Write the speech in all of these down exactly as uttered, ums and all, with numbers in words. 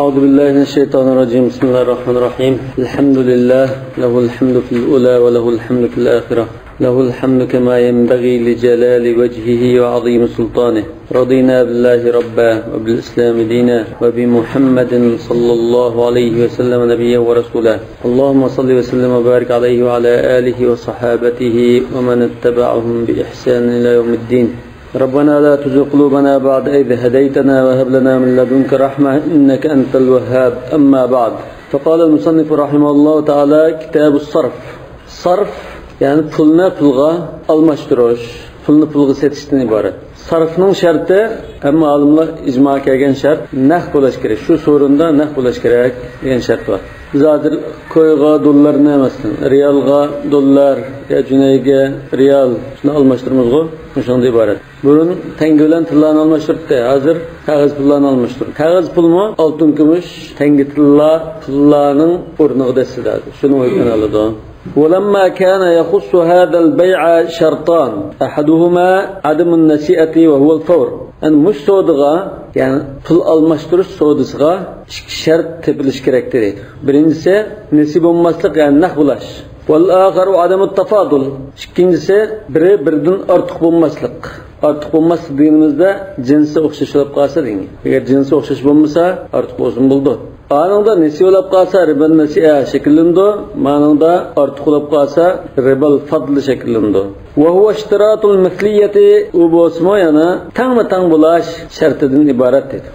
أعوذ بالله من الشيطان الرجيم. بسم الله الرحمن الرحيم. الحمد لله، له الحمد في الأولى وله الحمد في الآخرة. له الحمد كما ينبغي لجلال وجهه وعظيم سلطانه. رضينا بالله ربا وبالإسلام دينا وبمحمد صلى الله عليه وسلم نبيا ورسولا. اللهم صل وسلم وبارك عليه وعلى آله وصحابته ومن اتبعهم بإحسان إلى يوم الدين. ربنا لا تزغ قلوبنا بعد إذ هديتنا وهب لنا من لدنك رحمة إنك أنت الوهاب. أما بعد، فقال المصنف رحمه الله تعالى: كتاب الصرف. سەرف، يەنى پۇلنى پۇلغا ئالماشتۇرۇش، پۇلنى پۇلغا سېتىشتىن ئىبارەت. سەرفنىڭ شەرتى، ھەممە ئالىملار ئىجما كەلگەن شەرت، نەق بولۇش كېرەك. شۇ سورۇندا نەق بولۇش كېرەك دېگەن شەرت بار. بىز ھازىر كويغا دوللارنى، مەسىلەن، رېئالغا دوللار يا جۈنەيگە رېئال، شۇنى ئالماشتۇرىمىزغۇ، مۇشۇنىڭدىن ئىبارەت. بۇرۇن تەڭگە بىلەن تىللانى ئالماشتۇراتتى، ھازىر كاغىز پۇللارنى ئالماشتۇرىدۇ. كاغىز پۇلمۇ ئالتۇن، كۈمۈش، تەڭگە، تىللا، پۇللارنىڭ ئورنىغا دەسسىدە، شۇنىڭ ھۆكمىنى ئالىدۇ. ولما كان يخص هذا البيع شرطان، أحدهما عدم النسيئة وهو الفور. يەنى مۇشۇ سودىغا، يەنى پۇل ئالماشتۇرۇش سودىسىغا ئىككى شەرت تېپىلىشى كېرەك دېدى. بىرىنچىسى، نېسى بولماسلىق، يەنى نەق بولاش. والآخر عدم التفاضل. ئىككىنچىسى، بىرى بىرىدىن ئارتۇق بولماسلىق. ئارتۇق بولماسلىق دېگىنىمىزدە جىنسى ئوخشاش بولۇپ قالسا دېگەن. ئەگەر جىنسى ئوخشاش بولمىسا، ئارتۇق بولسىمۇ بولىدۇ. ئانىڭدا نېسى بولۇپ قالسا، رىبا نەسىئە شەكىللىنىدۇ. مانىڭدا ئارتۇق بولۇپ قالسا، رىبال فەضل شەكىللىنىدۇ. وهو اشتراط المثلية، ئۇ بولسىمۇ يەنە تەڭمۇ تەڭ بولاش شەرتىدىن ئىبارەت دېدى.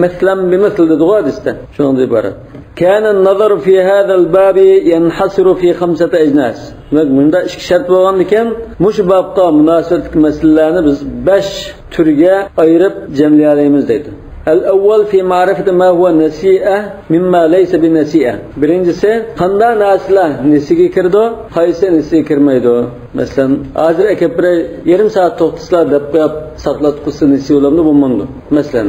مىسلەن بىمىسل دېدىغۇ ھەدىستە. شۇنىڭدىن ئىبارەت. كان النظر في هذا الباب ينحصر في خمسة أجناس. دېمەك، مۇندا ئىككى شەرت بولغاندىكىن، مۇشۇ بابقا مۇناسىۋەتلىك مەسىلىلەرنى بىز بەش تۈرگە ئايرىپ جەملىيەلەيمىز دەيدۇ. الأول في معرفة ما هو نسيئة مما ليس بنسيئة. بىرىنچىسى، قانداق نەرسىلەر نېسىگە كىرىدۇ، قايسى نېسىگە كىرمەيدۇ؟ مەسىلەن، ھازىر ئەكەپ بېرەي، يېرىم سائەت توختىسىلا دەپ قويۇپ، ساقلاتقۇسى نېسى بولامدۇ، بولمامدۇ؟ مەسىلەن،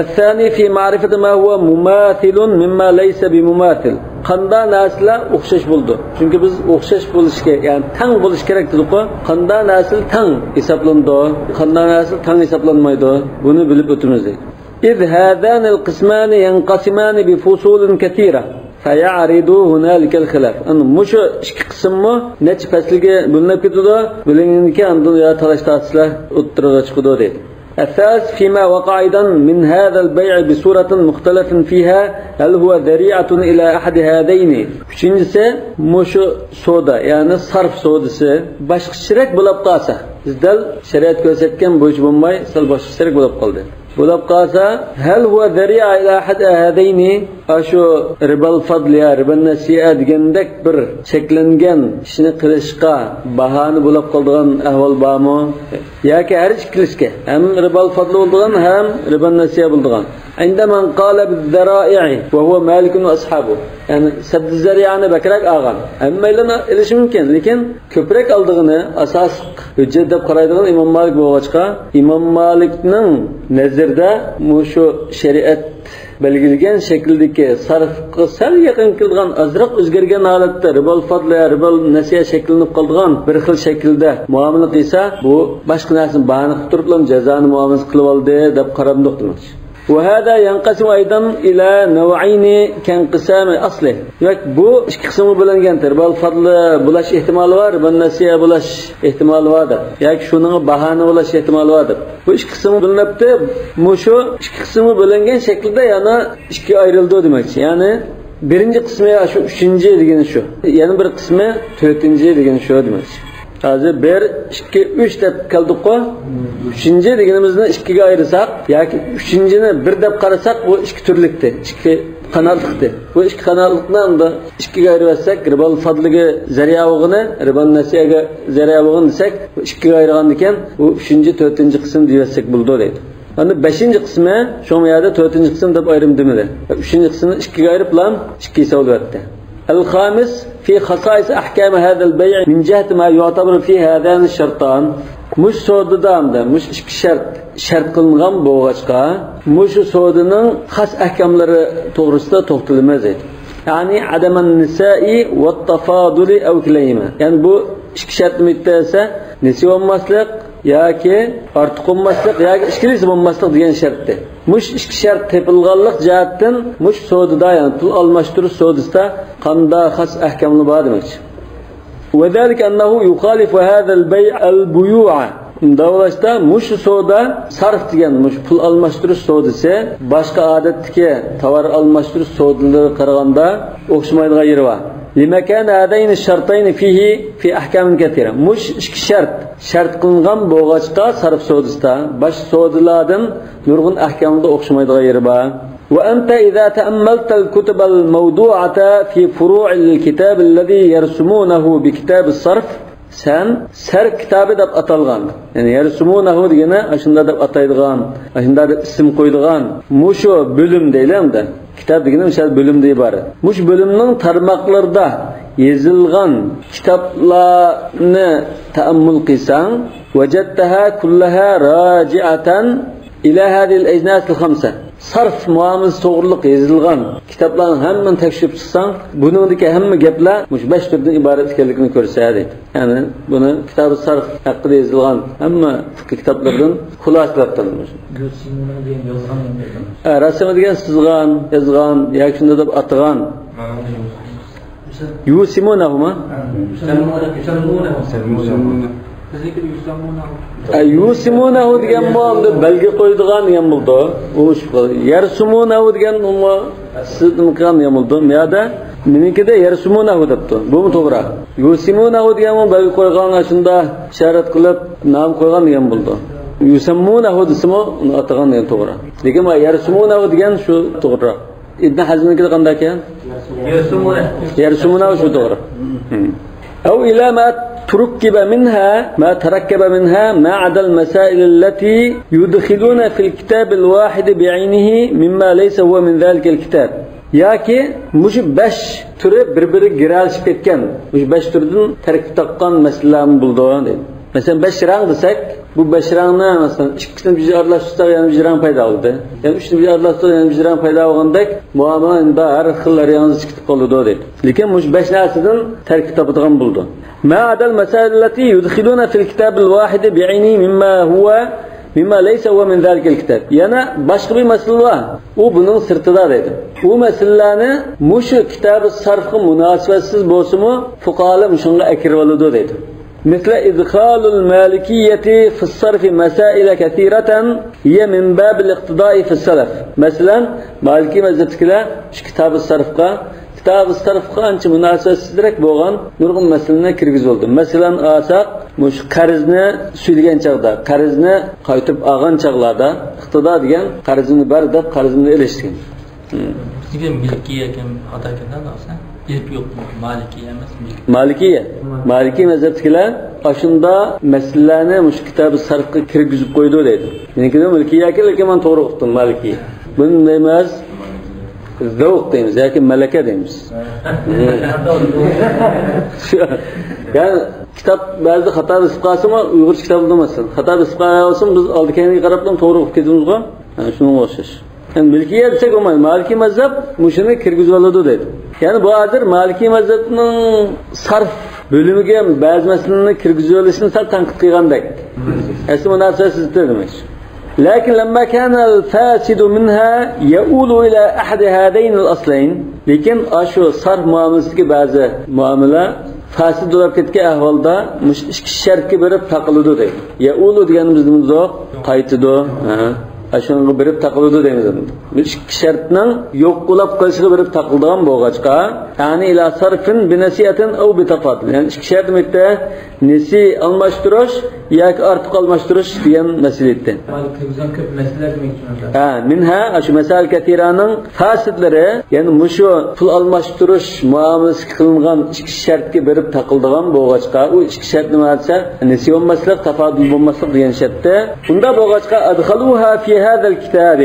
الثاني في معرفة ما هو مماثل مما ليس بمماثل. قانداق نەرسىلەر ئوخشاش بولىدۇ؟ چۈنكى بىز ئوخشاش بولۇشكە، يەنى تەڭ بولۇش كېرەك دېدۇققۇ. قانداق نەرسىلەر تەڭ ھېسابلىنىدۇ، قانداق نەرسىلەر تەڭ ھېسابلانمايدۇ، بۇنى بىلىپ ئۆتىمىز دەيدۇ. إذ هذان القسمان ينقسمان بفصول كثيرة، فيعرض هنالك الخلاف. ئەنە مۇشۇ ئىككى قىسىممۇ نەچچە پەسىلگە بۆلۈنۈپ كېتىدۇ. بۆلۈنگەندىن كېيىن ئاندىن يا تالاش تارتىشلار ئوتتۇرىغا چىقىدۇ دەيدۇ. الثالث فيما وقع أيضا من هذا البيع بصورة مختلف فيها، هل هو ذريعة إلى أحد هذين؟ ئۈچىنچىسى، مۇشۇ سودا، يەنى سەرف سودىسى باشقىچىراق بولۇپ قالسا، بىز دەل شەرىئەت كۆرسەتكەن بويىچە بولماي، سەل باشقىچىراق بولۇپ قالدى. بولۇپ قالسا، هل هو ذريعة إلى أحد هذين؟ ئاشۇ رىبال فەضل يا رىبا نەسىئە دېگەندەك بىر چەكلەنگەن ئىشنى قىلىشقا باھانە بولۇپ قالىدىغان ئەھۋال بارمۇ؟ ياكى ھەر ئىككىلىسىگە، ھەم رىبال فەضل بولىدىغان، ھەم رىبا نەسىئە بولىدىغان. عند من قال بالذرائع وهو مالك وأصحابه. يەنى سەددى زەرىئانى بەكرەك ئالغان. ھەممەيلەن ئېلىشى مۇمكىن، لېكىن كۆپرەك ئالىدىغىنى ئاساسلىق ھۆججەت دەپ قارايدىغان ئىمام مالىك بولغاچقا، ئىمام مالىكنىڭ نەزىرىدە مۇشۇ شەرىئەت بەلگىلىگەن شەكىلدىكى سەرفقا سەل يېقىن كېلىدىغان، ئازراق ئۆزگەرگەن ھالەتتە رىبال فەضل يا رىبال نەسىئە شەكىللىنىپ قالىدىغان بىر خىل شەكىلدە مۇئامىلە قىلسا، بۇ باشقا نەرسىنى باھانە قىلىپ تۇرۇپلا جازانى مۇئامىلىسى قىلىۋالدى دەپ قارامدۇق دېمەكچى. وهذا ينقسم أيضا إلى نوعين كانقسام أصله. دېمەك، بۇ ئىككى قىسىمغا بۆلۈنگەن، رىبال فەضل بولاش ئېھتىمالى بار، رىبا نەسىئە بولاش ئېھتىمالى بار دەپ، ياكى شۇنىڭغا باھانە بولاش ئېھتىمالى بار دەپ. بۇ ئىككى قىسىمغا بۆلۈنۈپتۇ. مۇشۇ ئىككى قىسىمغا بۆلۈنگەن شەكىلدە يەنە ئىككىگە ئايرىلىدۇ دېمەكچى. يەنى بىرىنچى قىسمى شۇ، ئۈچىنچى دېگىنى شۇ. يەنە بىر قىسمى تۆتىنچى دېگىنى شۇ دېمەكچى. ھازىر بىر، ئىككى، ئۈچ دەپ كەلدۇققۇ. ئۈچىنچى دېگىنىمىزنى ئىككىگە ئايرىساق ياكى ئۈچىنچىنى بىر دەپ قارىساق، بۇ ئىككى تۈرلۈكتى، ئىككى قاناتلىقتى. بۇ ئىككى قاناتلىقنى ئەمدى ئىككىگە ئايرىۋەتسەك، رىبال فەضلىگە زەرىئە بولغىنى، رىبا نەسىئەگە زەرىئە بولغىنى دېسەك، بۇ ئىككىگە ئايرىغاندىكىن، بۇ ئۈچىنچى، تۆتىنچى قىسىم دېيىۋەتسەك بولىدۇ دەيدۇ. ئەمدى بەشىنچى قىسمى، شۇڭا بۇ يەردە تۆتىنچى قىسىم دەپ ئايرىم دېمىدى. ئۈچىنچى قىسمىنى ئىككىگە ئايرىپلا، ئىككى ھېسابلىۋەتتى. الخامس في خصائص أحكام هذا البيع من جهة ما يعتبر فيه هذان الشرطان. مۇشۇ سودىدا ئەمدى مۇشۇ ئىككى شەرت شەرت قىلىنغان بولغاچقا، مۇشۇ سودىنىڭ خاس ئەھكاملىرى توغرىسىدا توختىلىمىز دەيدۇ. يەنى عدم النسيان والتفاضل أو كليهما. يەنى بۇ ئىككى شەرتمۇ يېتىلسە، نېسى بولماسلىق، ياكى ئارتۇق بولماسلىق ياكى ئىككىلىسى بولماسلىق دېگەن شەرتتە. مۇشۇ ئىككى شەرت تېپىلغانلىق جەھەتتىن مۇشۇ سودىدا، يەنى پۇل ئالماشتۇرۇش سودىسىدا قانداق خاس ئەھكاملار بار دېمەكچى. وذلك أنه يخالف هذا البيع البيوع. داۋالاشتا مۇشۇ سودا، سەرف دېگەن مۇشۇ پۇل ئالماشتۇرۇش سودىسى باشقا ئادەتتىكى تاۋار ئالماشتۇرۇش سودىلىرىغا قارىغاندا ئوخشىمايدىغان يېرى بار. لما كان هذين الشرطين فيه في أحكام كثيرة. مۇشۇ ئىككى شەرت شەرت قىلىنغان بولغاچقا، سەرف سودىسىدا باشقا سودىلاردىن نۇرغۇن ئەھكامدا ئوخشىمايدىغان يېرى بار. وأنت إذا تأملت الكتب الموضوعة في فروع الكتاب الذي يرسمونه بكتاب الصرف، سەن سەرف كىتابى دەپ ئاتالغان، يەنى يەرسۇمۇنەھۇ دېگىنى ئاشۇنداق دەپ ئاتايدىغان، ئاشۇنداق دەپ ئىسىم قويىدىغان مۇشۇ بۆلۈم دەيلى ئەمدى. كىتاب دېگىنى مىسال بۆلۈمدىن ئىبارەت. مۇشۇ بۆلۈمنىڭ تارماقلىرىدا يېزىلغان كىتابلارنى تەئەممۇل قىلساڭ، وجدتها كلها راجعة إلى هذه الأجناس الخمسة. سەرف مۇئامىلىسى توغرۇلۇق يېزىلغان كىتابلارنىڭ ھەممىنى تەكشۈرۈپ چىقساڭ، بۇنىڭدىكى ھەممە گەپلەر مۇشۇ بەش تۈردىن ئىبارەت ئىكەنلىكىنى كۆرسىتىدۇ. يەنى بۇنى كىتابى سەرف ھەققىدە يېزىلغان ھەممە فىقھىي كىتابلاردىن خۇلاسىلەپ قىلىنغان. يوسىمۇنە دېگەن يازغان يەرلەردىن. ئە، رەسىمى دېگەن سىزغان، يازغان ياكى شۇنداق دەپ ئاتىغان. مانا يوسىمۇنە. يۇسىمۇنەھۇما؟ يۇسەممۇنە، يۇسەممۇنە. يۇسەممۇنە. بىزنىڭكىدە يۇسەممۇنەھۇ. ئە، يۇسىمۇنەھۇ دېگەنمۇ ئەمدى بەلگە قويىدىغان دېگەن بولىدۇ. ئۇ شۇ يەرسۇمۇنەھۇ دېگەن ئۇمۇ سىزدىن قىلغان دېگەن بولىدۇ. مۇيەردە مېنىڭكىدە يەرسۇمۇنەھۇ دەپتۇ. بۇمۇ توغرا. يۇسىمۇنەھۇ دېگەنمۇ بەلگە قويغان، ئاشۇنداق ئىشارەت قىلىپ نام قويغان دېگەن بولىدۇ. يۇسەممۇنەھۇ دېسىمۇ ئۇنى ئاتىغان دېگەن توغرا. لېكىن مانا يەرسۇمۇنەھۇ دېگەن شۇ توغرىراق. ئىبن ھەزمنىڭكىدە قانداق ئىكەن؟ يەرسۇمۇنە. يەرسۇمۇنە شۇ توغرا. ھىم. أو إلى ما تركب منها، ما تركب منها ما عدا المسائل التي يدخلون في الكتاب الواحد بعينه مما ليس هو من ذلك الكتاب. ياكى مۇشۇ بەش تۈرى بىر-بىرىگە گىرەلىشىپ كەتكەن، مۇشۇ بەش تۈردىن تەركىب تاپقان مەسىلىلەرمۇ بولىدۇ دەيدۇ. مەسىلەن، بەش رەڭ دېسەك، بۇ بەش رەڭنى، مەسىلەن، ئىككىسىنى بىر ئارىلاشتۇرساق، يەنە بىر رەڭ پەيدا بولدى. يەنە ئۈچنى بىر ئارىلاشتۇرساق، يەنە بىر رەڭ پەيدا بولغاندەك، مۇئامىلە ئەمدى ھەر خىل ھەر ياڭزا چىقىپ قالىدۇ دەيدۇ. لېكىن مۇشۇ بەش نەرسىدىن تەركىب تاپىدىغان بولىدۇ. ما عدا المسائل التي يدخلون في الكتاب الواحد بعينه مما هو، مما ليس هو من ذلك الكتاب. يەنە باشقا بىر مەسىلە بار. ئۇ بۇنىڭ سىرتىدا دەيدۇ. ئۇ مەسىلىلەرنى مۇشۇ كىتابى سەرفقا مۇناسىۋەتسىز بولسىمۇ، فۇقاھالار مۇشۇنىڭغا ئەكىرىۋالىدۇ دەيدۇ. مثل إدخال المالكية في الصرف مسائل كثيرة هي من باب الاقتداء في السلف. مەسىلەن، مالىكىي مەزھەپتىكىلەر شۇ كىتابى سەرفقا، كىتابى سەرفقا ئانچە مۇناسىۋەتسىزرەك بولغان نۇرغۇن مەسىلىنى كىرگۈزۈۋالدى. مەسىلەن ئالساق، مۇشۇ قەرزنى سۈيلىگەن چاغدا، قەرزنى قايتۇرۇپ ئالغان چاغلاردا ئىقتىدا دېگەن قەرزىمنى بەر دەپ قەرزىمنى ئېلىش دېگەن. بىزگە مىلكىيە ئەكەن خاتا ئىكەن-دە، ئەلۋەتتە. ئېلىپ يوق، مالىكىيە ئەمەس، مىلكىيە. مالىكىيە. مالىكىي مەزھەپتىكىلەر ئاشۇنداق مەسىلىلەرنى مۇشۇ كىتابى سەرفقا كىرگۈزۈپ قويىدۇ دەيدۇ. مېنىڭكىدە مىلكىيە ئىكەن، لېكىن مەن توغرا ئۇقتۇم، مالىكىي. بۇنى نېمە دەيمىز؟ زەۋق دەيمىز ياكى مەلەكە دەيمىز. شۇ، يەنى كىتاب بەزىدە خاتا بېسىپ قالسىمۇ، ئۇيغۇرچە كىتاب بولمىسۇن. خاتا بېسىپ قالسىمۇ، بىز ئالدى-كەينىگە قاراپلا توغرا ئوقۇپ كېتىمىزغۇ. ھە، شۇنىڭغا ئوخشاش. يەنى مىلكىيە دېسەك بولمايدۇ. مالىكىي مەزھەپ مۇشۇنى كىرگۈزۈۋالىدۇ دەيدۇ. يەنى بۇ ھازىر مالىكىي مەزھەپنىڭ سەرف بۆلۈمىگە بەزى مەسىلىنى كىرگۈزۈۋېلىشىنى سەل تەنقىد قىلغاندەك. ئەسلى مۇناسىۋەتسىز دېمەكچى. لكن لما كان الفاسد منها يؤول إلى أحد هذين الأصلين. لېكىن ئاشۇ سەرف مۇئامىلىسىدىكى بەزى مۇئامىلە فاسىد بولۇپ كەتكەن ئەھۋالدا مۇشۇ ئىككى شەرتكە بېرىپ تاقىلىدۇ دەيدۇ. يەئۇلۇ دېگەنىمىز نېمە؟ قايتىدۇ. ھە. ئاشۇنىڭغا بېرىپ تاقىلىدۇ دەيمىز ئەمدى. بۇ ئىككى شەرتنىڭ يوق بولۇپ قېلىشىغا بېرىپ تاقىلىدىغان بولغاچقا، يەنى إلى صرف بنسيئة أو بتفاضل. يەنى ئىككى شەرت نېمە ئىدى؟ نېسى ئالماشتۇرۇش ياكى ئارتۇق ئالماشتۇرۇش دېگەن مەسىلە ئىدى. كىرگۈزگەن كۆپ مەسىلىلەر دېمەكچى. ھە، مىنھا، ئاشۇ مەسەل كەتىرانىڭ فاسىدلىرى، يەنى مۇشۇ پۇل ئالماشتۇرۇش مۇئامىلىسى قىلىنغان ئىككى شەرتكە بېرىپ تاقىلىدىغان بولغاچقا، ئۇ ئىككى شەرت نېمە دېسە، نېسى بولماسلىق، تافادۇل بولماسلىق دېگەن شەرتتە. ئۇنداق بولغاچقا، أدخلوها في هذا الكتاب.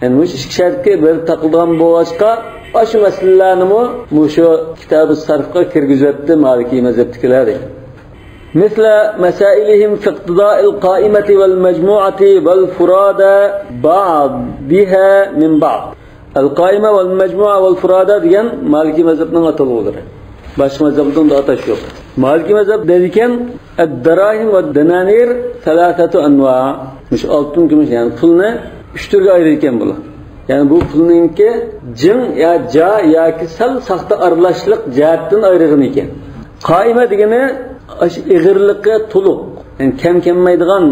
يەنى مۇشۇ ئىككى شەرتكە بېرىپ تاقىلىدىغان بولغاچقا، ئاشۇ مەسىلىلەرنىمۇ مۇشۇ كىتابى سەرفقا كىرگۈزۈۋەتتى مالىكىي مەزھەپتىكىلەر. مثل مسائلهم في اقتضاء القائمة والمجموعة والفرادى بعضها من بعض. القائمة والمجموعة والفرادى دېگەن مالىكىي مەزھەپنىڭ ئاتالغۇلىرى. باشقا مەزھەپلەردە ئۇنداق ئاتاش يوق. مالىكىي مەزھەپ دەيدىكەن، الدراهم والدنانير ثلاثة أنواع. مۇشۇ ئالتۇن، كۈمۈش، يەنى پۇلنى ئۈچ تۈرگە ئايرىيدىكەن بۇلار. يەنى بۇ پۇلنىڭكى جىڭ يا جا ياكى سەل ساختا ئارىلاشلىق جەھەتتىن ئايرىغىنى ئىكەن. قائىمە دېگىنى ئاشۇ ئېغىرلىقى تولۇق، يەنى كەم كەممەيدىغان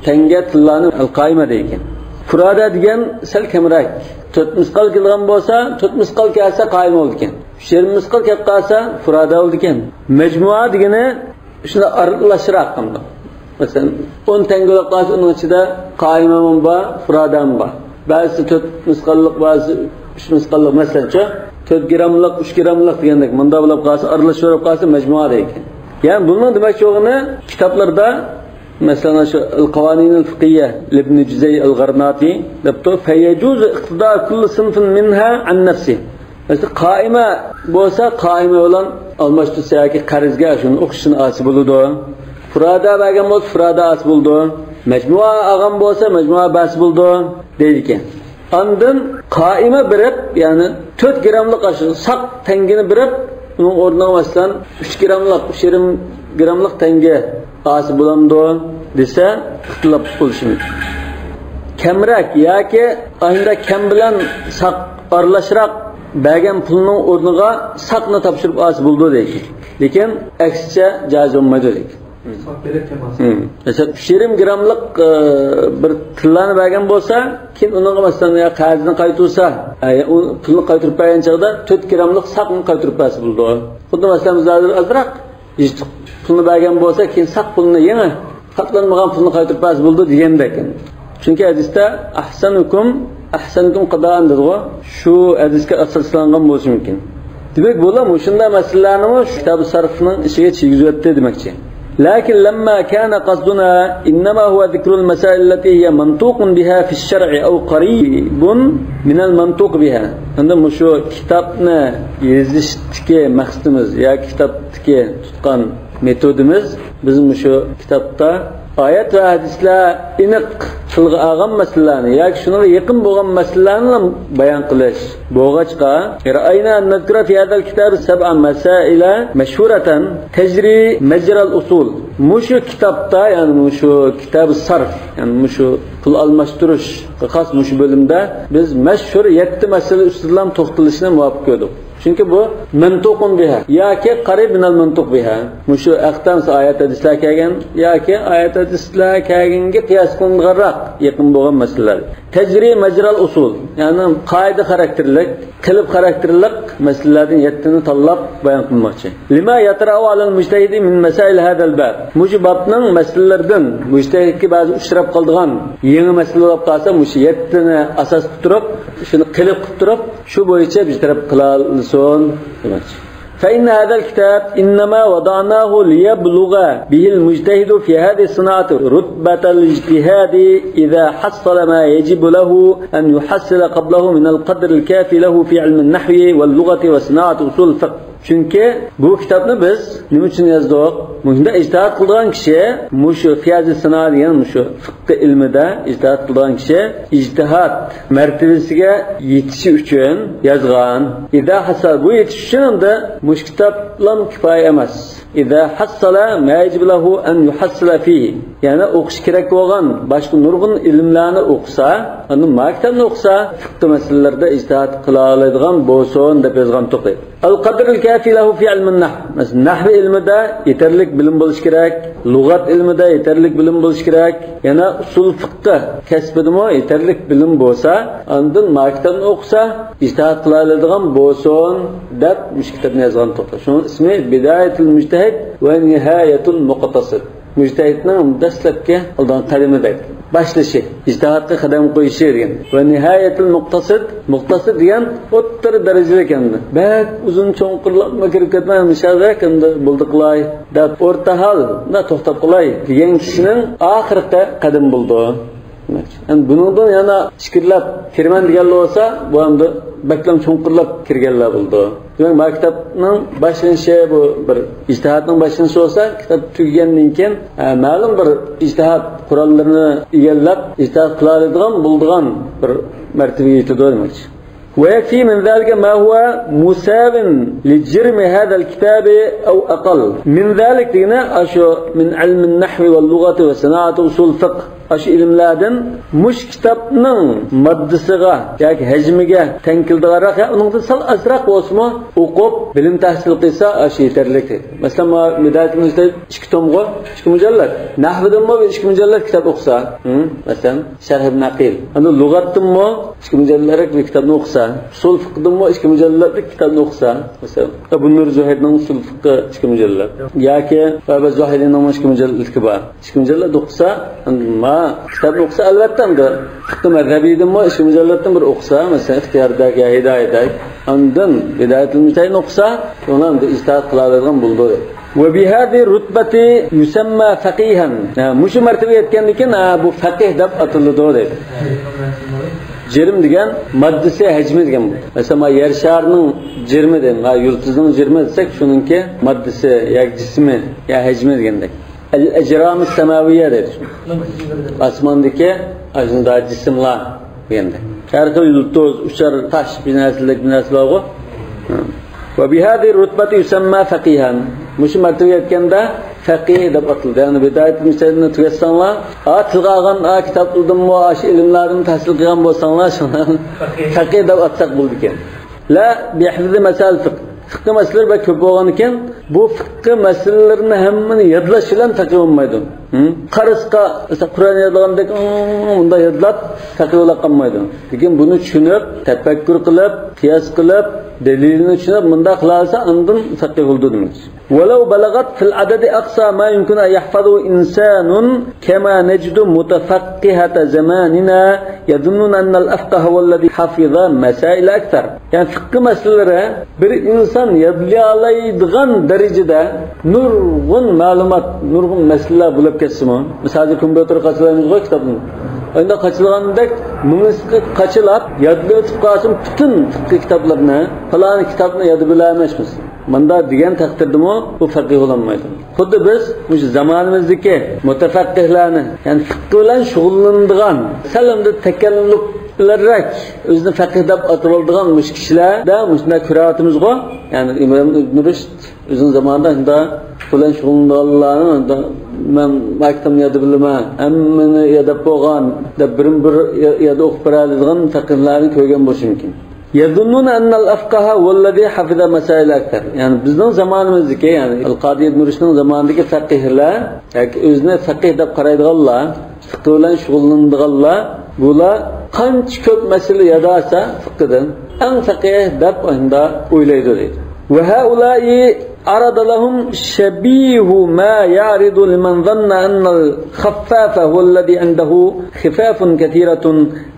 تەڭگە تىللانى قائىمە دەيدىكەن. فۇرادا دېگەن سەل كەمرەك. تۆت مىسقال كېلىدىغان بولسا، تۆت مىسقال كەلسە قائىمە بولىدىكەن. ئۈچ يېرىم مىسقال كەپ قالسا فۇرادا بولىدىكەن. مەجمۇئا دېگىنى شۇنداق ئارىلاشراق قىلىدۇ. مەسىلەن، ئون تەڭگە بولۇپ قالسا، ئۇنىڭ ئىچىدە قائىمەمۇ بار، فۇرادامۇ بار. بەزىسى تۆت مىسقاللىق، بەزىسى ئۈچ مىسقاللىق، مەسىلەنچۇ، تۆت گراملىق، ئۈچ گراملىق دېگەندەك، مۇنداق بولۇپ قالسا، ئارىلاشتۇرۇپ قالسا، مەجمۇئا دەيدىكەن. يەنى بۇنىڭ دېمەكچى بولغىنى، كىتابلاردا، مەسىلەن، شۇ القوانين الفقهية لابن جزي الغرناطي دەپتۇ، فيجوز اقتضاء كل صنف منها عن نفسه. مەسىلەن، قائىمە بولسا، قائىمە بىلەن ئالماشتۇرسا ياكى قەرزگە شۇنى ئوقۇشنى ئالسا بولىدۇ. فۇرادا بەرگەن بولسا، فۇرادا ئالسا بولىدۇ. مەجمۇئا ئالغان بولسا، مەجمۇئا بەرسە بولىدۇ، دەيدىكەن. ئاندىن قائىمە بېرىپ، يەنى تۆت گراملىق ئاشۇ ساق تەڭگىنى بېرىپ، ئۇنىڭ ئورنىغا، مەسىلەن، ئۈچ گراملىق، ئۈچ يېرىم گراملىق تەڭگە ئالسا بولامدۇ دېسە، ئىختىلاپ بولۇشى مۇمكىن. كەمرەك ياكى ئاشۇنداق كەم بىلەن ساق ئارىلاشراق بەرگەن پۇلنىڭ ئورنىغا ساقنى تاپشۇرۇپ ئالسا بولىدۇ دەيدۇ. لېكىن ئەكسىچە جائىز بولمايدۇ دەيدۇ. ساق بېرىپ كەم ئالسا. مم. مەسىلەن، ئۈچ يېرىم گراملىق، ئە، بىر تىللانى بەرگەن بولسا، كېيىن ئۇنىڭغا، مەسىلەن، يا قەرزنى قايتۇرسا، ئە، يا ئۇ پۇلنى قايتۇرۇپ بەرگەن چاغدا تۆت گراملىق ساقنى قايتۇرۇپ بەرسە بولىدۇ. خۇددى، مەسىلەن، بىز ھازىر ئازراق يىرتىق پۇلنى بەرگەن بولسا، كېيىن ساق پۇلنى، يېڭى قاتلانمىغان پۇلنى قايتۇرۇپ بەرسە بولىدۇ دېگەندەك. چۈنكى ھەدىستە «أحسنكم أحسنكم قضاء» دېدىغۇ، شۇ ھەدىسكە ئاساسلانغان بولۇشى مۇمكىن. دېمەك، بۇلار مۇشۇنداق مەسىلىلەرنىمۇ شۇ كىتابى سەرفنىڭ ئىچىگە كىرگۈزۈۋەتتى دېمەكچى. لكن لما كان قصدنا إنما هو ذكر المسائل التي هي منطوق بها في الشرع أو قريب من المنطوق بها. ئەمدى مۇشۇ كىتابنى يېزىشتىكى مەقسىتىمىز ياكى كىتابتىكى تۇتقان مېتودىمىز، بىز مۇشۇ كىتابتا ئايەت ۋە ھەدىسلەر ئېنىق تىلغا ئالغان مەسىلىلەرنى ياكى شۇنىڭغا يېقىن بولغان مەسىلىلەرنى بايان قىلىش بولغاچقا، رأينا أن نذكر في هذا الكتاب سبع مسائل مشهورة تجري مجرى الأصول. مۇشۇ كىتابتا، يەنى مۇشۇ كىتابى سەرف، يەنى مۇشۇ پۇل ئالماشتۇرۇشقا خاس مۇشۇ بۆلۈمدە بىز مەشھۇر يەتتە مەسىلە ئۈستىدىلا توختىلىشنى مۇۋاپىق كۆردۇق. چۈنكى بۇ مەنتۇقۇن بىھا ياكى قەرىب مىنەل مەنتۇق بىھا. مۇشۇ ھەقتە مىسال ئايەت ھەدىسلەر كەلگەن ياكى ئايەت ھەدىسلەر كەلگەنگە قىياس قىلىنغانراق يېقىن بولغان مەسىلىلەر. تەجرى مەجرال ئۇسۇل، يەنى قائىدە خاراكتېرلىك، قېلىپ خاراكتېرلىك مەسىلىلەردىن يەتتىنى تاللاپ بايان قىلماقچى. لما يطرأ على المجتهد من مسائل هذا الباب. مۇشۇ بابنىڭ مەسىلىلىرىدىن مۇجتەھىدكە بەزى ئۇچراپ قالىدىغان يېڭى مەسىلە بولۇپ قالسا، مۇشۇ يەتتىنى ئاساس قىلىپ تۇرۇپ، شۇنى قېلىپ قىلىپ تۇرۇپ، شۇ بويىچە بىر تەرەپ قىلالىسۇن دېمەكچى. فإن هذا الكتاب إنما وضعناه ليبلغ به المجتهد في هذه الصناعة رتبة الاجتهاد إذا حصل ما يجب له أن يحصل قبله من القدر الكافي له في علم النحو واللغة وصناعة أصول الفقه. چۈنكى بۇ كىتابنى بىز نېمە ئۈچۈن يازدۇق؟ مۇشۇنداق ئىجتىھاد قىلىدىغان كىشى مۇشۇ في هذه الصناعة دېگەن مۇشۇ فىققە ئىلمىدا ئىجتىھاد قىلىدىغان كىشى ئىجتىھاد مەرتىۋىسىگە يېتىشى ئۈچۈن يازغان. إذا حصل، بۇ يېتىش ئۈچۈن ئەمدى مۇشۇ كىتابلام كۇپايە ئەمەس. إذا حصل ما يجب له أن يحصل فيه، يەنى ئوقۇش كېرەك بولغان باشقا نۇرغۇن ئىلىملەرنى ئوقۇسا، ئاندىن ما كىتابنى ئوقۇسا، فىققە مەسىلىلىرىدە ئىجتىھاد قىلالايدىغان بولسۇن دەپ يازغان تۇغى. القدر الكافي له في علم النحو. مەسىلەن، نەھۋ ئىلمىدا يېتەرلىك بىلىم بولۇشى كېرەك، لۇغەت ئىلمىدا يېتەرلىك بىلىم بولۇشى كېرەك، يەنە ئۇسۇل فىققە كەسپىدىمۇ يېتەرلىك بىلىم بولسا، ئاندىن ما كىتابنى ئوقۇسا، ئىجتىھاد قىلالايدىغان بولسۇن دەپ مۇشۇ كىتابنى يازغان توختى. شۇنىڭ ئىسمى بداية المجتهد ونهاية المقتصد. مۇجتەھىدنىڭ دەسلەپكى ئالدىنقى قەدىمىدەك، باشلىشى، ئىجتىھادقا قەدەم قويۇشى دېگەن. ۋە نىھايەتۇل مۇقتەسىد، مۇقتەسىد دېگەن ئوتتۇرا دەرىجىلىك ئەمدى. بەك ئۇزۇن چوڭقۇرلارغا كىرىپ كەتمەي، مۇشۇ يەردە ئەمدى بولدۇقلاي دەپ، ئورتا ھالدا توختاپ قالاي دېگەن كىشىنىڭ ئاخىرقى قەدىمى بولىدۇ. ئەمدى بۇنىڭدىن يەنە ئىچكىرىلەپ كىرىمەن دېگەنلا بولسا، بۇ ئەمدى بەكلا چوڭقۇرلاپ كىرگەنلەر بولىدۇ. دېمەك، ما كىتابنىڭ باشلىنىشى، بۇ بىر ئىجتىھادنىڭ باشلىنىشى بولسا، كىتاب تۈگىگەندىن كېيىن، ئە، مەلۇم بىر ئىجتىھاد قوراللىرىنى ئىگىلەپ، ئىجتىھاد قىلالايدىغان بولىدىغان بىر مەرتىۋىگە يېتىدۇ دېمەكچى. ويكفي من ذلك ما هو مساو لجرم هذا الكتاب أو أقل. من ذلك دېگىنى ئاشۇ من علم النحو واللغة وصناعة أصول الفقه. ئاشۇ ئىلىملەردىن مۇشۇ كىتابنىڭ ماددىسىغا ياكى ھەجمىگە تەڭ كېلىدىغانراق، يا ئۇنىڭدىن سەل ئازراق بولسىمۇ ئوقۇپ، بىلىم تەھسىل قىلسا، ئاشۇ يېتەرلىك. مەسىلەن، مانا بىدايەتۇل مۇجتەھىد ئىككى تومغۇ، ئىككى مۇجەللەت. نەھۋىدىنمۇ بىر ئىككى مۇجەللەت كىتاب ئوقۇسا، ھە، مەسىلەن، شەرھ ئىبن ئەقىل. ئەمدى لۇغەتتىنمۇ ئىككى مۇجەللەتلىك بىر كىتابنى ئوقۇسا، ئۇسۇل فىقىدىنمۇ ئىككى مۇجەللەتلىك كىتابنى ئوقۇسا، مەسىلەن، ئەبۇ نۇر زۇھەيرنىڭ ئۇسۇل فىقى ئىككى مۇجەللەت ياكى بەبە زۇھەيرنىڭمۇ ئىككى مۇجەللەتلىكى بار. ئىككى مۇجەللەت ئوقۇسا، ما كىتابنى ئوقۇسا، ئەلۋەتتە، ئەمدى فىقى مەزھەبىدىنمۇ ئىككى مۇجەللەتتىن بىر ئوقۇسا، مەسىلەن، ئىختىياردەك يا ھىدايەدەك، ئاندىن بىدايەتۇل مۇجتەھىدنى ئوقۇسا، شۇنىڭ بىلەن ئىجتىھاد قىلالايدىغان بولىدۇ. وبهذه الرتبة يسمى فقيها. ھە، مۇشۇ مەرتىۋىگە يەتكەندىن كېيىن، ھە، بۇ فەقىھ دەپ ئاتىلىدۇ دەيدۇ. جىرم دېگەن ماددىسى، ھەجمى دېگەن بۇ. مەسىلەن، ما يەر شارىنىڭ جىرمى دەيمىز، ما يۇلتۇزنىڭ جىرمى دېسەك، شۇنىڭكى ماددىسى يا جىسمى يا ھەجمى دېگەندەك. الأجرام السماوية دەيدۇ. ئاسماندىكى ئاشۇنداق جىسىملار دېگەندەك. ھەر خىل يۇلتۇز، ئۇچار تاش، بىر نەرسىلىك بىر نەرسە بارغۇ. وبهذه الرتبة يسمى فقيها. مۇشۇ مەرتىۋىگە يەتكەندە فەقىھ دەپ ئاتىلىدۇ. يەنى بىدايەتۇل مۇجتەھىدنى تۈگەتسەڭلار، ئا، تىلغا ئالغان، ئا، كىتابلىرىمۇ، ئاشۇ ئىلىملەردىن تەھسىل قىلغان بولساڭلار، شۇڭا فەقىھ دەپ ئاتىساق بولىدىكەن. لا بحفظ مسائل الفقه. فىقھى مەسىلىلەر بەك كۆپ بولغانىكەن، بۇ فىقھى مەسىلىلىرىنى ھەممىنى يادلاش بىلەن فەقىھ بولمايدۇ. ھە؟ قارىسىقا، مەسىلەن، قۇرئان يادلىغاندەك، ئىڭ، مۇنداق يادلاپ فەقىھ بولا قالمايدۇ. لېكىن بۇنى چۈشىنىپ، تەپەككۇر قىلىپ، قىياس قىلىپ، دەلىلىنى چۈشىنىپ، مۇنداق قىلالىسا، ئاندىن فەقىھ بولىدۇ دېمەكچى. ولو بلغت في العدد أقصى ما يمكن أن يحفظه إنسان كما نجد متفقهة زماننا يظنون أن الأفقه هو الذي حفظ مسائل أكثر. يەنى فىقھى مەسىلىلىرى بىر ئىنسان يادلىيالايدىغان دەرىجىدە نۇرغۇن مەلۇمات، نۇرغۇن مەسىلىلەر بولۇپ كەتسىمۇ، مىسال ھازىر كومپيۇتېرغا قاچىلايمىزغۇ كىتابنى. ئەمدى قاچىلىغاندەك مېڭىسىغا قاچىلاپ يادلىۋېتىپ قالسىمۇ، پۈتۈن فىقھى كىتابلارنى، پالان كىتابنى ياد بىلەلمەيمىز. مۇنداق دېگەن تەقدىردىمۇ ئۇ فەقىھ بولالمايدۇ. خۇددى بىز مۇشۇ زامانىمىزدىكى مۇتەفەققىھلارنى، يەنى فىقھى بىلەن شۇغۇللىنىدىغان، سەل ئەمدى تەكەللۇپ بىلەنرەك ئۆزىنى فەقىھ دەپ ئاتىۋالىدىغان مۇشۇ كىشىلەردە مۇشۇنداق كۆرۈۋاتىمىزغۇ. يەنى ئىمام ئىبن رۇشد ئۆزىنىڭ زامانىدا شۇنداق فىقىھ بىلەن شۇغۇللىنىدىغانلارنى، مۇنداق، مەن ما كىتابنى ياد بىلىمەن، ھەممىنى ياد بولغان دەپ بىرمۇ بىر يا-، ياد ئوقۇپ بېرەلەيدىغان فەقىھلەرنى كۆرگەن بولۇشى مۇمكىن. يظنون أن الأفقه هو الذي حفظ مسائل أكثر. يەنى بىزنىڭ زامانىمىزدىكى، يەنى ئەل-قادى ئىبن رۇشدنىڭ زامانىدىكى فەقىھلەر، ياكى ئۆزىنى فەقىھ دەپ قارايدىغانلار، فىقھى بىلەن شۇغۇللىنىدىغانلار، بۇلار قانچە كۆپ مەسىلە ياد ئالسا فىقھىدىن، ئەڭ فەقىھ دەپ ئاندا ئويلايدۇ دەيدۇ. وهؤلاء عرض لهم شبيه ما يعرض لمن ظن أن الخفاف هو الذي عنده خفاف كثيرة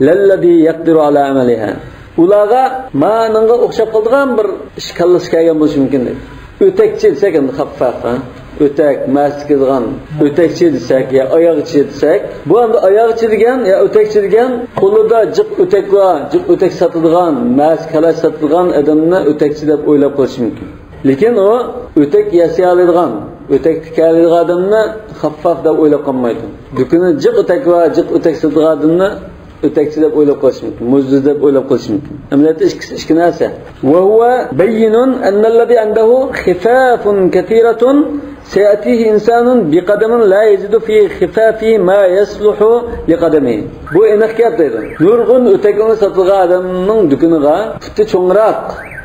لا الذي يقدر على عملها. ئۇلارغا مانىڭغا ئوخشاپ قالىدىغان بىر ئىش كاللىسىغا كەلگەن بولۇشى مۇمكىن دەيدۇ. ئۆتەكچى دېسەك ئەمدى خەففاف، ھە؟ ئۆتەك، مەس تىكىدىغان ئۆتەكچى دېسەك يا ئاياغچى دېسەك، بۇ ئەمدى ئاياغچى دېگەن يا ئۆتەكچى دېگەن قولىدا جىق ئۆتەك بار، جىق ئۆتەك ساتىدىغان، مەس، كالاچ ساتىدىغان ئادەمنى ئۆتەكچى دەپ ئويلاپ قېلىشى مۇمكىن. لېكىن ئۇ ئۆتەك ياسىيالايدىغان، ئۆتەك تىكەلەيدىغان ئادەمنى خەففاف دەپ ئويلاپ قالمايدۇ. دۇكىنى جىق ئۆتەك بار، جىق ئۆتەك ساتىدىغان ئادەمنى ئۆتەكچى دەپ ئويلاپ قېلىشى مۇمكىن، مۇزدۇز دەپ ئويلاپ قېلىشى مۇمكىن. ئەمەلىيەتتە ئىككىسى ئىككى نەرسە. وهو بين أن الذي عنده خفاف كثيرة سيأتيه إنسان بقدم لا يجد في خفافه ما يصلح لقدمه. بۇ ئېنىق گەپ دەيدۇ. نۇرغۇن ئۆتەكلىرىنى ساتىدىغان ئادەمنىڭ دۇكىنىغا پۇتى چوڭراق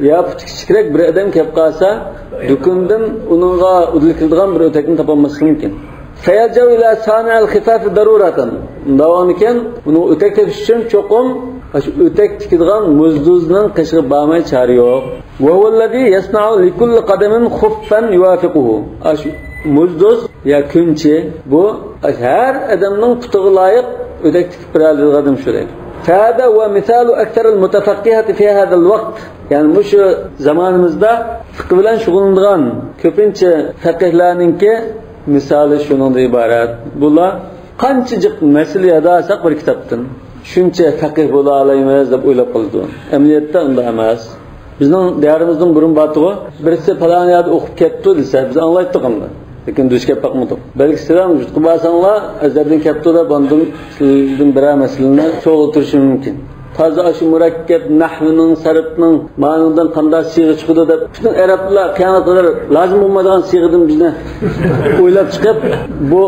يا پۇتى كىچىكرەك بىر ئادەم كەپ قالسا، دۇكىنىدىن ئۇنىڭغا ئۇدۇل كېلىدىغان بىر ئۆتەكنى تاپالماسلىقى مۇمكىن. فيلجأ إلى صانع الخفاف ضرورة. ئۇنداق بولغاندىكىن، ئۇنىڭ ئۆتەك تېپىش ئۈچۈن چوقۇم ئاشۇ ئۆتەك تىكىدىغان مۇزدۇزنىڭ قېشىغا بارماي چارە يوق. وهو الذي يصنع لكل قدم خفا يوافقه. ئاشۇ مۇزدۇز يا كۈنچى، بۇ ھەر ئادەمنىڭ پۇتىغا لايىق ئۆتەك تىكىپ بېرەلەيدىغان ئادەم شۇ دەيدۇ. فهذا هو مثال أكثر المتفقهة في هذا الوقت. يەنى مۇشۇ زامانىمىزدا فىقھى بىلەن شۇغۇللىنىدىغان كۆپىنچە فەقىھلەرنىڭكى مىسالى شۇنىڭدىن ئىبارەت. بۇلار قانچە جىق مەسىلە ياد ئالساق بىر كىتابتىن، شۇنچە فەقىھ بولالايمىز دەپ ئويلاپ قالىدۇ. ئەمەلىيەتتە ئۇنداق ئەمەس. بىزنىڭ دىيارىمىزدىن بۇرۇن بارتىغۇ، بىرسى پالان يەردە ئوقۇپ كەپتۇ دېسە، بىز ئاڭلايتتۇق ئەمدى. لېكىن دۇچ كەپ باقمىدۇق. بەلكى سىلەر يۇرتقا بارساڭلار، ئەزھەردىن كەپتۇ دەپ، ئاندىن سىلەردىن بىرەر مەسىلىنى سوغا تۇرۇشى مۇمكىن. تازا ئاشۇ مۇرەككەپ نەھۋنىڭ، سەرپنىڭ مانىڭدىن قانداق سىيغا چىقىدۇ دەپ، پۈتۈن ئەرەبلەر قىيامەت قەدەر لازىم بولمايدىغان سىيغىدىن بىزنى ئويلاپ چىقىپ، بۇ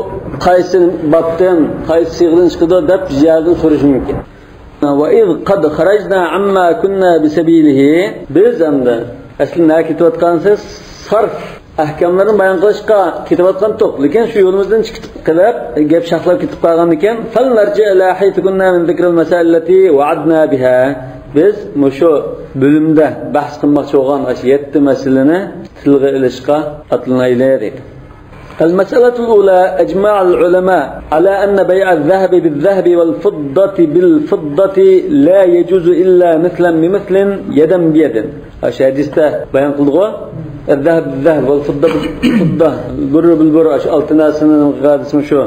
قايسى بابتىن، قايسى سىيغىدىن چىقىدۇ دەپ زىيادىدىن سورىشى مۇمكىن. وإذ قد خرجنا عما كنا بسبيله، بىز ئەمدى ئەسلى نەگە كېتىۋاتقانسىز؟ سارف ئەھكاملىرىنى بايان قىلىشقا كېتىۋاتقانتۇق، لېكىن شۇ يولىمىزدىن چىقىپ قېلىپ، گەپ شاخلاپ كېتىپ قالغاندىكىن، فلنرجع إلى حيث كنا من ذكر المسائل التي وعدنا بها. بىز مۇشۇ بۆلۈمدە بەھس قىلماقچى بولغان ئاشۇ يەتتە مەسىلىنى تىلغا ئېلىشقا ئاتلىنايلى، دەيدۇ. المسألة الأولى، أجمع العلماء على أن بيع الذهب بالذهب والفضة بالفضة لا يجوز إلا مثلا بمثل يدا بيد. ئاشۇ ھەدىستە بايان قىلدىغۇ، الذهب بالذهب والفضة بالفضة، بىر بىر بىر، ئاشۇ ئالتە نەرسىنىڭ قائىدىسىمۇ شۇ.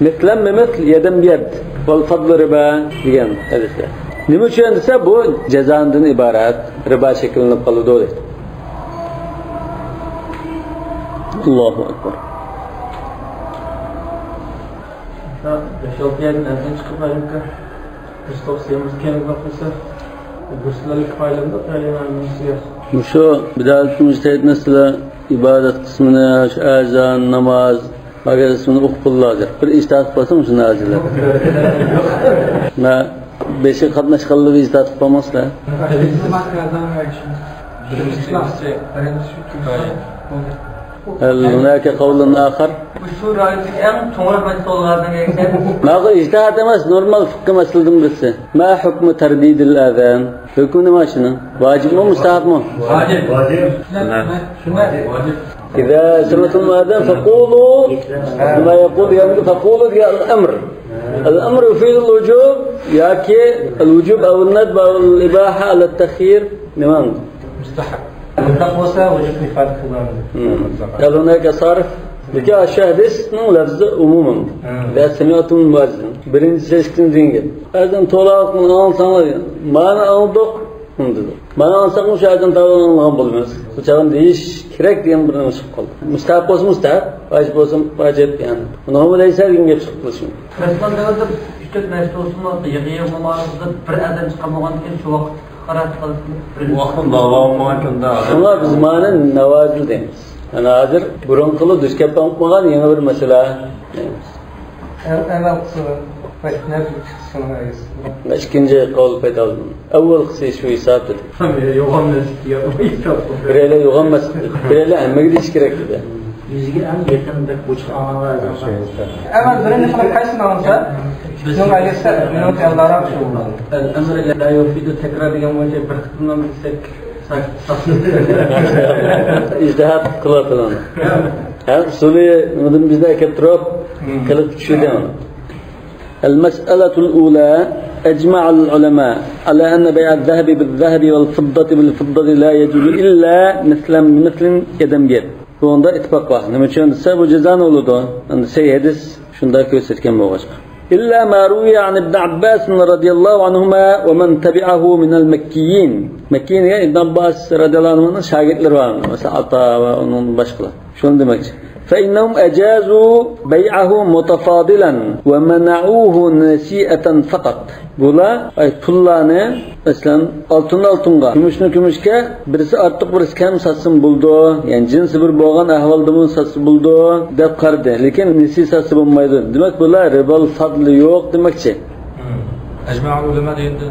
مثلا بمثل يدا بيد والفضل ربا دېگەن ھەدىستە. نېمە ئۈچۈن دېسە، بۇ جازاندىن ئىبارەت، رىبا شەكىللىنىپ قالىدۇ، دەيدۇ. ئاللاھۇ ئەكبەر. بەش-ئالتە يەردىن ئەرزان چىقىپ، ھەرىكە بىر توپ سېمىز كەينىگە باقمىسا، بىرسىلەرگە پايدىلىنىدۇ، پايدىلىنىدۇ. مۇشۇ بىدائەت مۇجتەھىد مەسىلە، ئىبادەت قىسمىنى، شۇ ئەزان، ناماز، ئەگەر سېنى ئوقۇپ بولىدۇ ھازىر. بىر ئىجتىھات قىلساڭ شۇنى ھازىرلاپ. مە بېشىغا قاتناشقانلىرى ئىجتىھات قىلىپ قالماسلار. بىرىنچى، بىرىنچى، ھەل ھۇناكە قەۋلۇن ئاخار. مۇشۇ رايوندىكى ئەڭ چوڭراق مەسىلە بولغان ئىكەن. ماقۇل، ئىجتىھات ئەمەس، نورمال فىقھىي مەسىلىدىن بىرسى. ما ھۇكمۇ تەردىدىل ئەزان؟ ھۆكمى نېمە شۇنىڭ؟ ۋاجىپمۇ، مۇستەھەبمۇ؟ ۋاجىپ. ۋاجىپ. سۈننەت. سۈننەت. ۋاجىپ. إذا سمعتم المؤذن فقولوا بما يقول، يەنى فقولوا دېگەن ئەمر. الأمر يفيد الوجوب ياكى الوجوب أو الندب أو الإباحة على التخيير. نېمە؟ مۇستەھەب. مۇتلەق بولسا ۋۇجۇبنى ئىپادە قىلغان. مم. يا لوناك صارف. لېكىن ئاشۇ ھەدىسنىڭ لەفزى ئومۇمىي. ھە. إذا سمعتم المؤذن. بىرىنچى، ئىككىنچى دېگەن گەپ. ئەزان توۋلاۋاتقىنىنى ئاڭلىساڭلار، مانا ئاڭلىدۇق، دېدى. مانا ئاڭلىساقمۇ شۇ ئەزان توۋلىغاننى ئاڭلىغان بولىمىز. بۇ چاغدا دېيىش كېرەك دېگەن بىر نېمە چىقىپ قالدى. مۇستەھەب بولسا مۇستەھەب، ۋاجىپ بولسا ۋاجىپ، يەنى. بۇنىڭغىمۇ دەيسە دېگەن گەپ چىقىپ قېلىشى مۇمكىن. مەسىلەن، دەۋردە ئۈچ تۆت مەسچىت بولسىمۇ، يىغا يىغا نامازدا بىر ئەزان چىققان بولغاندىكىن، شۇ ۋاقىت قاراپ قالسىمۇ، بىر ۋاقىتتا داۋا بولمىغان كۈندە. شۇڭا بىز مانا ناۋازىل دەيمىز. يەنى ھازىر بۇرۇنقىلا دۇچ كەپ قالمىغان يېڭى بىر مەسىلە دەيمىز. ئەۋ-، ئەۋۋەلقىسى ۋە نەزر چىقىشىنىڭ ئەگىسى. ئىككىنچى قول پەيدا بولدى. ئەۋۋەلقىسى شۇ ھېساب دېدى. يوغان مەسچىت دېگەن ھېساب. بىرەيلەن يوغان مەسچىت، بىرەيلەن ھەممىگە دېيىش كېرەك دېدى. يۈزىگە ئەڭ يېقىن بەك بۇچقا ئاڭلانغان ئەزان. ئەمما بىرىنچى قىلىپ قايسىنى ئالسا، شۇنىڭ ئەگىسى مېنىڭ ئەلدارام شۇ. الأمر لا يفيد التكرار دېگەن بويىچە بىر قېتىملا دېسەك، ساك-، ساك-، ئىجتىھات قىلىۋاتىدۇ. ھەم ئۇسۇلى نېمىدىن بىزنى ئەكەپ تۇرۇپ، مم. قىلىپ چۈشۈردى. المسألة الأولى، أجمع العلماء على أن بيع الذهب بالذهب والفضة بالفضة لا يجوز إلا مثلا بمثل يدا بيد. بۇنىڭدا ئىتتىپاق بار. نېمە ئۈچۈن دېسە، بۇ جازانى بولىدۇ. ئەمدى سەھىھ ھەدىس شۇنداق كۆرسەتكەن بولغاچقا. إلا ما روي عن ابن عباس رضي الله عنهما ومن تبعه من المكيين. مەككىيىن دېگەن ئىبن ئابباس رەزىياللاھۇ ئەنھۇنىڭ شاگىرتلىرى بار. مەسىلەن، ئاتا ۋە ئۇنىڭ باشقىلار. شۇنى دېمەكچى. فإنهم أجازوا بيعه متفاضلا ومنعوه نسيئة فقط. بۇلار، ئاي، پۇللارنى، مەسىلەن، ئالتۇننى ئالتۇنغا، كۈمۈشنى كۈمۈشكە، بىرسى ئارتۇق، بىرسى كەم ساتسىمۇ بولىدۇ، يەنى جىنسى بىر بولغان ئەھۋالدىمۇ ساتسا بولىدۇ، دەپ قارىدى. لېكىن نېسى ساتسا بولمايدۇ. دېمەك، بۇلار رىبال فەزلى يوق دېمەكچى. ئەجمەئۇل ئۇلەما دېگەندە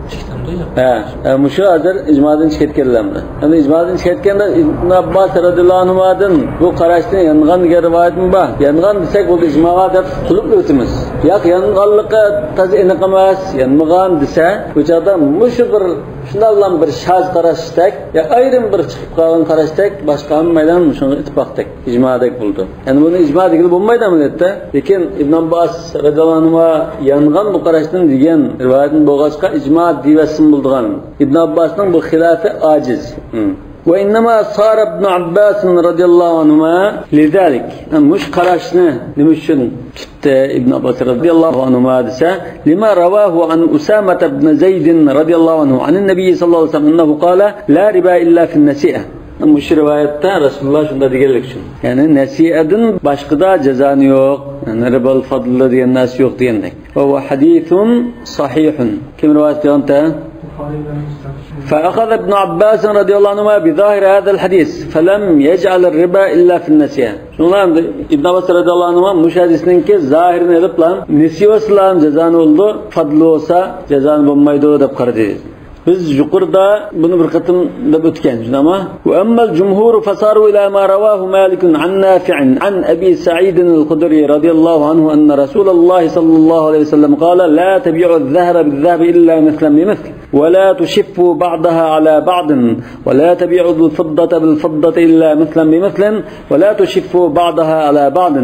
ئىككى تەمدە يوق. ھە، ھە، مۇشۇ ھازىر ئىجمادىن چىقىپ كەتكەنلەر. ئەمدى ئىجمادىن چىقىپ كەتكەندە ئىبن ئابباس رەزىياللاھۇ ئەنھۇدىن بۇ قاراشتىن يانغان دېگەن رىۋايەتمۇ بار. يانغان دېسەك، بۇ ئىجماغا دەپ قىلىپ ئۆتىمىز. ياق، يانغانلىقى تازا ئېنىق ئەمەس، يانمىغان دېسە، بۇ چاغدا مۇشۇ بىر شۇنداقلا بىر شاز قاراشتەك، يا ئايرىم بىر چىقىپ قالغان قاراشتەك، باشقا ھەممەيلەن شۇنىڭغا ئىتتىپاقتەك، ئىجمادەك بولىدۇ. يەنى بۇنى ئىجما دېگىلى بولمايدۇ ئەمەلىيەتتە. لېكىن ئىبن ئابباس رەزىياللاھۇ ئەنھۇما يانغان بۇ قاراشتىن دېگەن رىۋايەتتىن بولغاچقا، ئىجما دېيىۋەتسىمۇ بولىدىغان. ئىبن ئابباسنىڭ بۇ خىلاپى ئاجىز. ھىم. وإنما صار ابن عباس رضي الله عنهما لذلك. مۇشۇ قاراشنى نېمە ئۈچۈن تۇتتى ئىبن ئابباس رەزىياللاھۇ ئەنھۇما دېسە، لما رواه عن أسامة بن زيد رضي الله عنه عن النبي صلى الله عليه وسلم أنه قال: لا ربا إلا في النسيئة. مۇشۇ رىۋايەتتە رەسۇلۇللا شۇنداق دېگەنلىك ئۈچۈن. يەنى نەسىئەدىن باشقىدا جازانى يوق. يەنى رىبال فەدلى دېگەن نەرسە يوق دېگەندەك. وهو حديث صحيح. كىم رىۋايەت قىلغانتى؟ فأخذ ابن عباس رضي الله عنهما بظاهر هذا الحديث فلم يجعل الربا إلا في النسيئة. شۇڭلار ئەمدى ئىبن ئابباس رەزىياللاھۇ ئەنھۇما مۇشۇ ھەدىسنىڭكى زاھىرىنى ئېلىپلا، نېسى بولسىلا جازانى بولىدۇ، فەدلى بولسا جازانى بولمايدۇ دەپ قارىدى. بىز يۇقىرىدا بۇنى بىر قېتىم دەپ ئۆتكەن، شۇنداقمۇ؟ وأما الجمهور فصاروا إلى ما رواه مالك عن نافع عن أبي سعيد الخدري رضي الله عنه أن رسول الله صلى الله عليه وسلم قال: لا تبيعوا الذهب بالذهب إلا مثلا بمثل، ولا تشفوا بعضها على بعض، ولا تبيعوا الفضة بالفضة إلا مثلا بمثل، ولا تشفوا بعضها على بعض،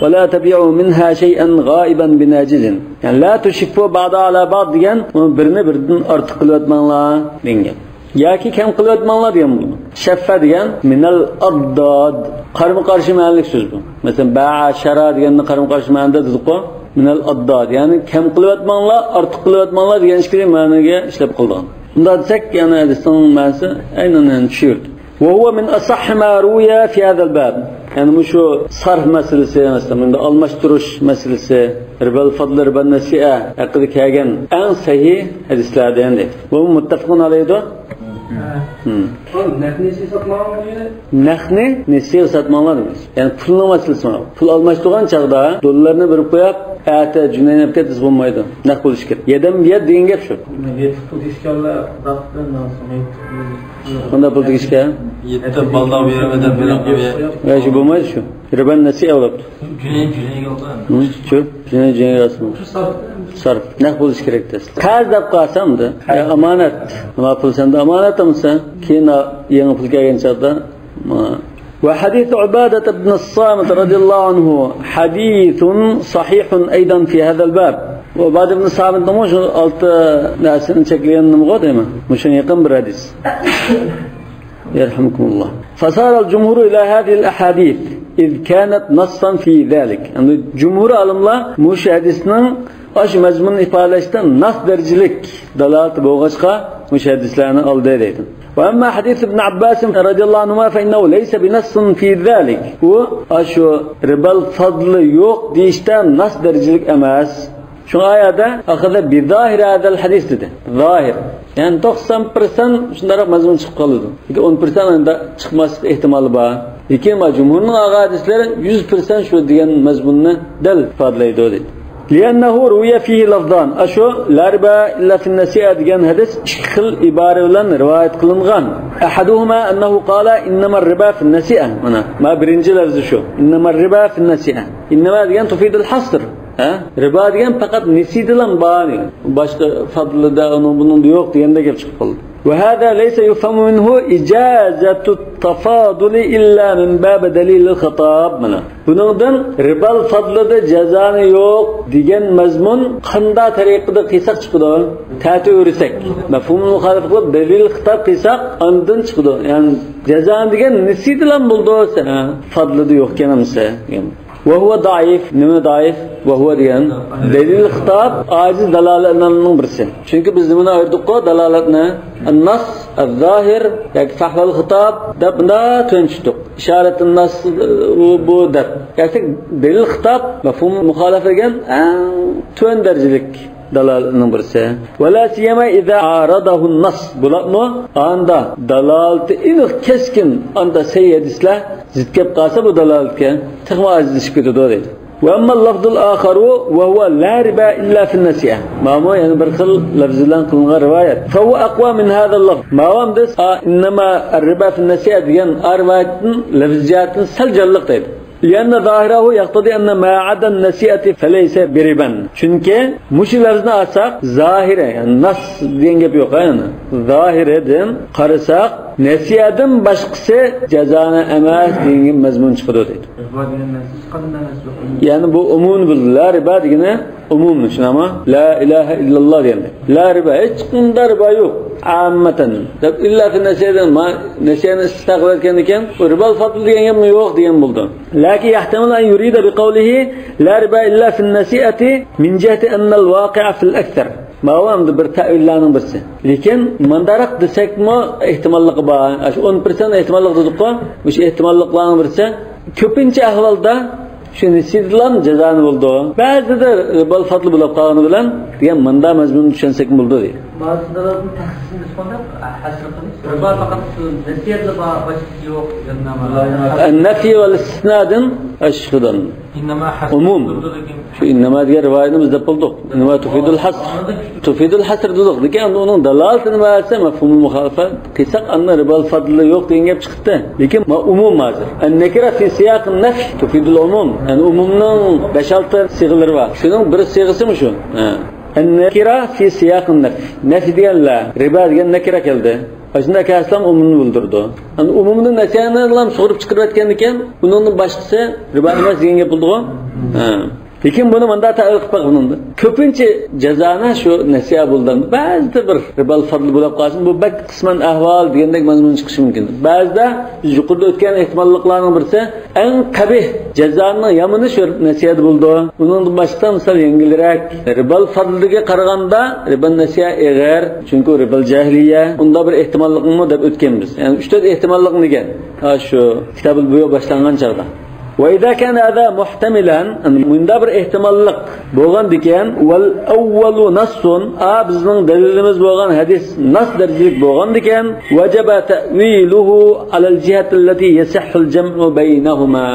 ولا تبيعوا منها شيئا غائبا بناجز. يەنى لا تشفوا بعضها على بعض دېگەن، ئۇنى بىرىنى بىرىدىن ئارتۇق قىلىۋەتمەڭلار دېگەن گەپ. ياكى كەم قىلىۋەتمەڭلار دېگەن بولىدۇ. شەففە دېگەن مىنەل ئادداد. قارىمۇ قارشى مەنىلىك سۆز بۇ. مەسىلەن، بەئە شەرا دېگەننى قارىمۇ قارشى مەنىدە دېدۇققۇ. مىنەل ئادداد. يەنى كەم قىلىۋەتمەڭلار، ئارتۇق قىلىۋەتمەڭلار دېگەن ئىككىلا مەنىگە ئىشلەپ قالىدىغان. بۇنداق دېسەك، يەنى ھەدىسنىڭ مەنىسى ئەينەن يەنى چۈشۈۋېرىدۇ. وهو من أصح ما روي في هذا الباب. يەنى مۇشۇ سارف مەسىلىسى، مەسىلەن، بۇندا ئالماشتۇرۇش مەسىلىسى، رىبال فەدل، رىبان نەسىئە ھەققىدە كەلگەن ئەڭ سەھىھ ھەدىسلەردىن دەيدۇ. بۇ مۇتتەپىقۇن ئەلەيھىدۇ. ھە. ھىم. ئۇ نەق نېسى ساتماڭلار دېگىنى؟ نەقنى نېسىگە ساتماڭلار دېمەكچى. يەنى پۇلنىڭ مەسىلىسى مانا. پۇل ئالماشتۇرغان چاغدا دوللارنى بېرىپ قويۇپ، ئەتە جۈنەينى ئەپ كەت دېسە بولمايدۇ. نەق بولۇشى كېرەك. يەدەن بۇ يەر دېگەن گەپ شۇ. يېتىپ پۇل ئىشكاللار، داقتىن، نان سومايتىپ. قانداق پۇل دېگىشكە؟ يېتىپ بالداق بېرىپ، ئادەم بېرىپ. يا، شۇ بولمايدۇ شۇ. رىبان نەسىئە بولۇپتۇ. جۈنەي، جۈنەيگە ئالدى. ھە، شۇ. جۈنەي، جۈنەيگە ئالسىمۇ. شۇ سارپ. سارپ. نەق بولۇشى كېرەك دەس. قەرز دەپ قالسامدۇ؟ يا ئامانەت. نېمە پۇل سەندە ئامانەت ئەمىسە؟ كېيىن يېڭى پۇل كەلگەن چاغدا. ما. وحديث عبادة بن الصامت رضي الله عنه حديث صحيح أيضا في هذا الباب. ئۇبادە ئىبن سامىتنىڭمۇ شۇ ئالتە نەرسىنى چەكلىگەن نېمىغۇ دەيمەن. مۇشۇ يېقىن بىر ھەدىس. يرحمكم الله. فصار الجمهور إلى هذه الأحاديث إذ كانت نصا في ذلك. يەنى جۇمھۇر ئالىملار مۇشۇ ھەدىسنىڭ ئاشۇ مەزمۇننى ئىپادىلەشتە ناس دەرىجىلىك دالالىتى بولغاچقا، مۇشۇ ھەدىسلەرنى ئالدى دەيدۇ. وأما حديث ابن عباس رضي الله عنهما فإنه ليس بنص في ذلك. ئۇ ئاشۇ رىبال فەدلى يوق دېيىشتە ناس دەرىجىلىك ئەمەس. شۇڭا ئايەتتە أخذ بظاهر هذا الحديث دېدى. زاھىر. يەنى توقسان پىرسەنت شۇنداق مەزمۇن چىقىپ قالىدۇ. لېكىن ئون پىرسەنت ئاندا چىقماسلىق ئېھتىمالى بار. لېكىن ما جۇمھۇرنىڭ ئالغان ھەدىسلىرى يۈز پىرسەنت شۇ دېگەن مەزمۇننى دەل ئىپادىلەيدۇ دېدى. لأنه روي فيه لفظان. ئاشۇ لا ربا إلا في النسيئة دېگەن ھەدىس ئىككى خىل ئىبارە بىلەن رىۋايەت قىلىنغان. أحدهما أنه قال إنما الربا في النسيئة. مانا، ما بىرىنچى لەفزى شۇ. إنما الربا في النسيئة. إنما دېگەن تفيد الحصر. ھە؟ رىبا دېگەن پەقەت نېسىدىلا بار. باشقا فەدلىدە، ئۇنىڭ بۇنىڭدا يوق دېگەندەك گەپ چىقىپ قالدى. وهذا ليس يفهم منه إجازة التفاضل إلا من باب دليل الخطاب. مانا. بۇنىڭدىن رىبال فەدلىدە جازانى يوق دېگەن مەزمۇن قانداق تەرىقىدە قىلساق چىقىدۇ؟ تەتۈرۈسەك. مەفھۇمۇل مۇخالىپە قىلىپ دەلىل خىتاب قىلساق ئاندىن چىقىدۇ. يەنى جازانى دېگەن نېسىدىلا بولىدۇ دېسە، ھە، فەدلىدە يوق ئىكەن ئەمىسە دېگەن. وهو ضعيف. نېمە زەئىپ؟ وهو دېگەن دەلىل خىتاب ئاجىز دالالەتلەرنىڭ بىرسى. چۈنكى بىز نېمىنى ئايرىدۇققۇ دالالەتنى؟ النص، الظاهر ياكى فحوى الخطاب دەپ بۇنداق تۆۋەن چۈشتۇق. إشارة النص بۇ، بۇ دەپ. ياكى دەلىل خىتاب، مەفھۇم مۇخالىپە دېگەن ئەڭ تۆۋەن دەرىجىلىك دالالەتنىڭ بىرسى. ولا سيما إذا عارضه النص. بولۇپمۇ ئاندا دالالىتى ئېنىق كەسكىن، ئاندا سەھىھ ھەدىسلەر زىت كەپ قالسا بۇ دالالەتكە تېخىمۇ ئاجىزلىشىپ كېتىدۇ دەيدۇ. وأما اللفظ الآخر وهو لا ربا إلا في النسيئة. مانا بۇ يەنە بىر خىل لەفز بىلەن قىلىنغان رىۋايەت. فهو أقوى من هذا اللفظ. ماۋام دېسە، ئا، إنما الربا في النسيئة دېگەن ئا رىۋايەتتىن لەفز جەھەتتىن سەل جانلىق دەيدۇ. لأن ظاهره يقتضي أن ما عدا النسيئة فليس بربا. چۈنكى مۇشۇ لەفزنى ئالساق، زاھىرى، يەنى نەس دېگەن گەپ يوق، يەنى زاھىرىدىن قارىساق، نەسىئەدىن باشقىسى جازانە ئەمەس دېگەن مەزمۇن چىقىدۇ دەيدۇ. رىبا دېگەن نەرسە ھېچقانداق نەرسە يوق. يەنى بۇ ئومۇمىي بىلدى. لا رىبا دېگىنى ئومۇمىي، شۇنداقمۇ؟ لا ئىلاھە ئىللاللا دېگەندەك. لا رىبا، ھېچقانداق رىبا يوق. ئاممەتەن. دەپ ئىللا فى نەسىيەدىن، ما، نەسىيەنى ئىستىسنا قىلىۋەتكەندىكىن، ئۇ رىبال فەدل دېگەن گەپمۇ يوق دېگەن بولىدۇ. لكن يحتمل أن يريد بقوله لا ربا إلا في النسيئة من جهة أن الواقع في الأكثر. ماۋۇ ئەمدى بىر تەۋىللەرنىڭ بىرسى. لېكىن مۇنداقراق دېسەكمۇ ئېھتىماللىقى بار. ئاشۇ ئون پىرسەنت ئېھتىماللىق دېدۇققۇ، مۇشۇ ئېھتىماللىقلارنىڭ بىرسى. كۆپىنچە ئەھۋالدا شۇ نېسىدىلام جازانى بولىدۇ. بەزىدە رىبال فەدلى بولۇپ قالغىنى بىلەن دېگەن مۇنداق مەزمۇننى چۈشەنسەكمۇ بولىدۇ دەيدۇ. بەزىدە تەخسىسنى قىلدۇق، ھەسر قىلىش. رىبا پەقەت شۇ نەسىيەتلا بار، باشقىسى يوق. نەفى ۋە ئىستىسنادىن ئاشۇدىن. ئۇمۇم. شۇ ئىننەما دېگەن رىۋايەتنى بىز دەپ بولدۇق. ئىننەما تۇفىدۇل ھەسر. تۇفىدۇل ھەسر دېدۇق. لېكىن ئەمدى ئۇنىڭ دالالىتىنى بەرسە، مەفھۇمۇل مۇخالىپە قىلساق، ئەمدى رىبال فەدلى يوق دېگەن گەپ چىقتى. لېكىن ما ئۇمۇم ھازىر. ئەن نەكىرە فى سىياقىن نەفي تۇفىدۇل ئۇمۇم. يەنى ئۇمۇمنىڭ بەش-ئالتە سىغىلىرى بار. شۇنىڭ بىر سىغىسىمۇ شۇ. ھە. ئەن نەكىرە فى سىياقىن نەفي. نەفي دېگەنلەر، رىبا دېگەن نەكىرە كەلدى. ئاشۇنداق كەلسىلا ئۇمۇمنى بىلدۈرىدۇ. ئەمدى ئۇمۇمنى نەسىيەنىلا سۇغۇرۇپ چىقىرىۋەتكەندىكىن، ئۇنىڭدىن باشقىسى رىبا ئەمەس دېگەن گەپ بولىدىغۇ؟ ھە. لېكىن بۇنى مۇنداق تەۋىل قىلىپ باقمىدىم. كۆپىنچە جازانى شۇ نەسىيە بولىدۇ. بەزىدە بىر رىبال فەدلى بولۇپ قالسىمۇ، بۇ بەك قىسمەن ئەھۋال دېگەندەك مەزمۇن چىقىشى مۇمكىن. بەزىدە بىز يۇقىرىدا ئۆتكەن ئېھتىماللىقلارنىڭ بىرسى، ئەڭ قەبىھ جازانىڭ يامىنى شۇ نەسىيەدە بولىدۇ. ئۇنىڭدىن باشقا مىسال يەڭگىلرەك. رىبال فەدلىگە قارىغاندا رىبال نەسىيە ئېغىر، چۈنكى رىبال جاھىلىيە. ئۇنداق بىر ئېھتىماللىقمۇ دەپ ئۆتكەنمىز. يەنى ئۈچ-تۆت ئېھتىماللىقنى دېگەن. ھە، شۇ كىتابۇل بۇيۇ باشلانغان چاغدا. ۋە ئىزا كان ھازا مۇھتەمىلەن، مۇنداق بىر ئېھتىماللىق بولغاندىكەن، ۋەل ئەۋۋەلۇ نەسسۇن، ئا، بىزنىڭ دەلىلىمىز بولغان ھەدىس نەس دەرىجىلىك بولغاندىكەن، ۋەجەبە تەئۋىلۇھۇ ئەلەل جىھەتىللەتى يەسىھھۇل جەمئۇ بەينەھۇما.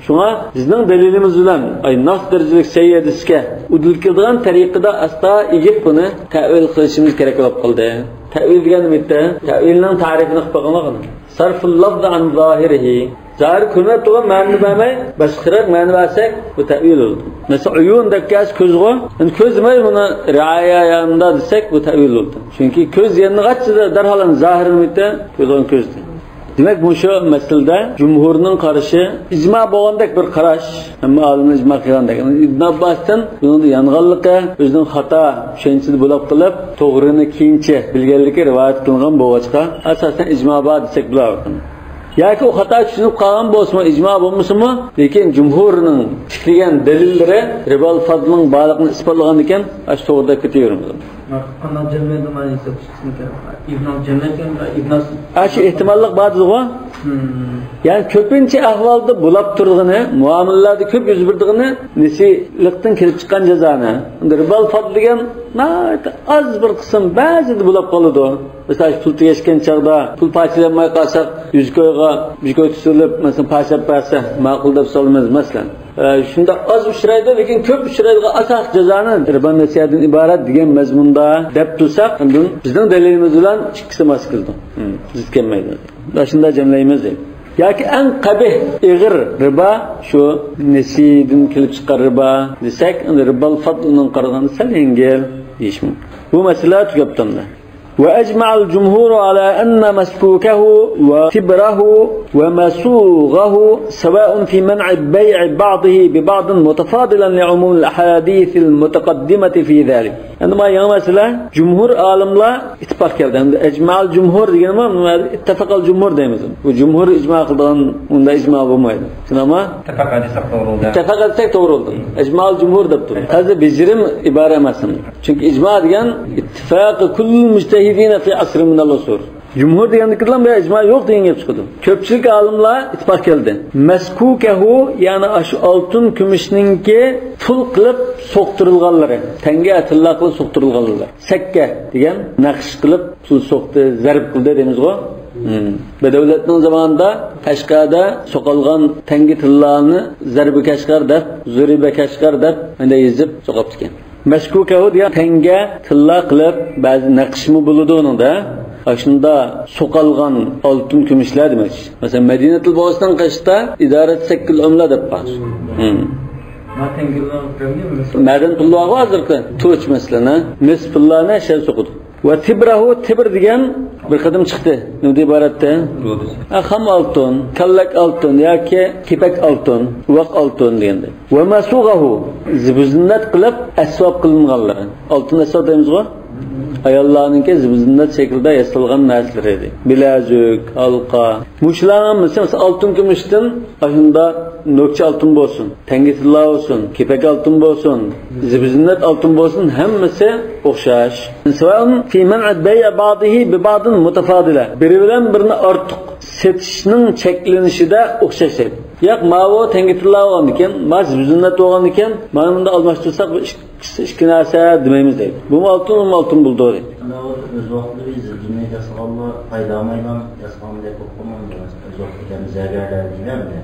شۇڭا بىزنىڭ دەلىلىمىز بىلەن، ئاي، نەس دەرىجىلىك سەھىھ ھەدىسكە ئۇدۇل كېلىدىغان تەرىقىدە ئاستا ئېگىپ بۇنى تەئۋىل قىلىشىمىز كېرەك بولۇپ قالدى. تەئۋىل دېگەن نېمە؟ تەئۋىلنىڭ تەرىپىنى قىلىپ باقىمىز. سەرفۇل لەفزى ئەن زاھىرىھى. زاھىر كۆرۈنۈپ تۇرغان مەنىنى بەرمەي، باشقىراق مەنە بەرسەك، بۇ تەئۋىل بولىدۇ. مەسىلەن، ئۇيۇن دەپ كەلسە كۆزغۇ، ئەمدى كۆز دېمەي بۇنى رىئايە يانىدا دېسەك، بۇ تەئۋىل بولىدۇ. چۈنكى كۆز يەنە قاچىدا دەرھال ئەمدى زاھىرنى بىتە كۆرىدىغان كۆزدىن. دېمەك، مۇشۇ مەسىلىدە جۇمھۇرنىڭ قارىشى ئىجما بولغاندەك بىر قاراش، ھەممە ئالىملار ئىجما قىلغاندەك. ئىبن ئابباستىن بۇنىڭدا يانغانلىقى، ئۆزىنىڭ خاتا چۈشەنچىسىدە بولۇپ قېلىپ، توغرىنى كېيىنچە بىلگەنلىكى رىۋايەت قىلىنغان بولغاچقا، ئاساسەن ئىجما بار دېسەك بولار. ياكى ئۇ خاتا چۈشىنىپ قالغان بولسىمۇ، ئىجما بولمىسىمۇ، لېكىن جۇمھۇرنىڭ تىكلىگەن دەلىللىرى رىبال فەدلنىڭ بارلىقىنى ئىسپاتلىغاندىكىن، ئاشۇ توغرىدا كېتىۋېرىمىز. ئانا جەملەيدۇ مانا يېزىپ چىقسىنكەن. ئىبن جەملەيكەن، ئىبن ئاشۇ ئېھتىماللىق بار دېدىغۇ. يەنى كۆپىنچە ئەھۋالدا بولاپ تۇرىدىغىنى، مۇئامىلىلەردە كۆپ يۈز بېرىدىغىنى نېسىلىقتىن كېلىپ چىققان جازانى. ئەمدى رىبال فەدل دېگەن ناھايىتى ئاز بىر قىسىم بەزىدە بولاپ قالىدۇ. مىسال، پۇل تېگەشكەن چاغدا پۇل پارچىلانماي قالساق، يۈز كويغا بىر كوي تۇتۇلۇپ، مەسىلەن، پارچىلاپ بەرسە ماقۇل دەپ سالىمىز، مەسىلەن. ئە، شۇنداق ئاز ئۇچرايدۇ، لېكىن كۆپ ئۇچرايدىغان ئاساس جازانى رىبا نەسىيەدىن ئىبارەت دېگەن مەزمۇندا دەپ تۇرساق، ئاندىن بىزنىڭ دەلىلىمىز بىلەن ئىككىسى ماس كېلىدۇ. زىت كەلمەيدۇ. شۇنداق جەملەيمىز دەيدۇ. ياكى ئەڭ قەبىھ، ئېغىر رىبا شۇ نېسىدىن كېلىپ چىققان رىبا دېسەك، ئەمدى رىبال فەدلىنىڭ قارىغاندا سەل يەڭگىل دېيىش مۇمكىن. بۇ مەسىلە تۈگەپتۇ ئەمدى. وأجمع الجمهور على أن مسكوكه وتبره ومسوغه سواء في منع بيع بعضه ببعض متفاضلا لعموم الأحاديث المتقدمة في ذلك. ئەمدى مانا يېڭى مەسىلە، جۇمھۇر ئالىملار ئىتتىپاق كەلدى. ئەمدى ئەجمەئەل جۇمھۇر دېگەنمۇ، ئىتتەپەقەل جۇمھۇر دەيمىز. بۇ جۇمھۇر ئىجما قىلىدىغان، ئۇنداق ئىجما بولمايدۇ. شۇنداقمۇ؟ ئىتتىپاق دېسەك توغرا بولدى. ئىتتىپاق دېسەك توغرا بولدى. ئەجمەئەل جۇمھۇر دەپ تۇرۇڭ. ھازىر بېجىرىم ئىبارە ئەمەس. چۈنكى ئىجما دېگەن اتفاق كل المجتهدين في عصر من العصور. جۇمھۇر دېگەندىكىدىلا بۇ ئىجما يوق دېگەن گەپ چىقىدۇ. كۆپچىلىك ئالىملار ئىتتىپاق كەلدى. مەسكۇكەھۇ، يەنى ئاشۇ ئالتۇن كۈمۈشنىڭكى پۇل قىلىپ سوقتۇرۇلغانلىرى، تەڭگە تىللا قىلىپ سوقتۇرۇلغانلىرى. سەككە دېگەن نەقىش قىلىپ پۇل سوقتى، زەرب قىلدى دەيمىزغۇ. بەدەۋلەتنىڭ زامانىدا قەشقەردە سوقالغان تەڭگە تىللانى زەربى كەشقەر دەپ، زۇرىبە كەشقەر دەپ، ئەندە يېزىپ سوقاپتىكەن. مەشكۇكەھۇ دېگەن تەڭگە تىللا قىلىپ، بەزى نەقىشمۇ بولىدۇ ئۇنىڭدا. ئاشۇندا سوقالغان ئالتۇن كۈمۈشلەر دېمەكچى. مەسىلەن، مەدىنەتۇل بوغۇزنىڭ قېشىدا ئىدارەت سەككىل ئۆملە دەپ قار. مەدەن پۇللارغۇ ھازىرقى تۇرۇچ، مەسىلەن، ھە؟ مىس پۇللارنى شەل سوقىدۇ. ۋە تىبرەھۇ، تىبر دېگەن بىر قېتىم چىقتى. نېمىدىن ئىبارەتتە؟ ھە، خام ئالتۇن، كاللەك ئالتۇن ياكى كېپەك ئالتۇن، ئۇۋاق ئالتۇن دېگەندەك. ۋە مەسۇغەھۇ، زىبۇزىننەت قىلىپ ئەسۋاب قىلىنغانلىرى. ئالتۇن ئەسۋاب دەيمىزغۇ؟ ئاياللارنىڭكى زىبۇ زىننەت شەكلىدە ياسالغان نەرسىلىرى ئىدى. بىلەزۈك، ھالقا. مۇشۇلارنىڭ ھەممىسى، مەسىلەن، ئالتۇن كۈمۈشتىن، ئاشۇنداق نۆكچە ئالتۇن بولسۇن، تەڭگە تىللا بولسۇن، كېپەك ئالتۇن بولسۇن، زىبۇ زىننەت ئالتۇن بولسۇن، ھەممىسى ئوخشاش. سەۋەئۇن فى مەنئى بەيئى بەئزىھى بىبەئزىن مۇتەفادىلە. بىرى بىلەن بىرىنى ئارتۇق سېتىشنىڭ چەكلىنىشىدە ئوخشاش دەيدۇ. ياق، ماۋۇ تەڭگە تىللا بولغاندىكىن، ماۋۇ زىبۇ زىننەت بولغاندىكىن، مانا بۇندا ئالماشتۇرساق بۇ ئىككىسى ئىككى نەرسە دېمەيمىز دەيدۇ. بۇمۇ ئالتۇن، بۇمۇ ئالتۇن بولىدۇ دەيدۇ. ئەمما ئۆز ۋاقتىدا بىز دۇنيا ياسىغانلار پايدا ئالمايلا ياسىغاندەك بولۇپ قالمامدۇ؟ ئۆز ۋاقتىدا زەرگەرلەر دېگەندە.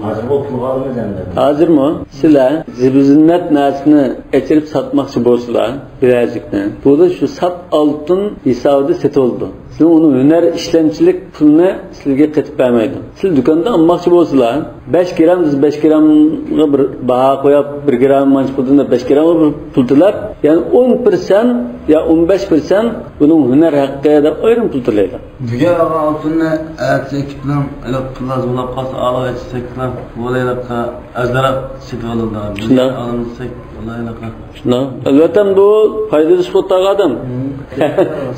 ھازىرغۇ پۇلغا ئالىمىز ئەمدى. ھازىرمۇ سىلەر زىبۇ زىننەت نەرسىنى ئەچىرىپ ساتماقچى بولسىلا، بىلەزۈكنى، بۇدا شۇ ساپ ئالتۇن ھېسابىدا سېتىۋالىدۇ. سىزنىڭ ئۇنىڭ ھۈنەر ئىشلەمچىلىك پۇلىنى سىزگە قېتىپ بەرمەيدۇ. سىز دۇكاندا ئالماقچى بولسىلا، بەش گرام، بىز بەش گرامغا بىر باھا قويۇپ، بىر گرام مانچە پۇلدىن دەپ، بەش گرامغا بىر پۇل تۆلەپ، يەنى ئون پىرسەنت يا ئون بەش پىرسەنت بۇنىڭ ھۈنەر ھەققى دەپ ئايرىم پۇل تۆلەيدۇ. بۈگۈن ئالغان ئالتۇننى ئەتىسى ئېكىپنىڭ ئېلىپ پۇللار بولۇپ قالسا، ئالىپ ئېچىسەكلا، بۇ ھېلىقى ئازراق سېتىپ ئالىدۇ. شۇنداق. ئالىمىز دېسەك، ۋاللاھى ھېلىقى. شۇنداق. ئەلۋەتتە، بۇ پايدىلىشىپ ئولتۇرغان ئادەم.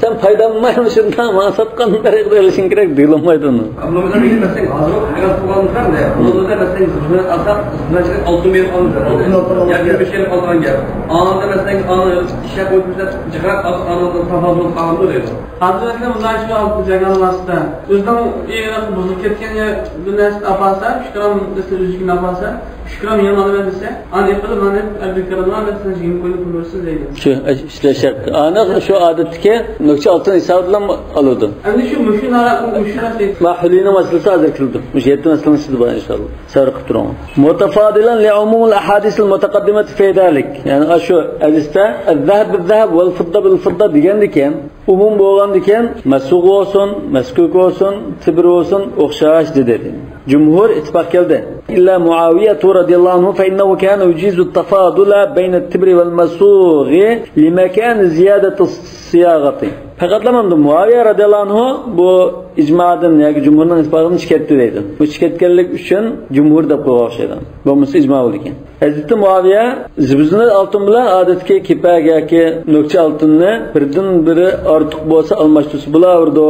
سەن پايدىلانمايمۇ شۇنداق، ماڭا ساتقان بەرگىدە ئېلىشىڭ كېرەك دېيىلمايدۇ ئۇنى. ئابلىمىزدا بىلمەسەڭ، ھازىر ئۇيغۇرلار تۇغانمىزلار دە. ئۇلاردا مەسىلەن، خىزمەت ئالساق، خىزمەتچىلىك ئالتۇن بېرىپ ئالىمىز. ياكى بىر شەرىپ ئالغان گەپ. ئانىڭدا مەسىلەن، ئانىڭ ئىشلەپ قويۇپ، بىزلەر جىقراق ئالساق، ئانىڭدا تاپاۋۇت قالامدۇ دەيدۇ. ھازىر مەسىلەن، مۇنداق ئىش بار، جاگان ۋاسىتە. ئۆزىنىڭ ئېغىر بۇزۇلۇپ كەتكەن يا بىر نەرسىنى ئاپارسا، ئۈچ گرام، مەسىلەن، ئۈزۈكىنى ئاپارسا، ئۈچ گرام يېڭى ئالىمەن دېسە، ئانى ئېلىپ قېلىپ، مانا ئەبدۇكرىمغا مەسىلەن، يىگىرمە كوينى پۇل بېرىسىز دەيدۇ. شۇ، ئىشلەش ھەققى. ئانا شۇ ئادەتتىكى نۆكچە ئالتۇن ھېسابى بىلەن ئالىدۇ. ئەمدى شۇ مۇشۇ نارا-، مۇشۇ نەرسە. ما ھۇلىنىڭ مەسىلىسى ھازىر كېلىدۇ. مۇشۇ يەتتە مەسىلىنىڭ ئىچىدە بار، ئىنشاللا. سەۋر قىلىپ تۇرۇڭ. مۇتەفادىلەن لىئۇمۇمىل ئەھادىسىل مۇتەقەددىمەتى فى زالىك. يەنى ئاشۇ ھەدىستە ئەززەھەب بىززەھەب ۋەل فىددا بىل فىددا دېگەندىكىن، ئومۇم بولغاندىكىن، مەسسۇغ بولسۇن، مەسكۇك بولسۇن، تىبر بولسۇن، ئوخشاش دېدى. جۇمھۇر ئىتتىپاق كەلدى. ئىللا مۇئاۋىيەتۇ رەزىياللاھۇ ئەنھۇ فەئىننەھۇ كانە يۇجىزۇ تەفادۇلە بەينە تىبرى ۋەل مەسسۇغى لىمەكانى زىيادەتى سىياغەتى. پەقەتلا مۇنداق، مۇئاۋىيە رەزىياللاھۇ ئەنھۇ بۇ ئىجمادىن ياكى جۇمھۇرنىڭ ئىتتىپاقىدىن چىقىپ كەتتى دەيدۇ. بۇ چىقىپ كەتكەنلىك ئۈچۈن جۇمھۇر دەپ قويغان ئوخشايدۇ. بولمىسا ئىجما بولىدىكەن. ھەزرىتى مۇئاۋىيە زىبۇزىننەت ئالتۇن بىلەن ئادەتتىكى كېپەك ياكى نۆكچە ئالتۇننى بىردىن بىرى ئارتۇق بولسا ئالماشتۇرسا بولاۋېرىدۇ.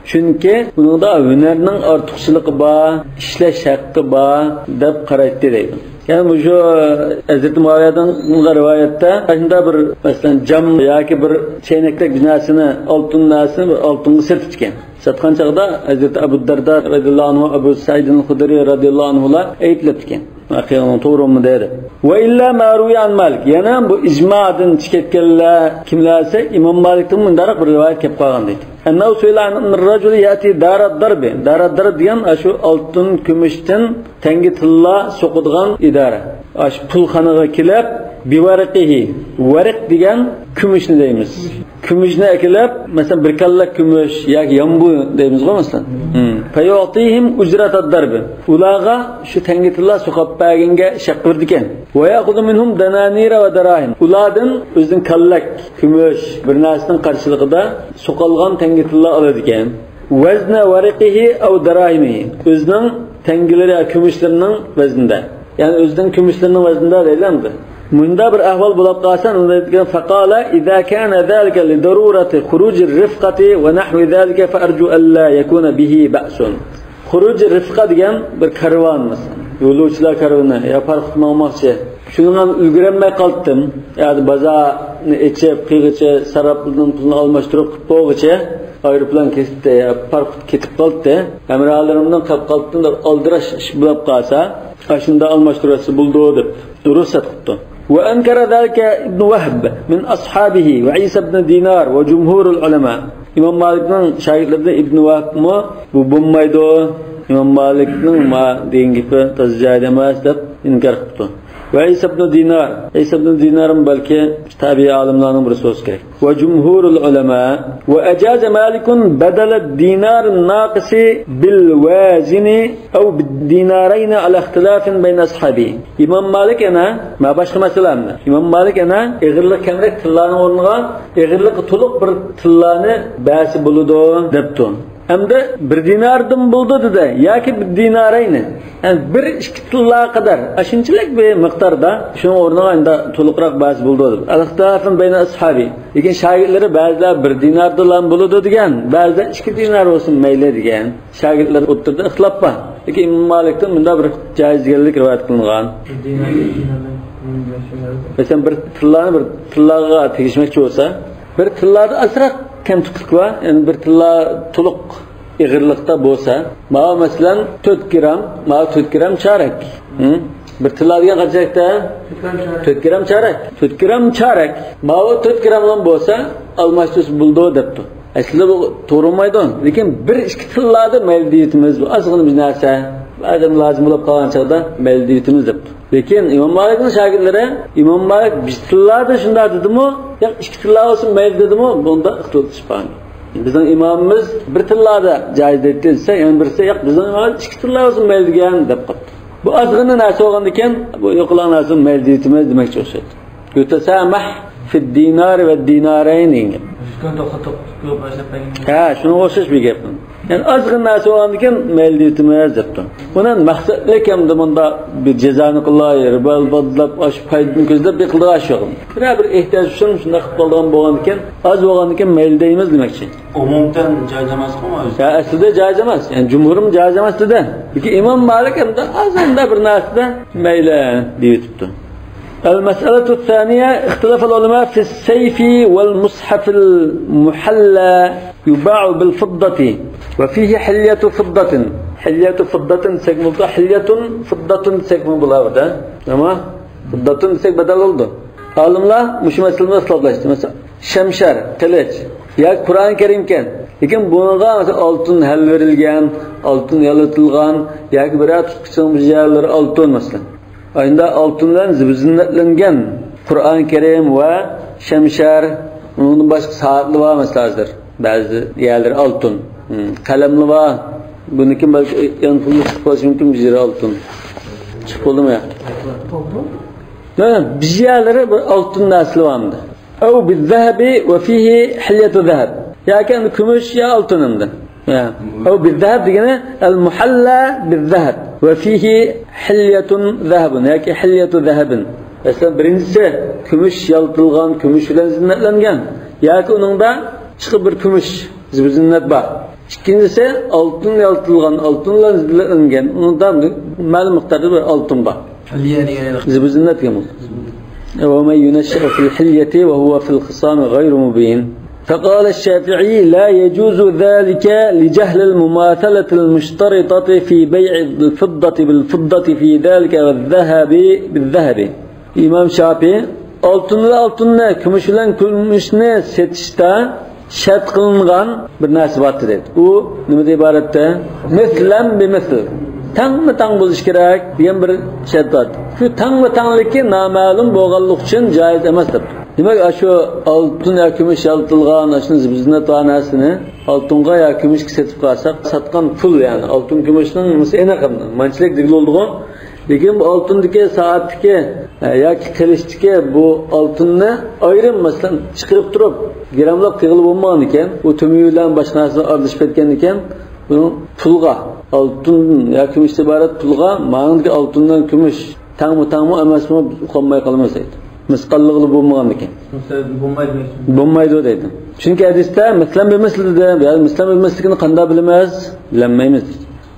چۈنكى بۇنىڭدا ھۈنەرنىڭ ئارتۇقچىلىقى بار، ئىشلەش ھەققى بار دەپ قارايتتى دەيدۇ. يەنى مۇشۇ ھەزرىتى مۇئاۋىيەدىن رىۋايەتتە، شۇنداق بىر، مەسىلەن، جام ياكى بىر چەينەكتەك بىر نەرسىنى، ئالتۇن نەرسىنى بىر ئالتۇنغا سېتىپتىكەن. ساتقان چاغدا ھەزرىتى ئەبۇ دەردا رەزىياللاھۇ ئەنھۇ، ئەبۇ سەئىدىن خۇدرى رازىياللاھۇ ئەنھۇلار ئەيىبلەپتىكەن. ئەخىرىنىڭ توغرىمۇ دەيدۇ. ۋە ئىللا ما رۇۋىيە ئەن مالىك. يەنە بۇ ئىجمادىن چىقىپ كەتكەنلەر كىملەر دېسە، ئىمام مالىكتىن مۇنداق بىر رىۋايەت كېلىپ قالغان دەيدۇ. ئەننەھۇ سۇئىلە ئەن رەجۇلى يەتى دارەد دەربى. دارەد دەرب دېگەن ئاشۇ ئالتۇن، كۈمۈشتىن تەڭگە تىللا سوقىدىغان ئىدارە. ئاشۇ پۇلخانىغا كېلىپ، بىۋەرىقىھى، ۋەرىق دېگەن كۈمۈشنى دەيمىز. كۈمۈشنى ئەكېلىپ، مەسىلەن، بىر كاللەك كۈمۈش ياكى يامبۇ دەيمىزغۇ، مەسىلەن. فيعطيهم أجرة الضرب. ئۇلارغا شۇ تەڭگە تىللا سوقۇپ بەرگەنگە ئىش ھەققى بېرىدىكەن. ويأخذ منهم دنانير ودراهم. ئۇلاردىن ئۆزىنىڭ كاللەك كۈمۈش بىر نەرسىنىڭ قارشىلىقىدا سوقالغان تەڭگە تىللا ئالىدىكەن. وزن ورقه أو دراهمه. ئۆزىنىڭ تەڭگىلىرى، كۈمۈشلىرىنىڭ ۋەزنىدە. يەنى ئۆزىنىڭ كۈمۈشلىرىنىڭ ۋەزنىدە دەيلەمدى. مۇنداق بىر ئەھۋال بولۇپ قالسا، ئۇندا دەيدىكەن، فقال إذا كان ذلك لضرورة خروج الرفقة ونحو ذلك فأرجو ألا يكون به بأس. خروج رفقة دېگەن بىر كارۋان، مەسىلەن، يولۇچىلار كارۋىنى يا پاراخوت ماڭماقچى. شۇنىڭغا ئۈلگۈرەلمەي قالدىم. يا بازارنى ئېچىپ، قىيغىچە ساراپلىدىن پۇلنى ئالماشتۇرۇپ قىلىپ بولغۇچە، ئايروپىلان كېتىپتۇ يا پاراخوت كېتىپ قالدى. ھەمراھلىرىمدىن قاپ قالدىم دەپ ئالدىراش ئىش بولۇپ قالسا، ئاشۇنداق ئالماشتۇرۇۋەتسە بولىدۇ دەپ رۇخسەت قىپتۇ. وأنكر ذلك ابن وهب من أصحابه وعيسى بن دينار وجمهور العلماء. ئىمام مالىكنىڭ شاگىرتلىرىدىن ئىبن ۋەھبمۇ بۇ بولمايدۇ، ئىمام مالىكنىڭ ما دېگەن گېپى تازا جايىدا ئەمەس دەپ ئىنكار قىپتۇ. ۋە ئىسا ئىبن دىنار، ئىسا ئىبن دىنارمۇ بەلكى تەبىئىي ئالىملارنىڭ بىرسى بولسا كېرەك. وجمهور العلماء وأجاز مالك بدل الدينار الناقص بالوازن أو بالدينارين على اختلاف بين أصحابه. ئىمام مالىك يەنە، ما باشقا مەسىلە ئەمدى. ئىمام مالىك يەنە ئېغىرلىقى كەمرەك تىللانىڭ ئورنىغا ئېغىرلىقى تولۇق بىر تىللانى بەرسە بولىدۇ دەپتۇ. ئەمدى بىر دىناردىن بولىدۇ دېدى، ياكى بىر دىنارەينى. يەنى بىر ئىككى تىللا قەدەر، ئاشۇنچىلىك بىر مىقداردا، شۇنىڭ ئورنىغا ئەمدى تولۇقراق بەرسە بولىدۇ دەپ. ئەل-ئىختىلاف بەينە ئەسھابى. لېكىن شاگىرتلىرى بەزىلەر بىر دىناردىلا بولىدۇ دېگەن، بەزىلەر ئىككى دىنار بولسۇن مەيلى دېگەن. شاگىرتلەر ئوتتۇرىدا ئىختىلاپ بار. لېكىن ئىمام مالىكتىن مۇنداق بىر جايىز دېگەنلىك رىۋايەت قىلىنغان. مەسىلەن، بىر تىللانى بىر تىللاغا تېگىشمەكچى بولسا، بىر تىللادا ئازراق كەمتۈكلۈك بار، يەنى بىر تىللا تولۇق ئېغىرلىقتا بولسا، ماۋۇ مەسىلەن تۆت گرام، ماۋۇ تۆت گرام چارەك. ھە؟ بىر تىللا دېگەن قانچە؟ تۆت گرام چارەك. تۆت گرام چارەك. ماۋۇ تۆت گراملا بولسا ئالماشتۇرسا بولىدۇ دەپتۇ. ئەسلىدە بۇ توغرا بولمايدۇ. لېكىن بىر ئىككى تىللادا مەيلى دەيتىمىز، بۇ ئازغىنە بىر نەرسە. بەزەن لازىم بولۇپ قالغان چاغدا مەيلى دەيتىمىز دەپتۇ. لېكىن ئىمام مالىكنىڭ شاگىرتلىرى، ئىمام مالىك بىر تىللادا شۇنداق دېدىمۇ، يا ئىككى تىللا بولسۇن مەيلى دېدىمۇ، بۇندا ئىختىلاپلىشىپ قالغان. بىزنىڭ ئىمامىمىز بىر تىللادا جايىز دەيتتى دېسە، يەنە بىرسى، ياق، بىزنىڭ ئىمامىمىز ئىككى تىللا بولسۇن مەيلى دېگەن دەپ قاپتۇ. بۇ ئازغىنە نەرسە بولغاندىكىن، بۇ يوقىلاڭ نەرسىنى مەيلى دەيتىمىز دېمەكچى ئوخشايدۇ. يۇتەسامەھ فىد دىنار ۋە دىنارەين دېگەن گەپ. ئۈچ كۈن توختىتىپ، توختىتىپ باشلاپ بەرگەن. ھە، شۇنىڭغا ئوخشاش بىر گەپ. يەنى ئازغىنە نەرسە بولغاندىكىن مەيلى دەيتىمىز دەپتۇ. بۇنى مەقسەتلىك ھەمدە مۇنداق بىر جازانى قىلاي، رىبا ئالداپ، ئاشۇ پايدىنى كۆزلەپ بېقىلىدىغان ئىش يوق. بىرەر بىر ئېھتىياج ئۈچۈن شۇنداق قىلىپ قالىدىغان بولغاندىكىن، ئاز بولغاندىكىن مەيلى دەيمىز دېمەكچى. ئومۇمەن جايىز ئەمەسقۇ ئۇ؟ ھە، ئەسلىدە جايىز ئەمەس. يەنى جۇمھۇرمۇ جايىز ئەمەس دېدى. لېكىن ئىمام مالىك ئەمدى ئازغىنە بىر نەرسىدە مەيلى دېيىۋېتىپتۇ. المسألة الثانية، اختلف العلماء في السيف والمصحف المحلى يباع بالفضة وفيه حلية فضة. حلية فضة دېسەك بولىدۇ، حلية فضة دېسەكمۇ بولىدۇ. ئەمما فىددەتۇن دېسەك بەدەل بولىدۇ. ئالىملار مۇشۇ مەسىلىدە ئىختىلاپلاشتى. مەسىلەن، شەمشەر، قىلىچ ياكى قۇرئان كەرىمكەن. لېكىن بۇنىڭغا، مەسىلەن، ئالتۇن ھەل بېرىلگەن، ئالتۇن يالىتىلغان ياكى بىرەر تۇتقۇچىنىڭ بىر يەرلىرى ئالتۇن، مەسىلەن. ئەمدى ئالتۇن بىلەن زىبۇزىننەتلەنگەن قۇرئان كەرىم ۋە شەمشەر، ئۇنىڭدىن باشقا سائەتلەر بار، مەسىلەن، ھازىر. بەزى يەرلىرى ئالتۇن. ھىم، قەلەملەر بار. بۇنىڭكى بەلكى يانفوندا چىقىپ قېلىشى مۇمكىن، بىر يېرى ئالتۇن. چىقىپ بولدىمۇ يا؟ ھە، بىر يەرلىرى بىر ئالتۇن نەرسىلەر بار ئەمدى. أو بالذهب وفيه حلية ذهب. ياكى ئەمدى كۈمۈش يا ئالتۇن ئەمدى. يا. أو بالذهب دېگىنى المحلى بالذهب وفيه حلية ذهب ياكى حلية ذهب. مەسىلەن، بىرىنچىسى كۈمۈش يالتىلغان، كۈمۈش بىلەن زىننەتلەنگەن ياكى ئۇنىڭدا چىقىپ بىر كۈمۈش زىبۇزىننەت بار. ئىككىنچىسى ئالتۇن يالتىلغان، ئالتۇن بىلەن زىننەتلەنگەن. ئۇنىڭدا مەلۇم مىقداردا بىر ئالتۇن بار. زىبۇزىننەت دېگەن بۇ. ومن ينشأ في الحلية وهو في الخصام غير مبين. فقال الشافعي: لا يجوز ذلك لجهل المماثلة المشترطة في بيع الفضة بالفضة في ذلك والذهب بالذهب. ئىمام شاپىئى ئالتۇن بىلەن ئالتۇننى، كۈمۈش بىلەن كۈمۈشنى سېتىشتا شەرت قىلىنغان بىر نەرسە بار دەيدۇ. ئۇ نېمىدىن ئىبارەتتە؟ مىسلەن بىمىسل. تەڭمۇ تەڭ بولۇشى كېرەك دېگەن بىر شەرت بار. شۇ تەڭمۇ تەڭلىكى نامەلۇم بولغانلىقى ئۈچۈن جايىز ئەمەس دەپتۇ. دېمەك، ئاشۇ ئالتۇن يا كۈمۈش يالتىلغان، ئاشۇ زىبۇزىننەت بار نەرسىنى ئالتۇنغا يا كۈمۈشكە سېتىپ قالساق، ساتقان پۇل، يەنى ئالتۇن كۈمۈشنىڭ نېمىسى ئېنىق ئەمدى. مانچىلىك دېگىلى بولىدىغۇ. لېكىن بۇ ئالتۇندىكى، سائەتتىكى، ئە، ياكى قىلىچتىكى بۇ ئالتۇننى ئايرىم، مەسىلەن، چىقىرىپ تۇرۇپ، گىراملاپ قىلغىلى بولمىغان ئىكەن، ئۇ تۆمۈر بىلەن باشقا نەرسىلەر ئارىلىشىپ كەتكەن ئىكەن، بۇنىڭ پۇلغا، ئالتۇن يا كۈمۈشتىن ئىبارەت پۇلغا، مانىڭدىكى ئالتۇن بىلەن كۈمۈش تەڭمۇ تەڭمۇ ئەمەسمۇ، ئۇقالماي قالىمىز دەيدۇ. مىسقاللىقلا بولمىغاندىكىن. بولمايدۇ دەيدۇ. چۈنكى ھەدىستە مىسلەن بىمىسل دېدى. يا مىسلەن بىمىسلىكىنى قانداق بىلىمىز؟ بىلەلمەيمىز.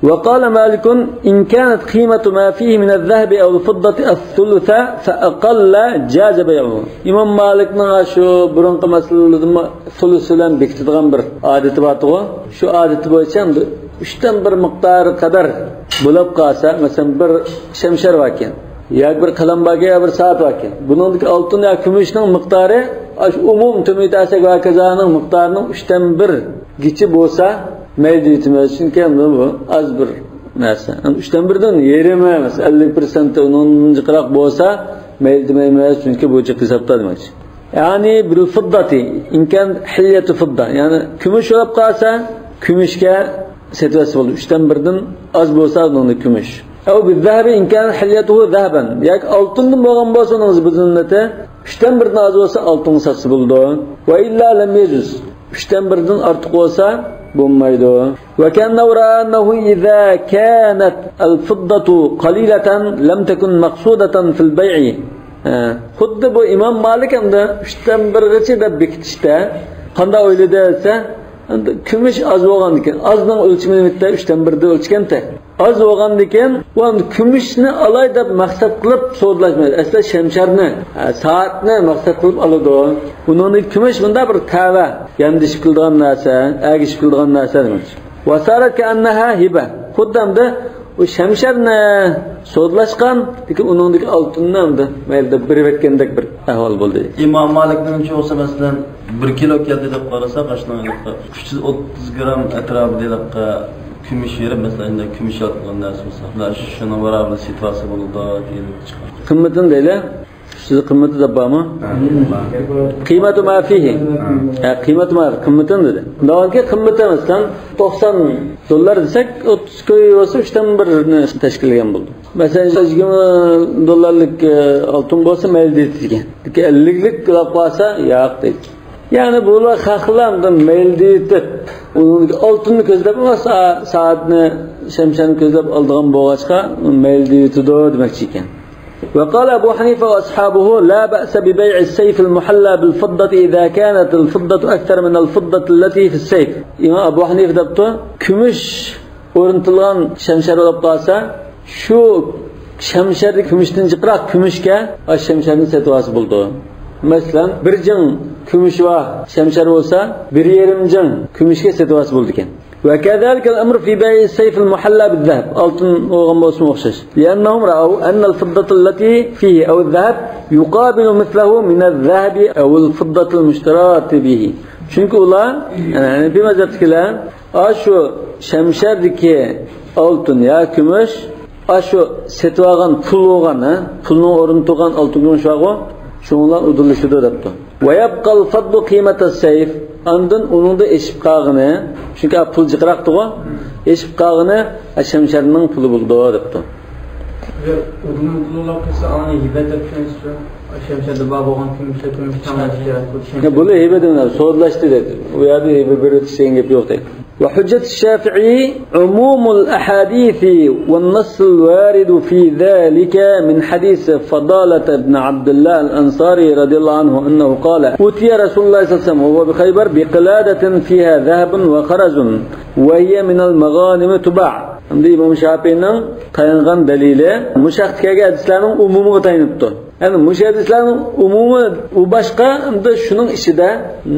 وقال مالك: إن كانت قيمة ما فيه من الذهب أو الفضة الثلث فأقل جاز بيعه. ئىمام مالىكنىڭ شۇ بۇرۇنقى مەسىلىدىمۇ سۇلۇس بىلەن بېكىتىدىغان بىر ئادىتى بارتىغۇ. شۇ ئادىتى بويىچە ئۈچتىن بىر مىقدارى قەدەر بولۇپ قالسا، مەسىلەن، بىر شەمشەر باركەن، ياكى بىر قەلەم باركەن، يا بىر سائەت باركەن. بۇنىڭدىكى ئالتۇن يا كۈمۈشنىڭ مىقدارى، ئاشۇ ئومۇم تۆمۈر تەسەك ۋە ھاكازانىڭ مىقدارىنىڭ ئۈچتىن بىر گىچە بولسا، مەيلى دەيمىز، چۈنكى ئەمدى بۇ ئاز بىر نەرسە. ئەمدى ئۈچتىن بىردىن يېرىمى، مەسىلەن، ئەللىك پىرسەنت ئۇنىڭدىن جىقراق بولسا، مەيلى دەيمىز، چۈنكى بۇ جىق ھېسابتا دېمەكچى. يەنى بىل فىددەتى، ئىن كان ھىليەتۇ فىددە. يەنى كۈمۈش بولۇپ قالسا، كۈمۈشكە سېتىۋەتسە بولىدۇ. ئۈچتىن بىردىن ئاز بولسا، ئۇنىڭدا كۈمۈش. ئەۋ بىل زەھەبى، ئىن كان ھىليەتۇھۇ زەھەبەن. ياكى ئالتۇندىن بولغان بولسا، ئۇنىڭ زىبۇزىننىتى ئۈچتىن بىردىن ئاز بولسا، ئالتۇنغا ساتسا بولىدۇ. ۋە ئىللا لەم يەجۇز. ئۈچتىن بىردىن ئارتۇق بولسا، بولمايدۇ. وكأنه رأى أنه إذا كانت الفضة قليلة لم تكن مقصودة في البيع. ھە، خۇددى بۇ ئىمام مالىك ئەمدى ئۈچتىن بىرگىچە دەپ بېكىتىشتە قانداق ئويلىدى دېسە، ئەمدى كۈمۈش ئاز بولغاندىكىن، ئازنىڭ ئۆلچىمى نېمىتتە؟ ئۈچتىن بىردە ئۆلچىگەنتە. ئاز بولغاندىكىن، ئۇ كۈمۈشنى ئالاي دەپ مەقسەت قىلىپ سودىلاشمايدۇ. ئەسلى شەمشەرنى، ھە، سائەتنى مەقسەت قىلىپ ئالىدۇ. ئۇنىڭدىكى كۈمۈش مۇنداق بىر تەۋە، ياندىشىپ كېلىدىغان نەرسە، ئەگىشىپ كېلىدىغان نەرسە دېمەكچى. وصارت كأنها هبة. خۇددى ئەمدى ئۇ شەمشەرنى سودىلاشقان، لېكىن ئۇنىڭدىكى ئالتۇننى ئەمدى مەيلى دەپ بېرىۋەتكەندەك بىر ئەھۋال بولدى. ئىمام مالىكنىڭچە بولسا، مەسىلەن، بىر كىلو كەلدى دەپ قارىساق، ئاشۇنىڭ ئۈچ يۈز ئوتتۇز گرام ئەتراپىدا ھېلىقى كۈمۈش بېرىپ، مەسىلەن، ئەندى كۈمۈش يالتىلىغان نەرسە بولسا، مانا شۇ، شۇنىڭ باراۋەر سېتىۋالسا بولىدۇ دېگەن چىققان. قىممىتىنى دەيلى. ئۈستىدە قىممىتى دەپ بارمۇ؟ قىممەتۇ ما فىھى. ھە، قىممەتۇ ما، قىممىتىنى دېدى. دەۋالكى قىممىتى، مەسىلەن، توقسان دوللار دېسەك، ئوتتۇز كوي بولسا ئۈچتىن بىرنى تەشكىللىگەن بولدى. مەسىلەن، يىگىرمە دوللارلىق، ئە، ئالتۇن بولسا مەيلى دېدى دېگەن. لېكىن ئەللىكلىك قىلىپ قالسا، ياق دەيدۇ. يەنى بۇلار خەقلەر مەيلى دېيىتىپ، ئۇنىڭ ئالتۇننى كۆزلەپ ئەمەس، سا-، سائەتنى، شەمشەرنى كۆزلەپ ئالىدىغان بولغاچقا، مەيلى دېيىتىدۇ دېمەكچى ئىكەن. وقال أبو حنيفة وأصحابه: لا بأس ببيع السيف المحلى بالفضة إذا كانت الفضة أكثر من الفضة التي في السيف. ئىمام ئەبۇ ھەنىفە دەپتۇ، كۈمۈش ئورنىتىلغان شەمشەر بولۇپ قالسا، شۇ شەمشەردىكى كۈمۈشتىن جىقراق كۈمۈشكە ئاشۇ شەمشەرنى سېتىۋالسا بولىدۇ. مەسىلەن، بىر جىڭ كۈمۈشى بار شەمشەر بولسا، بىر يېرىم جىڭ كۈمۈشكە سېتىۋالسا بولىدىكەن. وكذلك الأمر في بيع السيف المحلى بالذهب. ئالتۇن بولغان بولسىمۇ ئوخشاش. لأنهم رأوا أن الفضة التي فيه أو الذهب يقابل مثله من الذهب أو الفضة المشتراة به. چۈنكى ئۇلار، يەنى ھەنەفىي مەزھەپتىكىلەر، ئاشۇ شەمشەردىكى ئالتۇن يا كۈمۈش، ئاشۇ سېتىۋالغان پۇل بولغان، ھە؟ پۇلنىڭ ئورنىدا تۇرغان ئالتۇن كۈمۈش بارغۇ، شۇنىڭ بىلەن ئۇدۇللىشىدۇ دەپتۇ. ويبقى الفضل قيمة السيف. ئاندىن ئۇنىڭدا ئېشىپ قالغىنى، چۈنكى پۇل جىقراقتىغۇ، ئېشىپ قالغىنى شەمشەرنىڭ پۇلى بولىدۇ دەپتۇ. ئۇدۇلنىڭ پۇلى بولۇپ قالسا، ئۇنى ھىبە دەپ چۈشىنىسىزمۇ؟ شەمشەردە بار بولغان كۈمۈشلەر، كۈمۈش تەڭلەش كېرەك. يا، بۇلار ھىبە دېمەيدۇ، سودىلاشتى دەيدۇ. ئۇ يەردە ھىبە بېرىۋېتىش دېگەن گەپ يوق دەيدۇ. وحجة الشافعي عموم الأحاديث والنص الوارد في ذلك من حديث فضالة بن عبد الله الأنصاري رضي الله عنه أنه قال: أوتي رسول الله صلى الله عليه وسلم وهو بخيبر بقلادة فيها ذهب وخرز وهي من المغانم تباع. ئەمدى ئىمام شافىئىنىڭ تايانغان دەلىلى مۇشۇ ھەقتە كەلگەن ھەدىسلەرنىڭ ئومۇمىغا تايىنىپتۇ. يەنى مۇشۇ ھەدىسلەرنىڭ ئومۇمى ئۇ باشقا، ئەمدى شۇنىڭ ئىچىدە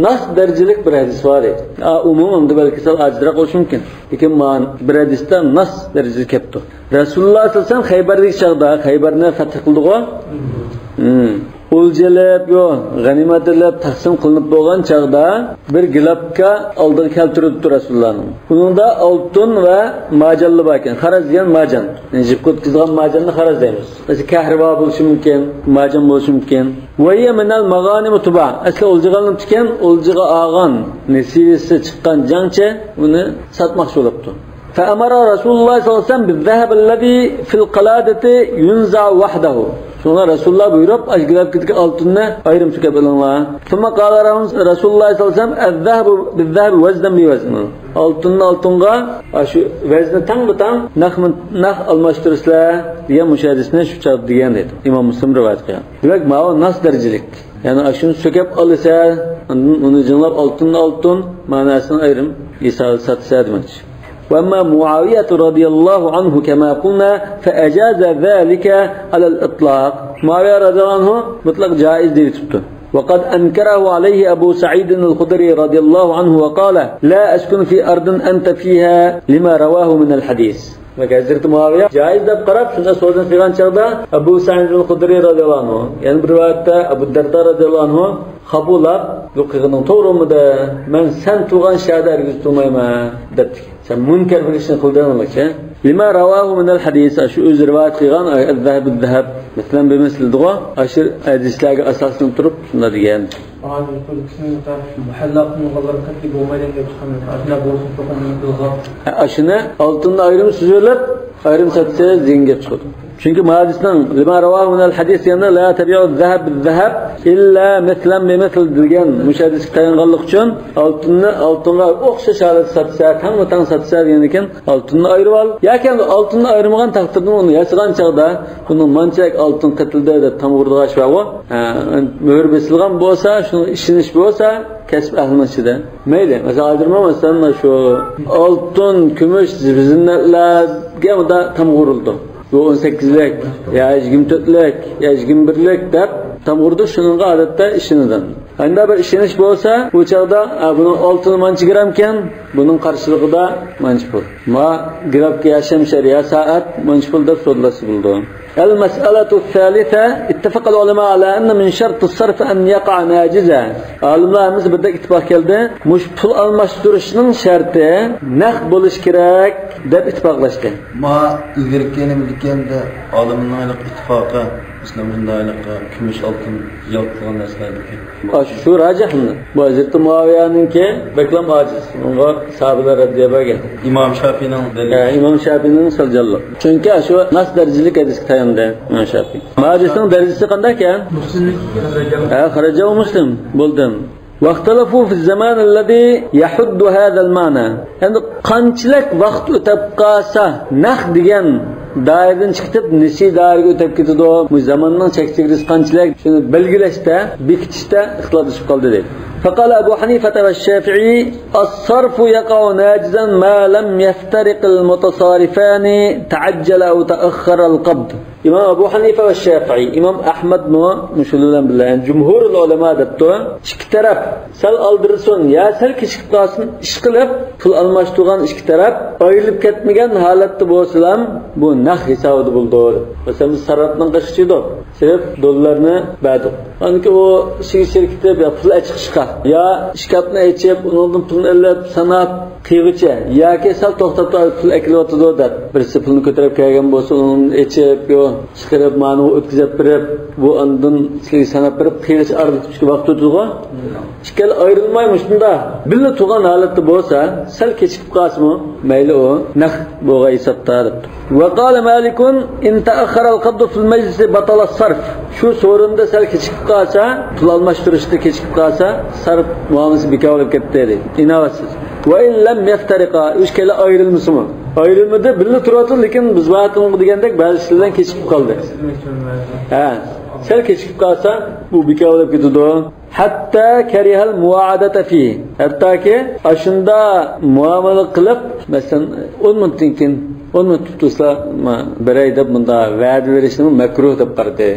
ناس دەرىجىلىك بىر ھەدىس بار ئىدى. ئا، ئومۇم ئەمدى بەلكى سەل ئاجىزراق بولۇشى مۇمكىن. لېكىن مانا بىر ھەدىستە ناس دەرىجىدە كەپتۇ. رەسۇلۇللا سەللەللاھۇ ئەلەيھى ۋەسەللەم خەيبەردىكى چاغدا، خەيبەرنى فەتھ قىلدىغۇ. ھىم. ئولجا ئېلىپ، يو، غەنىيمەت ئېلىپ، تەقسىم قىلىنىپ بولغان چاغدا بىر گىلاپكا ئالدىغا كەلتۈرۈپتۇ رەسۇلۇللانىڭ. ئۇنىڭدا ئالتۇن ۋە مارجانلار بار ئىكەن. خەرەز دېگەن مارجان. يەنى يىپ قۇرۇتقۇزغان مارجاننى خەرەز دەيمىز. مەسىلەن، كەھرىبا بولۇشى مۇمكىن، مارجان بولۇشى مۇمكىن. وهي من المغانم تباع. ئەسلى ئولجىغا ئېلىنىپتىكەن، ئولجىغا ئالغان نېسىۋىسى چىققان جەڭچى ئۇنى ساتماقچى بولۇپتۇ. فأمر رسول الله صلى الله عليه وسلم بالذهب الذي في القلادة ينزع وحده. شۇڭا رەسۇلۇللا بۇيرۇپ، ئاشۇ گىلاپكىدىكى ئالتۇننى ئايرىم سۆكۈپ ئېلىڭلار. ثم قال رسول الله صلى الله عليه وسلم: الذهب بالذهب وزنا بوزن. ئالتۇننى ئالتۇنغا، ئاشۇ ۋەزنى تەڭمۇتەڭ، نەقمۇ نەق ئالماشتۇرىسىلەر دېگەن مۇشۇ ھەدىسنى شۇ چاغدا دېگەن دەيدۇ. ئىمام مۇسلىم رىۋايەت قىلغان. دېمەك، ماۋۇ ناس دەرىجىلىك. يەنى ئاشۇنى سۆكەپ ئالىسەن، ئاندىن ئۇنى جىڭلاپ ئالتۇننى ئالتۇن، مەنىسىنى ئايرىم ھېسابى ساتىسەن دېمەكچى. وأما معاوية رضي الله عنه كما قلنا فأجاز ذلك على الإطلاق. مۇئاۋىيە رەزىياللاھۇ ئەنھۇ مۇتلەق جائىز دەپ ئېيتىپتۇ. وقد أنكره عليه أبو سعيد الخدري رضي الله عنه وقال: لا أسكن في أرض أنت فيها لما رواه من الحديث. دېمەك، ھەزرىتى مۇئاۋىيە جائىز دەپ قاراپ، شۇنداق سودىنى قىلغان چاغدا ئەبۇ سەئىد ئەل خۇدرى رەزىياللاھۇ ئەنھۇ، يەنە بىر رىۋايەتتە ئەبۇ دەردا رەزىياللاھۇ ئەنھۇ خاپا بولاپ، بۇ قىلغىنىڭ توغرىمىدى؟ مەن سەن تۇرغان شەھەردە ھەرگىز تۇرمايمەن دەپتىكەن. سەن مۇنكەر بىر ئىشنى قىلدىڭ دېمەكچى. لما رواه من الحديث، شۇ ئۆزى رىۋايەت قىلغان الذهب بالذهب، مەسىلەن، بىر مەسىلىدىغۇ، ئاشۇ ھەدىسلەرگە ئاساسلىنىپ تۇرۇپ شۇنداق دېگەن. ھازىر بۇ كىشىنىڭ مۇھەللا قىلىنغانلار قەتئىي بولمايدىغان گەپ چىققان. ئاشۇنداق بولسا چوقۇم ئۇنى قىلغان. ھە، ئاشۇنى ئالتۇننى ئايرىم سۈزۈۋېلىپ، ئايرىم ساتسىز دېگەن گەپ چىقىدۇ. چۈنكى بۇ ھەدىسنىڭ لما رواه من الحديث دېگەندە لا تبيع الذهب بالذهب إلا مثلا بمثل دېگەن مۇشۇ ھەدىسكە تايانغانلىقى ئۈچۈن ئالتۇننى ئالتۇنغا ئوخشاش ھالەتتە ساتسا، تەڭمۇ تەڭ ساتسا دېگەندىن كېيىن ئالتۇننى ئايرىۋال. ياكى ئەمدى ئالتۇننى ئايرىمىغان تەقدىردىمۇ ئۇنى ياسىغان چاغدا بۇنىڭ مانچىلىك ئالتۇن قېتىلدى دەپ تامغا ئۇرىدىغان ئىش بارغۇ. ھە، مۆھۈر بېسىلغان بولسا، شۇنىڭغا ئىشىنىش بولسا، كەسىپ ئەھلىنىڭ ئىچىدە. مەيلى، مەسىلەن، ھازىرمۇ، مەسىلەن، مانا شۇ ئالتۇن، كۈمۈش، زىننەتلەرگە مۇنداق تامغا ئۇرۇلىدۇ. بۇ ئون سەككىزلىك، يا يىگىرمە تۆتلۈك، يا يىگىرمە بىرلىك دەپ تامغا ئۇرىدۇ، شۇنىڭغا ئادەتتە ئىشىنىدۇ. ئەمدى بىر ئىشىنىش بولسا، بۇ چاغدا، ئا، بۇنىڭ ئالتۇنى مانچە گرامكەن، بۇنىڭ قارشىلىقىدا مانچە پۇل. ما گرامكا يا شەمشەر يا سائەت مانچە پۇل دەپ سودىلاشسا بولىدۇ. المسألة الثالثة، اتفق العلماء على أن من شرط الصرف أن يقع ناجزا. ئالىملار ھەممىسى بىردەك ئىتتىپاق كەلدى، مۇشۇ پۇل ئالماشتۇرۇشنىڭ شەرتى نەق بولۇشى كېرەك دەپ ئىتتىپاقلاشتى. ما ئىلگىرىكى نېمىدىكەن دە، ئالىمنىڭ ھېلىقى ئىتتىپاقى، مەسىلەن، مۇنداق ھېلىقى كۈمۈش، ئالتۇن يالتىلىغان نەرسىلەردىكى. ئاشۇ راجىھمۇ؟ بۇ ھەزرىتى مۇئاۋىيەنىڭكى بەكلا ئاجىز. ئۇنىڭغا ساھابىلەر رەددىيە بەرگەن. ئىمام شافىينىڭ دەلىلى. ھە، ئىمام شافىينىڭ سەل جانلىق. چۈنكى ئاشۇ ناس دەرىجىلىك ھەدىسكە تاياندى ئىمام شافىي. بۇ ھەدىسنىڭ دەرىجىسى قانداق ئىكەن؟ مۇسلىم. ھە، خەرەجەھۇ مۇسلىم. بولدى. واختلفوا في الزمان الذي يحد هذا المعنى. ئەمدى قانچىلىك ۋاقىت ئۆتۈپ قالسا، نەق دېگەن دائىرىدىن چىقىپ، نېسى دائىرىگە ئۆتۈپ كېتىدۇ. بۇ زاماننىڭ چەك چېگرىسى قانچىلىك؟ شۇنى بەلگىلەشتە، بېكىتىشتە ئىختىلاپلىشىپ قالدى دەيدۇ. فقال أبو حنيفة والشافعي: الصرف يقع ناجزا ما لم يفترق المتصارفان تعجل أو تأخر القبض. ئىمام ئەبۇ ھەنىفە ۋە شافىئى، ئىمام ئەھمەدمۇ مۇشۇلار بىلەن بىللە، يەنى جۇمھۇرۇل ئۇلەما دەپتۇ. ئىككى تەرەپ سەل ئالدىرىسۇن يا سەل كېچىكىپ قالسۇن، ئىشقىلىپ پۇل ئالماشتۇرغان ئىككى تەرەپ ئايرىلىپ كەتمىگەن ھالەتتە بولسىلا، بۇ نەق ھېسابىدا بولىدۇ. مەسىلەن، بىز سارراپنىڭ قېشىغا چىقتۇق، سېلىپ دوللارنى بەردۇق. ئاندىن كېيىن ئۇ شىركەتكە كېتىپ، يا پۇل ئېچىقىشقا، يا ئىشكاپنى ئېچىپ، ئۇنىڭدىن پۇلنى ئېلىپ، ساناپ، قىيغۇچە ياكى سەل توختاپ تۇرۇپ پۇل ئەكېلىۋاتىدۇ دەپ، بىرسى پۇلنى كۆتۈرۈپ كەلگەن بولسا، ئۇنى ئېچىپ، يو، چىقىرىپ، مانىغا ئۆتكۈزۈپ بېرىپ، بۇ ئاندىن سىلەرگە ساناپ بېرىپ، قىيغۇچە ئارىلىتىپ چۈشكە ۋاقىت ئۆتىدىغۇ. ئىككىلى ئايرىلماي مۇشۇنداق بىللە تۇرغان ھالەتتە بولسا، سەل كېچىكىپ قالسىمۇ، مەيلى، ئۇ نەق بولغان ھېسابتا دەپتۇ. وقال مالك: إن تأخر القبض في المجلس بطل الصرف. شۇ سورۇندا سەل كېچىكىپ قالسا، پۇل ئالماشتۇرۇشتا كېچىكىپ قالسا، سەرپ مۇئامىلىسى بىكار بولۇپ كەتتى دەيدۇ. ئىناۋەتسىز. وإن لم يفترقا، ئىككىلى ئايرىلمىسىمۇ. ئايرىلمىدى، بىللە تۇرۇۋاتىدۇ، لېكىن بىز ۋاقتىمىزغا دېگەندەك بەزى ئىشلار بىلەن كېچىكىپ قالدى. ھە، سەل كېچىكىپ قالسا، بۇ بىكار بولۇپ كېتىدۇ. حتى كره المواعدة فيه. ھەتتاكى ئاشۇنداق مۇئامىلە قىلىپ، مەسىلەن، ئون مىنۇتتىن كېيىن، ئون مىنۇت تۇتۇلسا، ما، بېرەي دەپ مۇنداق ۋەدە بېرىشنى مەكرۇھ دەپ قارىدى.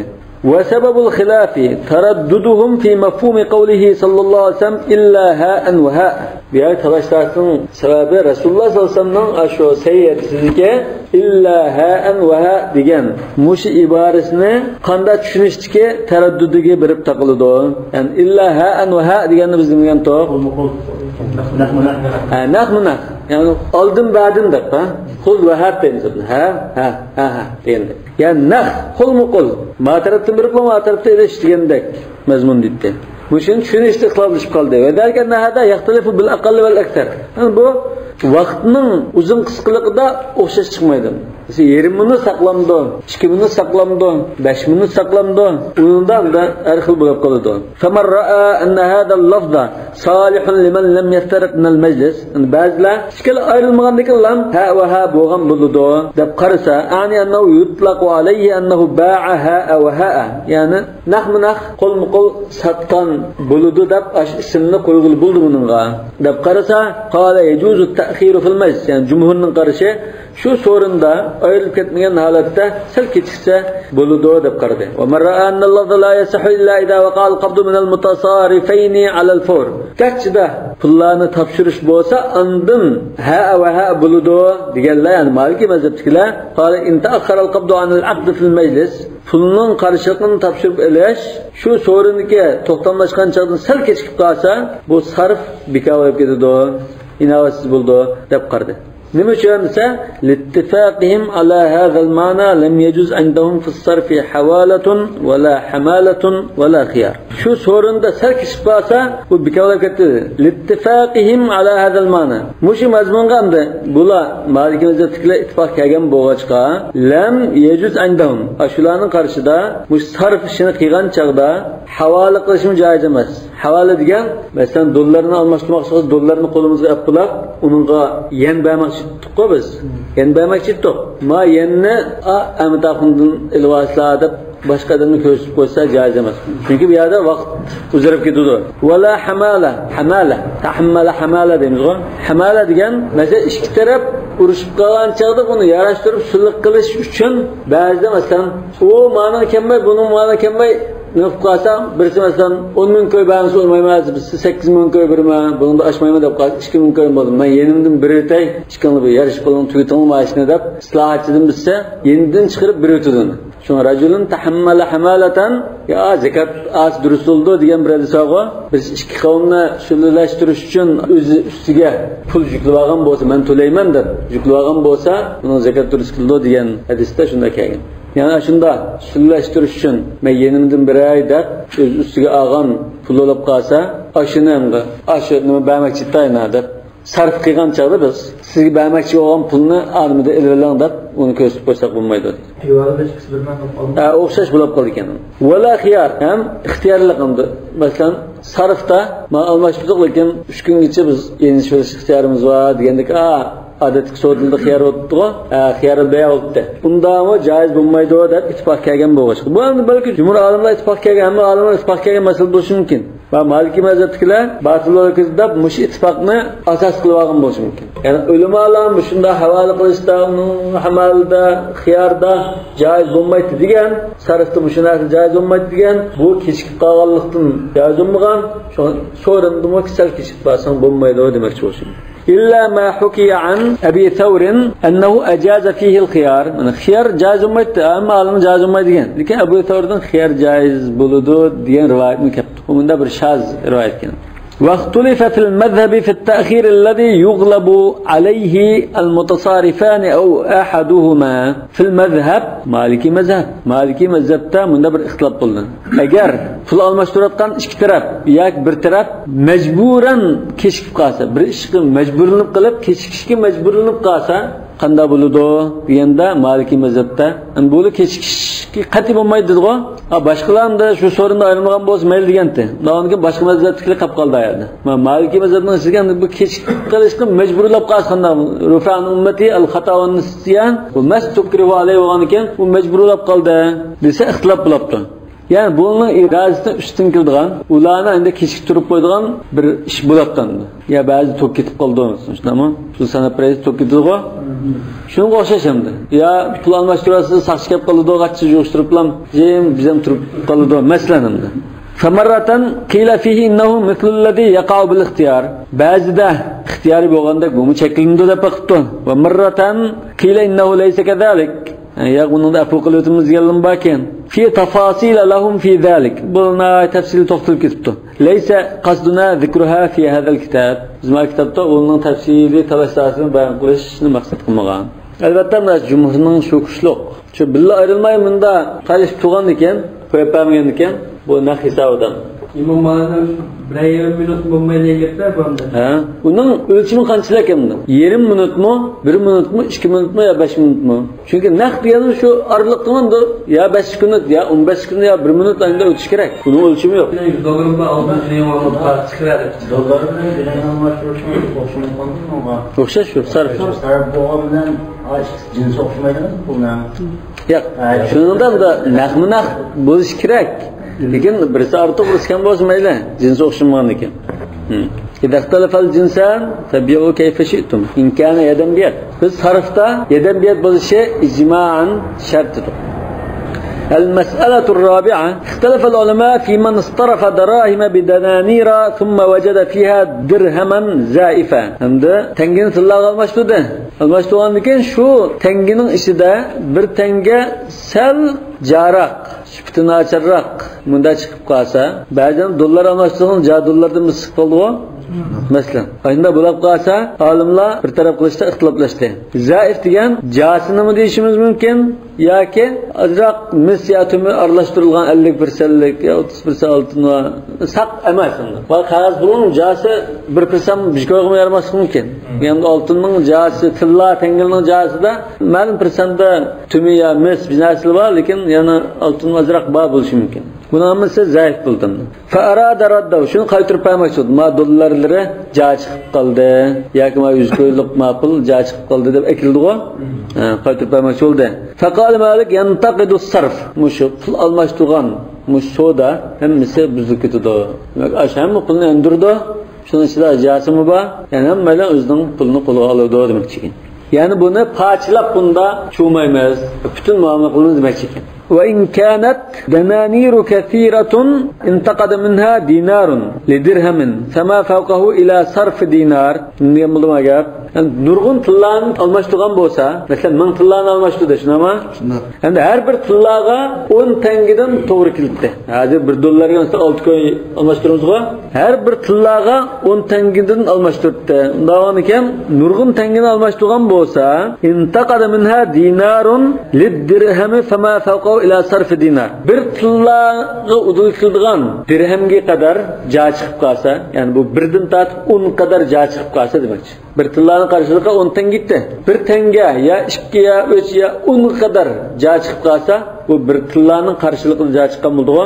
وسبب الخلاف ترددهم في مفهوم قوله صلى الله عليه وسلم: إلا هاء وهاء. بۇ يەردە تالاش-تارتىشنىڭ سەۋەبى، رەسۇلۇللاھ سەللەللاھۇ ئەلەيھى ۋەسەللەمنىڭ ئاشۇ سەھىھ ھەدىسىدىكى «ئىللا ھائەن ۋە ھا» دېگەن مۇشۇ ئىبارىسىنى قانداق چۈشىنىشتىكى تەرەددۇتىگە بېرىپ تاقىلىدۇ. يەنى «ئىللا ھائەن ۋە ھا» دېگەننى بىز نېمە دېگەنتۇق؟ ھە، نەقمۇ نەق. يەنى ئالدىن بەردىن دەپ، ھە؟ خۇذ ۋە ھات دەيمىز. ھە، ھە، ھە، ھە دېگەندەك. يەنى نەق، قولمۇ قول. ما تەرەپتىن بېرىپ، ما تەرەپتىن ئېلىش دېگەندەك مەزمۇن دېيىتتى. مۇشۇنى چۈشىنىشتە ئىختىلاپلىشىپ قالدى. وذلك أن هذا يختلف بالأقل والأكثر. يەنى بۇ ۋاقىتنىڭ ئۇزۇن قىسقىلىقىدا ئوخشاش چىقمايدۇ. مەسىلەن، يېرىم مىنۇت ساقلامدۇ، ئىككى مىنۇت ساقلامدۇ، بەش مىنۇت ساقلامدۇ، ئۇنىڭدا ئەمدى ھەر خىل بولۇپ قالىدۇ. فمن رأى أن هذا اللفظ صالح لمن لم يفترق من المجلس. يەنى بەزىلەر ئىككىلى ئايرىلمىغاندىكىنلا ھا ۋە ھا بولغان بولىدۇ دەپ قارىسا، أعني أنه يطلق عليه أنه باع هاء وهاء. يەنى نەقمۇ نەق، قولمۇ قول ساتقان بولىدۇ دەپ ئاشۇ ئىسىمنى قويغىلى بولىدۇ بۇنىڭغا دەپ قارىسا، قال يجوز التأخير في المجلس. يەنى جۇمھۇرنىڭ قارىشى شۇ سورۇندا ئايرىلىپ كەتمىگەن ھالەتتە سەل كېچىكسە بولىدۇ دەپ قارىدى. ومن رأى أن اللفظ لا يصح إلا إذا وقع القبض من المتصارفين على الفور. گەرچىدە پۇللارنى تاپشۇرۇش بولسا، ئاندىن ھا ۋە ھا بولىدۇ دېگەنلەر، يەنى مالىكىي مەزھەپتىكىلەر، قال إن تأخر القبض عن العقد في المجلس، پۇلنىڭ قارشىلىقىنى تاپشۇرۇپ ئېلىش شۇ سورۇندىكى توختاملاشقان چاغدىن سەل كېچىكىپ قالسا، بۇ سەرپ بىكار بولۇپ كېتىدۇ، ئىناۋەتسىز بولىدۇ دەپ قارىدى. نېمە ئۈچۈن دېسە، لاتفاقهم على هذا المعنى لم يجز عندهم في الصرف حوالة ولا حمالة ولا خيار. شۇ سورۇندا سەل كېچىكىپ قالسا، بۇ بىكارلاپ كەتتى. لاتفاقهم على هذا المعنى. مۇشۇ مەزمۇنغا ئەمدى بۇلار مالىكىي مەزھەپتىكىلەر ئىتتىپاق كەلگەن بولغاچقا، لم يجز عندهم. ئاشۇلارنىڭ قارىشىدا مۇشۇ سارف ئىشىنى قىلغان چاغدا ھاۋالە قىلىشمۇ جائىز ئەمەس. ھاۋالە دېگەن، مەسىلەن، دوللارنى ئالماشتۇرماقچى بولسا، دوللارنى قولىمىزغا ئېلىپ بولاپ، ئۇنىڭغا يەن بەرمەكچى ئىدۇققۇ بىز. يەن بەرمەكچى ئىدۇق. ما يەننى، ئا، ئەمىت ئاخۇندىن ئېلىۋالسىلا دەپ، باشقا ئادەمگە كۆرسىتىپ قويسا جائىز ئەمەس. چۈنكى بۇ يەردە ۋاقىت ئۇزىرىپ كېتىدۇ. ۋەلا ھامالە، ھامالە، تەھەممەلە ھامالە دەيمىزغۇ. ھامالە دېگەن، مەسىلەن، ئىككى تەرەپ ئۇرۇشۇپ قالغان چاغدا بۇنى ياراشتۇرۇپ سۈلھە قىلىش ئۈچۈن بەزىدە، مەسىلەن، ئۇ مانا كەلمەي، بۇنىڭ مانا كەلمەي، نېمە قىلىپ قالسا، بىرسى، مەسىلەن، ئون مىڭ كوي بەرمىسە ئۇنىمايمەن، بىرسى سەككىز مىڭ كوي بېرىمەن، بۇنىڭدا ئاشمايمەن دەپ قالسا، ئىككى مىڭ كوي بولدى. مەن يېنىمدىن بېرىۋېتەي، ئىككىڭلار بىر يارىشىپ قېلىڭ، تۈگىتىڭلار مانا ئىشنى دەپ، ئىسلاھاتچىدىن بىلسە، يېنىدىن چىقىرىپ بېرىۋېتىدۇ ئۇنى. شۇڭا رەجۇلۇن تەھەممەلە ھامالەتەن، يا زەكات ئاز دۇرۇس بولىدۇ دېگەن بىر ھەدىس بارغۇ. بىر ئىككى قەۋمنى سۈلھىلەشتۈرۈش ئۈچۈن ئۆزى ئۈستىگە پۇل يۈكلەپ ئالغان بولسا، مەن تۆلەيمەن دەپ يۈكلەپ ئالغان بولسا، بۇنىڭ زەكات دۇرۇس كېلىدۇ دېگەن ھەدىستە شۇنداق كەلگەن. يەنى شۇنداق سۈلھىلەشتۈرۈش ئۈچۈن مەن يېنىمدىن بېرەي دەپ ئۆز ئۈستىگە ئالغان پۇل بولۇپ قالسا، ئاشۇنى ئەمدى، ئاشۇ نېمە بەرمەكچى ئىدى ئاينا دەپ سەرپ قىلغان چاغدا بىز سىزگە بەرمەكچى بولغان پۇلنى ئانىمىدا ئېلىۋېلىڭ دەپ ئۇنى كۆرسىتىپ قويساق بولمايدۇ. ئىبارىلەشكىسى بىر مەن بولۇپ قالدى. ھە، ئوخشاش بولۇپ قالدى ئىكەن. ۋەلا خىيار، ھەم ئىختىيارلىق ئەمدى. مەسىلەن، سارفتا مانا ئالماشتۇردۇق، لېكىن ئۈچ كۈنگىچە بىز يېنىشىۋېلىش ئىختىيارىمىز بار دېگەندىكى، ئا، ئادەتتىكى سودىدا خىيار بولۇپتىغۇ، ئا، خىيار بەيئ بولۇپتۇ. ئۇنداقمۇ جائىز بولمايدۇ دەپ ئىتتىپاق كەلگەن بولغاچقا. بۇ ئەمدى بەلكى جۇمھۇر ئالىملار ئىتتىپاق كەلگەن، ھەممە ئالىملار ئىتتىپاق كەلگەن مەسىلە بولۇشى مۇمكىن. ۋە مالىكىي مەزھەپتىكىلەر باتىل بولىدۇ دەپ مۇشۇ ئىتتىپاقنى ئاساس قىلىپ ئالغان بولۇشى مۇمكىن. يەنى ئۆلىمالار مۇشۇنداق ھاۋالە قىلىشتا، ھامالىدا، خىياردا جائىز بولمايتتى دېگەن، سەرپتە مۇشۇ نەرسە جائىز بولمايتتى دېگەن، بۇ كېچىكىپ قالغانلىقتىن جائىز بولمىغان، شۇ سورۇندىمۇ سەل كېچىكىپ قالساڭ بولمايدۇ دېمەكچى بولۇشى مۇمكىن. إلا ما حكي عن أبي ثور أنه أجاز فيه الخيار. مانا خىيار جائىز بولمايتتى، ھەممە ئالىملار جائىز بولمايدۇ دېگەن. لېكىن ئەبۇ سەۋردىن خىيار جائىز بولىدۇ دېگەن رىۋايەتمۇ كەپتۇ. بۇ مۇنداق بىر شاز رىۋايەت ئىكەن. واختلف في المذهب في التأخير الذي يغلب عليه المتصارفان أو أحدهما. في المذهب، مالىكىي مەزھەپ. مالىكىي مەزھەپتە مۇنداق بىر ئىختىلاپ بولدى. ئەگەر پۇل ئالماشتۇرۇۋاتقان ئىككى تەرەپ ياكى بىر تەرەپ مەجبۇرەن كېچىكىپ قالسا، بىر ئىشقا مەجبۇرلىنىپ قېلىپ، كېچىكىشكە مەجبۇرلىنىپ قالسا، قانداق بولىدۇ دېگەندە، مالىكىي مەزھەپتە، ئەمدى بۇلا كېچىكىشكە قەتئىي بولمايدۇ دېدىغۇ. ھا، باشقىلار ئەمدى شۇ سورۇندا ئايرىلمىغان بولسا مەيلى دېگەنتى. ئۇنىڭدىن كېيىن باشقا مەزھەپتىكىلەر قاپ قالدى ئايەردە. ما-، مالىكىي مەزھەپنىڭ ئىچىدىكى ئەمدى بۇ كېچىكىپ قېلىشقا مەجبۇرلاپ قالسا قانداق؟ رفع عن أمتي الخطأ والنسيان وما استكرهوا عليه بولغاندىكىن، ئۇ مەجبۇرلاپ قالدى دېسە ئىختىلاپ بولاپتۇ. يەنى بۇنىڭ ئىرادىسىنىڭ ئۈستىدىن كېلىدىغان، ئۇلارنى ئەمدى كېچىكتۈرۈپ قويىدىغان بىر ئىش بولاتتى. يا بەزى توك كېتىپ قالىدۇ، شۇنداقمۇ؟ شۇ ساناپ بېرەيلى، توك كېتىدىغۇ. شۇنىڭغا ئوخشاش ئەمدى. يا پۇل ئالماشتۇراسىز، ساقچى كېلىپ قالىدۇ، غاچچا يىغىشتۇرۇپلا، جىم بىزەم تۇرۇپ قالىدۇ، مەسىلەن ئەمدى. فمرة قيل فيه إنه مثل الذي يقع بالاختيار. بەزىدە ئىختىيارىي بولغاندەك بۇمۇ چەكلىنىدۇ دەپ بېقىپتۇ. ومرة قيل إنه ليس كذلك. ياق، بۇنىڭدا ئەپۇ قىلىۋېتىمىز دېگەنلىمۇ باركەن. في تفاصيل لهم في ذلك. بۇ ناھايىتى تەپسىلىي توختىلىپ كېتىپتۇ. ليس قصدنا ذكرها في هذا الكتاب. بىز مانا كىتابتا ئۇنىڭ تەپسىلىي تالاش-تارتىشىنى بايان قىلىشنى مەقسەت قىلمىغان. ئەلۋەتتە، مانا جۇمھۇرنىڭ شۇ كۈچلۈك. شۇ بىللە ئايرىلماي مۇندا قارىشىپ تۇرغاندىكىن، قويۇپ بەرمىگەندىكىن، بۇ نەق ھېسابىدىن. ئىمام مالىكنىڭ بىرەر يېرىم مىنۇت بولمايدىغان گەپلەر بۇ ئەمدى. ھە؟ ئۇنىڭ ئۆلچىمى قانچىلىك ئەمدى؟ يېرىم مىنۇتمۇ، بىر مىنۇتمۇ، ئىككى مىنۇتمۇ يا بەش مىنۇتمۇ؟ چۈنكى نەق دېگەن شۇ ئارىلىقتا ماندۇ، يا بەش مىنۇت، يا ئون بەش مىنۇت، يا بىر مىنۇت ئاينىدا ئۆتۈش كېرەك. بۇنىڭ ئۆلچىمى يوق. يۈز دوللار بىلەن ئالتە يۈز يۈەن ئالماققا چىقىرىدۇ. دوللار بىلەن يۈەن ئالماشتۇرۇش ئوخشىمايدۇ بۇنىڭغا. ئوخشاش شۇ، سەرپ. سەرپ بولغان بىلەن، ھە، جىنسى ئوخشىمايدۇ بۇنىڭ. ياق، شۇنىڭدا نەقمۇ نەق بولۇشى كېرەك. لېكىن بىرسى ئارتۇق، بىرسى كەم بولسا مەيلى، جىنسى ئوخشىمىغاندىكىن. إذا اختلف الجنسان فبيعوا كيف شئتم إن كان يدا بيد. بىز سارفتا يدا بيد بولۇشى ئىجمائەن شەرتتۇر. المسألة الرابعة، اختلف العلماء في من اصطرف دراهم بدنانير ثم وجد فيها درهما زائفا. ئەمدى تەڭگىنى تىللاغا ئالماشتۇردى. ئالماشتۇرغاندىن كېيىن شۇ تەڭگىنىڭ ئىچىدە بىر تەڭگە سەل جاراق، سۈپىتى ناچارراق مۇنداق چىقىپ قالسا، بەزىدە دوللار ئالماشتۇرغان جا دوللاردىن بىر چىقىپ قالدىغۇ؟ مەسىلەن، ئاشۇنداق بولۇپ قالسا، ئالىملار بىر تەرەپ قىلىشتا ئىختىلاپلاشتى. زائىف دېگەن جاسىنىمۇ دېيىشىمىز مۇمكىن، ياكى ئازراق مىس يا تۈمۈر ئارىلاشتۇرۇلغان ئەللىك پىرسەنتلىك يا ئوتتۇز پىرسەنت ئالتۇن بار. ساق ئەمەس ئۇنداق. ۋە قەغەز پۇلنىڭ جازىسى بىر پىرسەنت بىر كويغىمۇ يارىماسلىقى مۇمكىن. يەنى ئالتۇننىڭ جازىسى، تىللا تەڭگىنىڭ جازىسىدا مەلۇم پىرسەنتتە تۈمى يا مىس بىر نەرسىلەر بار، لېكىن يەنە ئالتۇن ئازراق بار بولۇشى مۇمكىن. بۇنىڭ ھەممىسى زەئىپ بولدى. فأراد رده، شۇنى قايتۇرۇپ بەرمەكچى بولدى. ما دوللارلىرى جا چىقىپ قالدى ياكى ما يۈز كويلۇق ما پۇل جا چىقىپ قالدى دەپ ئەكېلىدىغۇ. ھە، قايتۇرۇپ بەرمەكچى بولدى. فقال مالك ينتقد الصرف، مۇشۇ پۇل ئالماشتۇرغان مۇشۇ سودا ھەممىسى بۇزۇلۇپ كېتىدۇ. دېمەك، ئاشۇ ھەممە پۇلنى ئەندۈرىدۇ. شۇنىڭ ئىچىدە جاسىمۇ بار. يەنى ھەممەيلەن ئۆزىنىڭ پۇلىنى قولىغا ئالىدۇ دېمەكچى ئىكەن. يەنى بۇنى پارچىلاپ بۇندا چۇۋمايمىز. پۈتۈن مۇئامىلە قىلىمىز دېمەكچى ئىكەن. وإن كانت دنانير كثيرة انتقد منها دينار لدرهم فما فوقه إلى صرف دينار. دېگەن بولدىمۇ گەپ؟ يەنى نۇرغۇن تىللانى ئالماشتۇرغان بولسا، مەسىلەن، مىڭ تىللانى ئالماشتۇردى، شۇنداقمۇ؟ شۇنداق. ئەمدى ھەر بىر تىللاغا ئون تەڭگىدىن توغرا كېلىپتۇ. ھازىر بىر دوللارغا مەسىلەن ئالتە كوي ئالماشتۇرىمىزغۇ؟ ھەر بىر تىللاغا ئون تەڭگىدىن ئالماشتۇرۇپتۇ. ئۇنداق بولغانىكەن، نۇرغۇن تەڭگىنى ئالماشتۇرغان بولسا، انتقد منها دينار للدرهم فما فوقه إلى صرف دينار. بىر تىللاغا ئۇدۇل كېلىدىغان دىرھەمگە قەدەر جا چىقىپ قالسا، يەنى بۇ بىردىن تارتىپ ئون قەدەر جا چىقىپ قالسا دېمەكچى. بىر تىللانىڭ قارشىلىقى ئون تەڭگە كېتتى. بىر تەڭگە يا ئىككى يا ئۈچ يا ئونغا قەدەر جا چىقىپ قالسا، بۇ بىر تىللانىڭ قارشىلىقىدا جا چىققان بولىدىغۇ.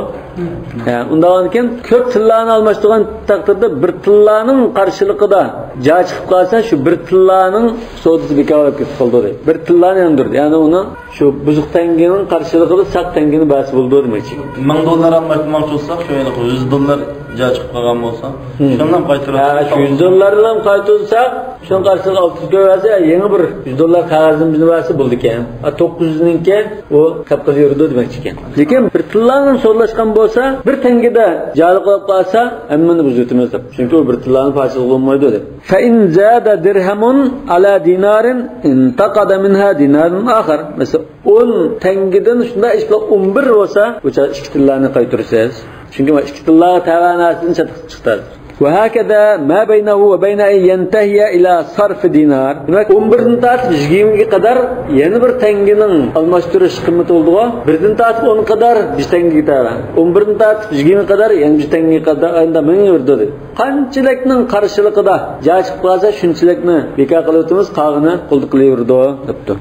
ھە، ئۇنداق بولغاندىكىن، كۆپ تىللانى ئالماشتۇرغان تەقدىردە بىر تىللانىڭ قارشىلىقىدا جا چىقىپ قالسا، شۇ بىر تىللانىڭ سودىسى بىكار بولۇپ كېتىپ قالىدۇ دەيدۇ. بىر تىللانى ياندۇردى. يەنى ئۇنىڭ شۇ بۇزۇق تەڭگىنىڭ قارشىلىقىدا ساق تەڭگىنى بەرسە بولىدۇ دېمەكچى. مىڭ دوللار ئالماشتۇرماقچى بولساق، شۇ يەنە يۈز دوللار جا چىقىپ قالغان بولسا، ھىم. شۇنى قايتۇرۇپ ھە، شۇ يۈز دوللارنى قايتۇرساق، شۇنىڭ قارشىلىقىغا ئالتە يۈز كوي بەرسە، يېڭى بىر يۈز دوللار قەغەزنى بىزنى بەرسە بولىدىكەن. ھە، توققۇز يۈزنىڭكى ئۇ قاپقىزى يۈرىدۇ دېمەكچىكەن. لېكىن بىر تىللانى سودىلاشقان بولسا، بىر تەڭگىدە جالىق بولۇپ قالسا، ھەممىنى بۇزۇۋېتىمىز دەپ. چۈنكى ئۇ بىر تىللانى پارچىلىغىلى بولمايدۇ دەپ. فإن زاد درهم على دينار انتقد منها دينار آخر. مەسىلەن، ئون تەڭگىدىن شۇنداق ئىش بىلەن ئون بىر بولسا، بۇ چاغدا ئىككى تىللانى قايتۇرىسىز. چۈنكى مانا ئىككى تىللاغا تەۋە نەرسىدىن چاتاق چىقتى. وهكذا ما بينه وبين أن ينتهي إلى صرف دينار. دېمەك، ئون بىردىن تارتىپ يىگىرمىگە قەدەر يەنە بىر تەڭگىنىڭ ئالماشتۇرۇش قىممىتى بولىدىغۇ. بىردىن تارتىپ ئون قەدەر بىر تەڭگىگە تەۋە. ئون بىردىن تارتىپ يىگىرمە قەدەر يەنە بىر تەڭگىگە قەدەر ئايدا مىڭ يۈرىدۇ دەيدۇ. قانچىلىكنىڭ قارشىلىقىدا جا چىقىپ قالسا، شۇنچىلىكنى بىكار قىلىۋېتىمىز، قالغىنى قولدا قېلىۋېرىدۇ دەپتۇ.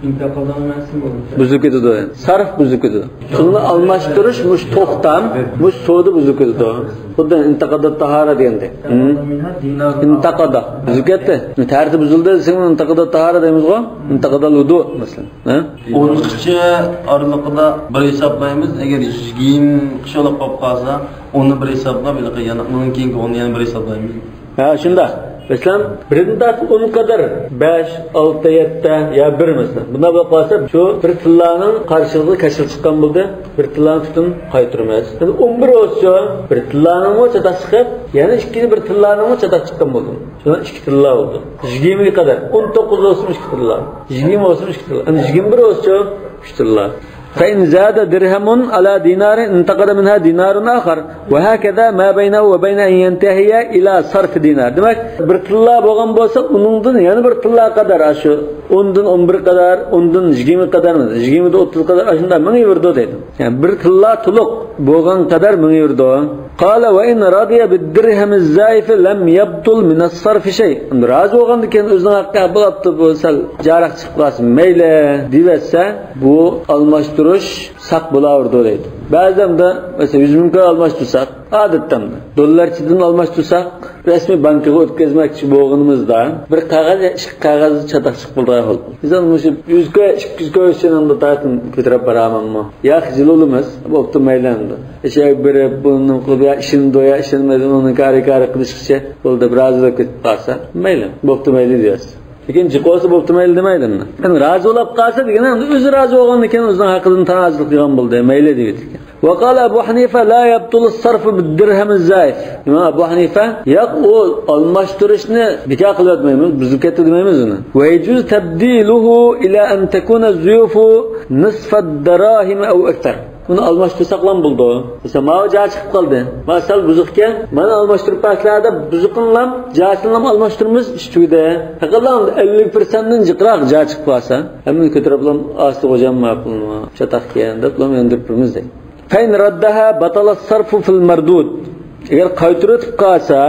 بۇزۇلۇپ كېتىدۇ. سارف بۇزۇلۇپ كېتىدۇ. پۇلنى ئالماشتۇرۇش مۇشۇ توختام، مۇشۇ سودا بۇزۇلۇپ كېتىدۇ. خۇددى ئىنتاقادا تاھارە دېگەندەك. ھىم؟ ئىنتاقادا. بۇزۇلۇپ كەتتى. تەرتىپ بۇزۇلدى دېسەڭ، ئىنتاقادا تاھارە دەيمىزغۇ؟ ئىنتاقادا لۇدۇ، مەسىلەن. ھە؟ ئونىنچە ئارىلىقىدا بىر ھېسابلايمىز. ئەگەر يىگىرمە قىشلىق بولۇپ قالسا، ئوننى بىر ھېسابلاپ، ھېلىقى يەنە ئۇنىڭ كېيىنكى ئوننى يەنە بىر ھېسابلايمىز. ھە، شۇنداق. مەسىلەن، بىردىن تارتىپ ئون قەدەر، بەش، ئالتە، يەتتە يا بىر مەسىلەن. بۇنداق بولۇپ قالسا، شۇ بىر تىللانىڭ قارشىلىقىدا كەشىلىك چىققان بولدى. بىر تىللانى پۈتۈن قايتۇرىمىز. ئەمدى ئون بىر بولسىچۇ، بىر تىللانىڭمۇ چاتاق چىقىپ، يەنە ئىككىنچى بىر تىللانىڭمۇ چاتاق چىققان بولدى. شۇنىڭ ئىككى تىللا بولدى. يىگىرمىگە قەدەر. ئون توققۇز بولسىمۇ ئىككى تىللا. يىگىرمە بولسىمۇ ئىككى تىللا. ئەمدى يىگىرمە بىر بولسىچۇ، ئۈچ تىللا. فإن زاد درهم على دينار انتقد منها دينار آخر، وهكذا ما بينه وبين أن ينتهي إلى صرف دينار. دېمەك، بىر تىللا بولغان بولسا، ئۇنىڭدىن يەنە بىر تىللا قەدەر، ئاشۇ ئوندىن ئون بىر قەدەر، ئوندىن يىگىرمە قەدەر، يىگىرمىدىن ئوتتۇز قەدەر، ئاشۇنداق مېڭىۋېرىدۇ دەيدۇ. يەنى بىر تىللا تولۇق بولغان قەدەر مېڭىۋېرىدۇ. قال وإن رضي بالدرهم الزائف لم يبطل من الصرف شيء. رازى بولغاندىن كېيىن ئۆزىنىڭ ھەققى بولاپتۇ، بۇ سەل جارىق چىقىپ قالسا مەيلى دېيىۋەتسە، بۇ ئالماشتۇرۇش ساق بولاۋېرىدۇ دەيدۇ. بەزىدە مەسىلەن، يۈز مىڭ كوي ئالماشتۇرساق، ئادەتتە دوللارچىدىن ئالماشتۇرساق، رەسمىي بانكىغا ئۆتكۈزمەكچى بولغىنىمىزدا، بىر قەغەز يا ئىككى قەغەز چاتاق چىقىپ قالىدىغان بولىدۇ. مىسال، مۇشۇ يۈز كوي، ئىككى يۈز كوي ئۈچۈن ئەمدى تارتىن كۆتۈرۈپ بارامەنمۇ؟ ياق، جىلولىمىز، بوپتۇ، مەيلى ئەمدى. ئىشەك بېرىپ، بۇنى قىلىپ، يا ئىشىنىدۇ، يا ئىشەنمەيدۇ، ئۇنىڭ كارى كارى قىلىشقىچە بولدى، دەپ رازى بولۇپ كېتىپ قالسا، مەيلى، بوپتۇ، مەيلى دېيەرسىز. لېكىن جىق بولسا بوپتۇ، مەيلى دېمەيدۇ ئەمدى. يەنى رازى بولۇپ قالسا دېگىنى، ئەمدى ئۆزى رازى بولغاندىن كېيىن ئۆزىنىڭ ھەققىدىن تانازۇل قىلغان بولدى، مەيلى دەيۋېتىدىكەن. وقال أبو حنيفة لا يبطل الصرف بالدرهم الزائف. ئىمام ئەبۇ ھەنىفە، ياق، ئۇ ئالماشتۇرۇشنى بىكار قىلىۋەتمەيمىز، بۇزۇپ كەتتى دېمەيمىز ئۇنى. ويجوز تبديله إلى أن تكون الزيوف نصف الدراهم أو أكثر. بۇنى ئالماشتۇرساقلام بولىدۇ. مەسىلەن، ماۋۇ جا چىقىپ قالدى. ما سەل بۇزۇقكەن، مانا ئالماشتۇرۇپ بەرسىلەر دەپ بۇزۇقىنلام، جاسىنىلام ئالماشتۇرىمىز، ئىش تۈگىدى. پەقەتلا ئەللىك پىرسەنتتىن جىقراق جا چىقىپ قالسا، ھەممىنى كۆتۈرۈپلام ئاستى غوجام ماقۇلمۇ، چاتاقكەن دەپلام ياندۇرۇپ بېرىمىز دەيدۇ. فإن ردها بطل الصرف في المردود. ئەگەر قايتۇرۇۋېتىپ قالسا،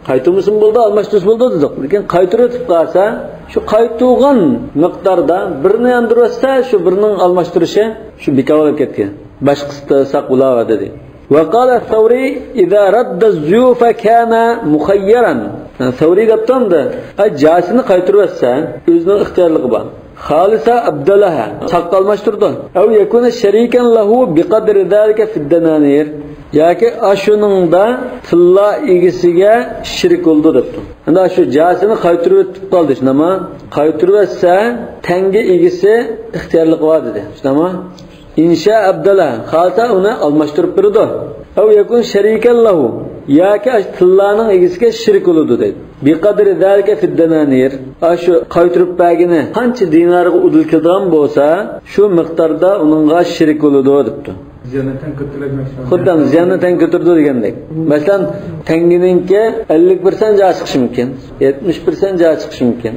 قايتۇرمىسىمۇ بولىدۇ، ئالماشتۇرسا بولىدۇ دېدۇق. لېكىن قايتۇرۇۋېتىپ قالسا، شۇ قايتۇرغان مىقداردا بىرنى ياندۇرۇۋەتسە، شۇ بىرنىڭ ئالماشتۇرۇشى شۇ بىكار بولۇپ كەتكەن. باشقىسى ساق بولاۋەر دېدى. وقال الثوري إذا رد الضيوف كان مخيرا. سەۋرىي دەپتۇ ئەمدى، ئاي، جاسىنى قايتۇرۇۋەتسە، ئۆزىنىڭ ئىختىيارلىقى بار. خالصا أبدلها، ساققا ئالماشتۇرىدۇ. أو يكون شريكا له بقدر ذلك في الدنانير. ياكى ئاشۇنىڭدا تىللا ئىگىسىگە شېرىك بولىدۇ دەپتۇ. ئەمدى شۇ جاسىنى قايتۇرۇۋېتىپ قالدى، شۇنداقمۇ؟ قايتۇرۇۋەتسە، تەڭگە ئىگىسى ئىختىيارلىقى بار دېدى، شۇنداقمۇ؟ إن شاء أبدلها، خالىسا ئۇنى ئالماشتۇرۇپ بېرىدۇ. أو يكون شريكا له، ياكى ئاشۇ تىللانىڭ ئىگىسىگە شېرىك بولىدۇ دەيدۇ. بقدر ذلك في الدنانير، ئاشۇ قايتۇرۇپ بەرگىنى قانچە دىنارغا ئۇدۇل كېلىدىغان بولسا، شۇ مىقداردا ئۇنىڭغا شېرىك بولىدۇ دەپتۇ. زىياننى تەڭ كۆتۈرەلمەك. خۇددى زىياننى تەڭ كۆتۈرىدۇ دېگەندەك. مەسىلەن، تەڭگىنىڭكى ئەللىك پىرسەنت جا چىقىشى مۇمكىن، يەتمىش پىرسەنت جا چىقىشى مۇمكىن.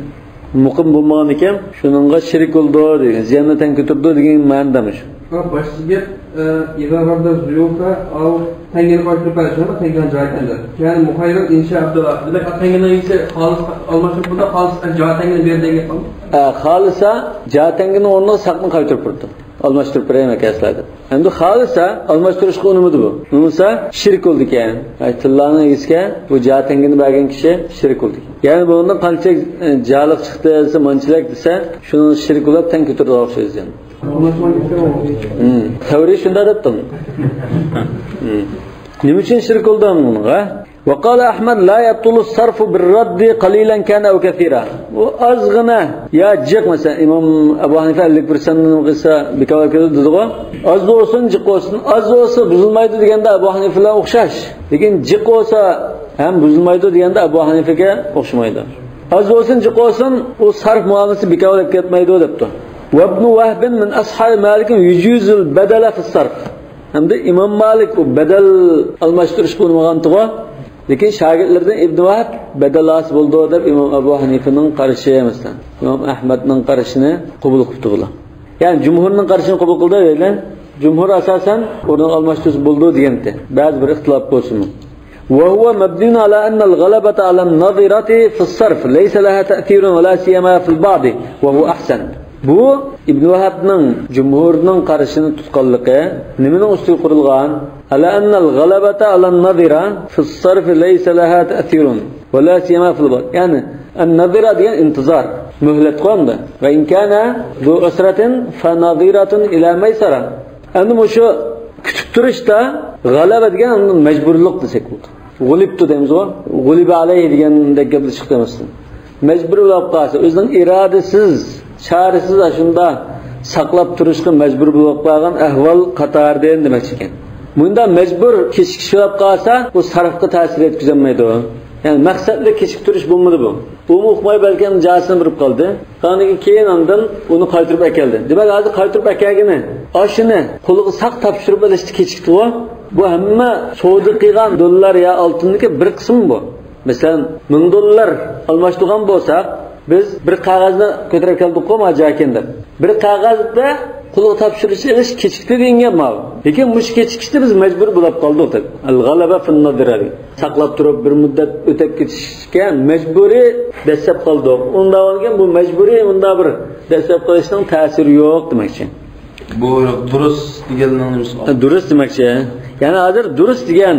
مۇقىم بولمىغان ئىكەن، شۇنىڭغا شېرىك بولىدۇ دېگەن، زىياننى تەڭ كۆتۈرىدۇ دېگەن مەنىدە مۇشۇ. باشقا گەپ، ئە، إذا رد الضيوف أو تەڭگىنى قايتۇرۇپ بەرسە، تەڭگىنى جايى تەڭگە. يەنى مخيرا إن شاء أبدلها. دېمەك، تەڭگىنىڭ ئىگىسى خالىس ئالماشتۇرۇپ، بۇندا خالىس جايى تەڭگىنى بېرىدۇ دېگەن گەپمۇ؟ ئە، خالىسا جايى تەڭگىنىڭ ئورنىغا ساقنى قايتۇرۇپ بېرىدۇ. ئالماشتۇرۇپ بېرەي مەكەسلەردە. ئەمدى خالىسا ئالماشتۇرۇشقا ئۇنىمىدى بۇ. ئۇنىمىسا شېرىك بولىدىكەن. ئاي، تىللانىڭ ئىگىسىگە بۇ جايى تەڭگىنى بەرگەن كىشى شېرىك بولىدىكەن. يەنى بۇنىڭدىن قانچىلىك، ئە، جالىق چىقتى دېسە، مانچىلىك دېسە، شۇنى شېرىك بولۇپ تەڭ كۆتۈرىدىغان ئوخشايدۇ يەنى. ھىم. سەۋرىي شۇنداق دەپتۇ. ھىم. نېمە ئۈچۈن شېرىك بولدى بۇنىڭغا؟ وقال أحمد لا يبطل الصرف بالرد قليلا كان أو كثيرا. ئۇ ئازغىنە يا جىق، مەسىلەن، ئىمام ئەبۇ ھەنىفە ئەللىك پىرسەنت نېمە قىلسا بىكار بولۇپ كېتىدۇ دېدىغۇ. ئاز بولسۇن، جىق بولسۇن. ئاز بولسا بۇزۇلمايدۇ دېگەندە ئەبۇ ھەنىفە بىلەن ئوخشاش. لېكىن جىق بولسا ھەم بۇزۇلمايدۇ دېگەندە ئەبۇ ھەنىفىگە ئوخشىمايدۇ. ئاز بولسۇن، جىق بولسۇن، ئۇ سەرف مۇئامىلىسى بىكار بولۇپ كەتمەيدۇ دەپتۇ. وابن وهب من أصحاب مالك يجيز البدل في الصرف. ھەمدە ئىمام مالىك ئۇ بەدەل ئالماشتۇرۇشقا ئۇنىمىغانتىغۇ. لېكىن شاگىرتلىرىدىن ئىبن ۋەھب بەدەل ھاسىل بولىدۇ دەپ ئىمام ئەبۇ ھەنىفىنىڭ قارىشى، مەسىلەن، ئىمام ئەھمەدنىڭ قارىشىنى قوبۇل قىپتۇ بۇلار. يەنى جۇمھۇرنىڭ قارىشىنى قوبۇل قىلدى دەيلى. جۇمھۇر ئاساسەن ئورنىنى ئالماشتۇرسا بولىدۇ دېگەنتى. بەزى بىر ئىختىلاپ بولسىمۇ. وهو مبني على أن الغلبة على النظيرة في الصرف ليس لها تأثير ولا سيما في البعض وهو أحسن. بۇ ئىبن ۋەھەبنىڭ جۇمھۇرنىڭ قارىشىنى تۇتقانلىقى نېمىنىڭ ئۈستىگە قۇرۇلغان؟ على أن الغلبة على النظيرة في الصرف ليس لها تأثير ولا سيما في البعض. يەنى، النظيرة دېگەن ئىنتىزار، مۆھلەت قويامدۇ. وإن كان ذو عسرة فنظيرة إلى ميسرة. ئەمدى مۇشۇ كۈتۈپ تۇرۇشتا غەلەبە دېگەن مەجبۇرلۇق دېسەك بولىدۇ. غۇلىبتۇ دەيمىزغۇ، غۇلىبە ئەلەيھى دېگەندەك گەپلىشىق دېمەسسۇن. مەجبۇر بولۇپ قالسا، ئۆزىنىڭ ئىرادىسىز، چارىسىز ئاشۇندا ساقلاپ تۇرۇشقا مەجبۇر بولۇپ قالغان ئەھۋال قاتارىدىن دېمەكچى ئىكەن. مۇنداق مەجبۇر كېچىكىش بولۇپ قالسا، بۇ سەرفقە تەسىر يەتكۈزەلمەيدۇ. يەنى مەقسەتلىك كېچىكىپ تۇرۇش بولمىدى بۇ. ئۇمۇ ئۇقماي بەلكىم جاسىنى بۇرۇپ قالدى. قالغاندىن كېيىن ئاندىن ئۇنى قايتۇرۇپ ئەكەلدى. دېمەك، ھازىر قايتۇرۇپ ئەكەلگىنى ئاشۇنى قولىغا ساق تاپشۇرۇپ ئېلىشتا كېچىكتىغۇ. بۇ ھەممە سودا قىلغان دوللار يا ئالتۇندىكى بىر قىسمى بۇ. مەسىلەن، مىڭ دوللار ئالماشتۇرغان بولساق، بىز بىر قەغەزنى كۆتۈرۈپ كەلدۇققۇ، ما جاكىن دەپ. بىر قەغەزدە قولىغا تاپشۇرۇش ئېلىش كېچىكتى دېگەن گەپ ماۋۇ. لېكىن مۇشۇ كېچىكىشتە بىز مەجبۇر بولۇپ قالدۇق دەپ. ئەل غەلەبە فىن نادىرە دېگەن. ساقلاپ تۇرۇپ بىر مۇددەت ئۆتۈپ كېتىشكە مەجبۇرىي دەسسەپ قالدۇق. ئۇنداق بولغان بۇ مەجبۇرىي مۇنداق بىر دەسسەپ قېلىشنىڭ تەسىرى يوق دېمەكچى. بۇ دۇرۇس دېگەننىڭ نېمىسى بار؟ دۇرۇس دېمەكچى. يەنى ھازىر دۇرۇس دېگەن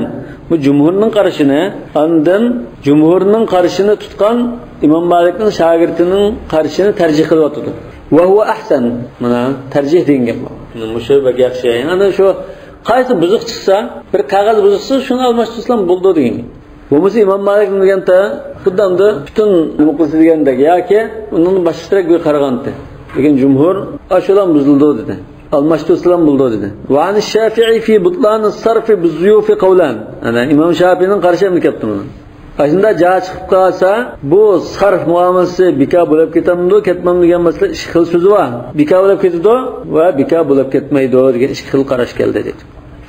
بۇ جۇمھۇرنىڭ قارىشىنى، ئاندىن جۇمھۇرنىڭ قارىشىنى تۇتقان ئىمام مالىكنىڭ شاگىرتىنىڭ قارىشىنى تەرجىھ قىلىۋاتىدۇ. ۋە ھۇۋە ئەھسەن. مانا تەرجىھ دېگەن گەپ بار. مۇشۇ بەك ياخشى. يەنى شۇ قايسى بۇزۇق چىقسا، بىر قەغەز بۇزۇق چىقسا، شۇنى ئالماشتۇرسىلا بولىدۇ دېگەن گەپ. بولمىسا ئىمام مالىك دېگەندە خۇددى ئەمدى پۈتۈن نېمە قىلسا دېگەندەك ياكى ئۇنىڭ باشقىچىراق بىر قارىغانتى. لېكىن جۇمھۇر ئاشۇلا بۇزۇلىدۇ دېدى. ئالماشتۇرسىلا بولىدۇ دېدى. وعن الشافعي في بطلان الصرف بالضيوف قولان. ئەنە ئىمام شافىئىنىڭ قارىشى ئەمدى كەپتۇ مانا. ئاشۇنداق جايى چىقىپ قالسا، بۇ سەرف مۇئامىلىسى بىكار بولۇپ كېتەمدۇ، كەتمەمدۇ دېگەن مەسىلە ئىككى خىل سۆزى بار. بىكار بولۇپ كېتىدۇ ۋە بىكار بولۇپ كەتمەيدۇ دېگەن ئىككى خىل قاراش كەلدى دېدى.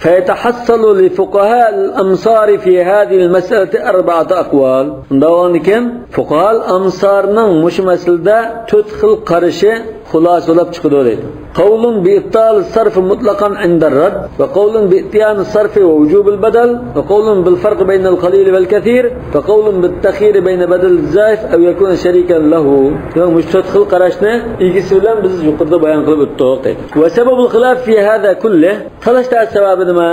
فيتحصل لفقهاء الأمصار في هذه المسألة أربعة أقوال. شۇنداق بولغاندىكىن، فۇقاھال ئامسارنىڭ مۇشۇ مەسىلىدە تۆت خىل قارىشى خۇلاسە بولۇپ چىقىدۇ دەيدۇ. قول بإبطال الصرف مطلقا عند الرد، وقول بإتيان الصرف ووجوب البدل، وقول بالفرق بين القليل والكثير، وقول بالتخيير بين بدل الزائف أو يكون شريكا له. دېمەك، مۇشۇ تۆت خىل قاراشنى ئىگىسى بىلەن بىز يۇقىرىدا بايان قىلىپ ئۆتتۇق دەيدۇ. وسبب الخلاف في هذا كله، تالاش تارتىش سەۋەبى نېمە؟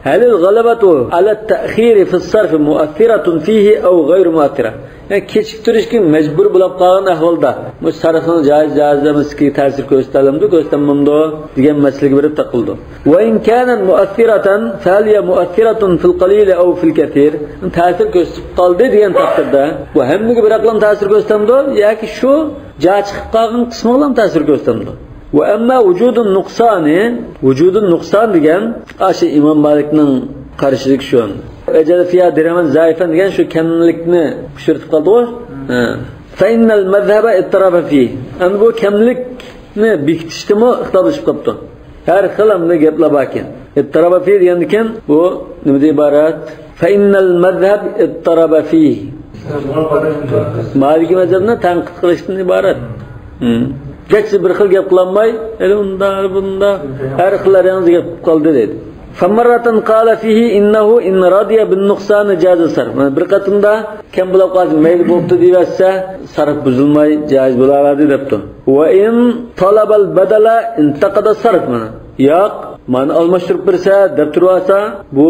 هل الغلبة على التأخير في الصرف مؤثرة فيه أو غير مؤثرة؟ يەنى كېچىكتۈرۈشكە مەجبۇر بولۇپ قالغان ئەھۋالدا، مۇشۇ سەرفنىڭ جايىز، جايىز ئەمەسلىكىگە تەسىر كۆرسىتەلەمدۇ، كۆرسىتەلمەمدۇ دېگەن مەسىلىگە بېرىپ تاقىلىدۇ. وإن كانت مؤثرة فهل هي مؤثرة في القليل أو في الكثير؟ تەسىر كۆرسىتىپ قالدى دېگەن تەقدىردە، بۇ ھەممىگە بىراقلام تەسىر كۆرسىتەمدۇ ياكى شۇ جايى چىقىپ قالغان قىسمىغىلام تەسىر كۆرسىتەمدۇ؟ وأما وجود النقصان، ۋۇجۇدۇن نۇقسان دېگەن، ئاشۇ ئىمام مالىكنىڭ قارىشىدىكى شۇ. وجد فيها درهما زائفا دېگەن شۇ كەملىكنى ئۇچرىتىپ قالدىغۇ. ھە. فإن المذهب اضطرب فيه. ئەمدى بۇ كەملىكنى بېكىتىشتىمۇ ئىختىلاپلىشىپ قاپتۇ. ھەر خىل ئەمدى گەپلەر باركەن. اضطرب فيه دېگەندىكىن بۇ نېمىدىن ئىبارەت؟ فإن المذهب اضطرب فيه. مالىكىي مەزھەپنى تەنقىد قىلىشتىن ئىبارەت. ھىم. گەرچە بىر خىل گەپ قىلالماي، ئەلى ئۇنداق، ئەلى بۇنداق، ھەر خىل ئەرەڭزە گەپ قىلىپ قالدى دەيدۇ. فمرة قال فيه إنه إن رضي بالنقصان جاز الصرف. مانا بىر قېتىمدا كەم بولاپ قالسا مەيلى بوپتۇ دېيىۋەتسە، سەرف بۇزۇلماي جايىز بولاۋەردى دەپتۇ. وإن طلب البدل انتقض الصرف. مانا ياق، مانا ئالماشتۇرۇپ بېرسە دەپ تۇرۇۋالسا، بۇ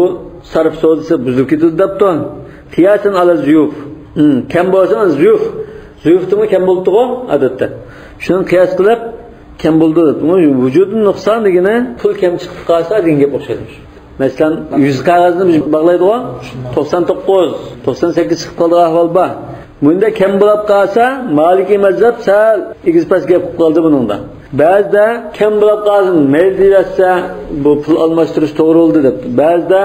سەرف سودىسى بۇزۇلۇپ كېتىدۇ دەپتۇ. قياسا على الزيوف. ھىم، كەم بولسا زيوف. زيوفتىمۇ كەم بولۇپتۇغۇ ئادەتتە. شۇنى قىياس قىلىپ، كەم بولدى دەپ. ئۇ ۋۇجۇدۇن نۇقسان دېگىنى پۇل كەم چىقىپ قالسا دېگەن گەپ ئوخشايدۇ. مەسىلەن، يۈز قەغەزنى بىز باغلايدىغۇ، توقسان توققۇز، توقسان سەككىز چىقىپ قالىدىغان ئەھۋال بار. بۇنداق كەم بولاپ قالسا، مالىكىي مەزھەپ سەل ئېگىز-پەس گەپ قىلىپ قالدى بۇنىڭدا. بەزىدە كەم بولاپ قالسۇن، مەيلى دېيىۋەتسە، بۇ پۇل ئالماشتۇرۇش توغرا بولدى دەپتۇ. بەزىدە،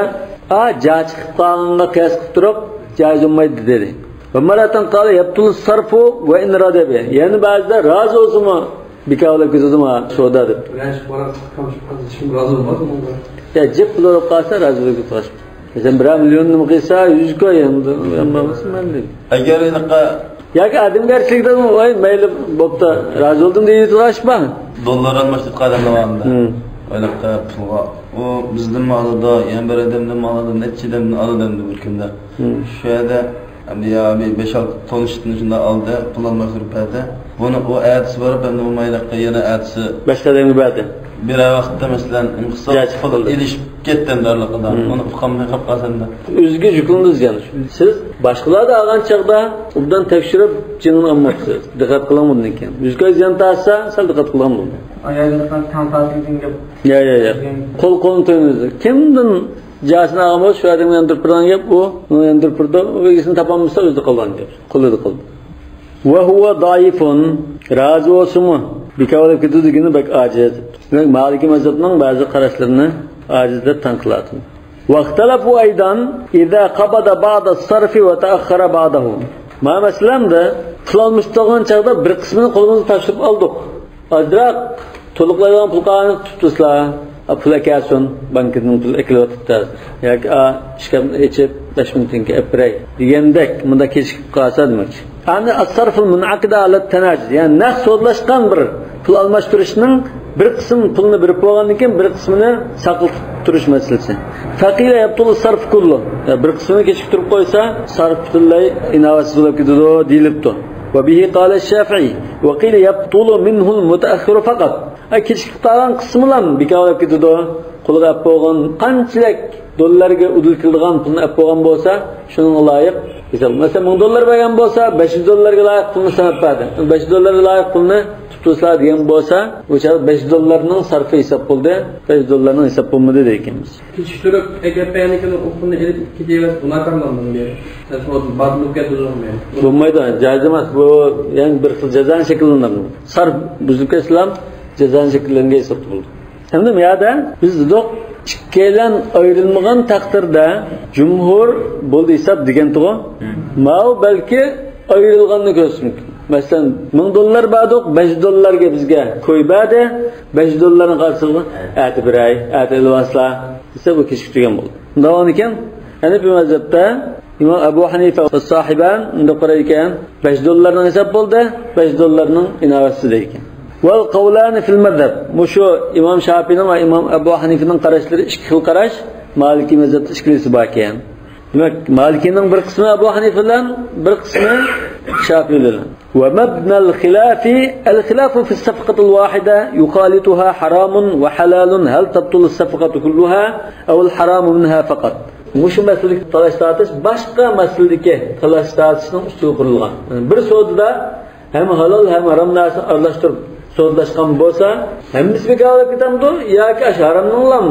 ئا، جايى چىقىپ قالغانغا قىياس قىلىپ تۇرۇپ، جايىز بولمايدۇ دېدى. ومرة قال يبطل الصرف وإن رضي به. يەنە بەزىدە رازى بولسىمۇ، بىكار بولۇپ كېتىدۇ ما سودا دەپ. بىلەن شۇ باراپ چىققان شۇ قىز ھېچكىم رازى بولمايدۇ بۇنىڭغا. يا جىق پۇل بولۇپ قالسا رازى بولۇپ كېتىدۇ. مەسىلەن، بىرەر مىليوننى قىلسا يۈز كوي، يەنە بىر مىليون بولمىسا مەيلى. ئەگەر ئېنىققا ياكى ئادەمگەرچىلىكتىن، ۋاي، مەيلى، بوپتۇ، رازى بولدۇم دەيدىغان ئىش بار. دوللار ئالماشتۇرۇپ قالغان داۋامىدا. ھىم. ئايلىققا پۇلغا. ئۇ بىزدىنمۇ ئالىدۇ، يەنە بىر ئادەمدىنمۇ ئالىدۇ، نەچچە ئادەمدىن ئالىدۇ ئەمدى بىر كۈندە. ھىم. شۇ يەردە ئەمدى يا بىر بەش-ئالتە تونۇشتىن شۇنداق ئالدى، پۇل ئالماشتۇرۇپ بەردى. بۇنى ئۇ ئەتىسى بارىپ، ئەمدى ئۇ مايلىققا يەنە ئەتىسى باشقا ئادەمگە بەردى. بىرەر ۋاقىتتا، مەسىلەن، پۇل ئېلىشىپ كەتتى ئەمدى ئارىلىقىدا. مم. ئۇنى ئۇقالماي قاپ قالسا ئەمدى. ئۆزىگە يۈكلىنىدۇ زىيان. سىز باشقىلاردا ئالغان چاغدا ئوبدان تەكشۈرۈپ، جېنىنى ئالماپسىز. دىققەت قىلىڭ بۇندىن كېيىن. ئۆزىگە زىيان تارتسا، سەل دىققەت قىلىدىغان بولىدۇ. ئايالىنىڭ تەڭ تارتىدىغان گەپ. يا، يا، يا. قول قولنى تويمىز. كىمدىن جاسىنى ئالغان بولسا، شۇ ئادەمگە ياندۇرۇپ بېرىدىغان گەپ ئۇ. ئۇنى ياندۇرۇپ بېرىدۇ. ئۇ ئىگىسىنى تاپالمىسا، ئۆزىدە قالغان گەپ. قولىدا قالىدۇ. وهو ضعيف، رازى بولسىمۇ، بىكار بولۇپ كېتىدۇ دېگىنى بەك ئاجىز. دېمەك، مالىكىي مەزھەپنىڭ بەزى قاراشلىرىنى ئاجىز دەپ تەنقىدلەۋاتىدۇ. واختلفوا أيضا إذا قبض بعض الصرف وتأخر بعضه. مانا مەسىلەن، پۇل ئالمىشىدىغان چاغدا بىر قىسمىنى قولىمىزغا تاپشۇرۇپ ئالدۇق. ئازراق تولۇقلايدىغان پۇل قالغاننى تۇتۇپ تۇرسىلا، ئا، پۇل ئەكەلسۇن، بانكىدىن پۇل ئەكېلىۋاتىپتۇ ھازىر. ياكى، ئا، ئىشكاپنى ئېچىپ، بەش مىڭ تېڭگە ئەپ بېرەي دېگەندەك، مۇنداق كېچىكىپ قالسا دېمەكچى. ئەمدى الصرف المنعقد على التناجز، يەنى نەق سودىلاشقان بىر پۇل ئالماشتۇرۇشنىڭ بىر قىسىم پۇلنى بېرىپ بولغاندىن كېيىن، بىر قىسمىنى ساقلىتىپ تۇرۇش مەسىلىسى. فقيل يبطل الصرف كله، يا بىر قىسمىنى كېچىكتۈرۈپ قويسا، سەرف پۈتۈنلەي ئىناۋەتسىز بولۇپ كېتىدۇ دېيىلىپتۇ. وبه قال الشافعي، وقيل يبطل منه المتأخر فقط. ئە، كېچىكىپ قالغان قىسمىلا بىكار بولۇپ كېتىدۇ. قولىغا ئەپ بولغان قانچىلىك دوللارغا ئۇدۇل كېلىدىغان پۇلنى ئەپ بولغان بولسا، شۇنىڭغا لايىق ھېساب. مەسىلەن، مىڭ دوللار بەرگەن بولسا، بەش يۈز دوللارغا لايىق پۇلنى ساناپ بەردى. بەش يۈز دوللارغا لايىق پۇلنى تۇتۇپسىلا دېگەن بولسا، ئۇ چاغدا بەش يۈز دوللارنىڭ سەرپى ھېساب بولدى، بەش يۈز دوللارنىڭ ھېساب بولمىدى دەيدىكەنمىز. كېچىكتۈرۈپ ئەكەپ بەرگەندىن كېيىن ئۇ پۇلنى ئېلىپ كېتىۋەرسە گۇناھكارمۇ بۇنى؟ بولمايدۇ، جائىز ئەمەس. بۇ يەنە بىر خىل جازانى شەكىللەندۈرىدۇ. سەرف بۇزۇلۇپ كەتسىلا جازانى شەكىللەنگەن ھېسابتا بولىدۇ. ئەمدى بۇ يەردە بىز دېدۇق، ئىككىيلەن ئايرىلمىغان تەقدىردە جۇمھۇر بولدى ھېساب دېگەنتىغۇ. ماۋۇ بەلكى ئايرىلغاننى كۆرسىتىش مۇمكىن. مەسىلەن، مىڭ دوللار بەردۇق، بەش دوللارغا بىزگە كوي بەردى، بەش دوللارنى قالسىغۇ، ئەتە بېرەي، ئەتە ئېلىۋالسىلا دېسە، بۇ كېچىكتۈرگەن بولدى. مۇنداق بولغانىكەن، ھەنەفىي مەزھەپتە ئىمام ئەبۇ ھەنىفە ۋە ساھىبان مۇنداق قارايدىكەن، بەش دوللارنىڭ ھېساب بولدى، بەش دوللارنىڭ ئىناۋەتسىز دەيدىكەن. ۋەل قەۋلانى فىل مەزھەب. مۇشۇ ئىمام شاپىنىڭ ۋە ئىمام ئەبۇ ھەنىفىنىڭ قاراشلىرى ئىككى خىل قاراش، مالىكىي مەزھەپتە ئىككىلىسى باركەن. دېمەك، مالىكىينىڭ بىر قىسمى ئەبۇ ھەنىفە بىلەن، بىر قىسمى شاپىئى بىلەن. ومبنى الخلاف، الخلاف في الصفقة الواحدة يخالطها حرام وحلال، هل تبطل الصفقة كلها أو الحرام منها فقط؟ مۇشۇ مەسىلىدىكى تالاش-تارتىش باشقا مەسىلىدىكى تالاش-تارتىشنىڭ ئۈستىگە قۇرۇلغان. بىر سودىدا ھەم ھالال، ھەم ھارام نەرسىنى ئارىلاشتۇرۇپ سودىلاشقان بولسا، ھەممىسى بىكارلىق كېتەمدۇ ياكى ئاشۇ ھارامنىڭلام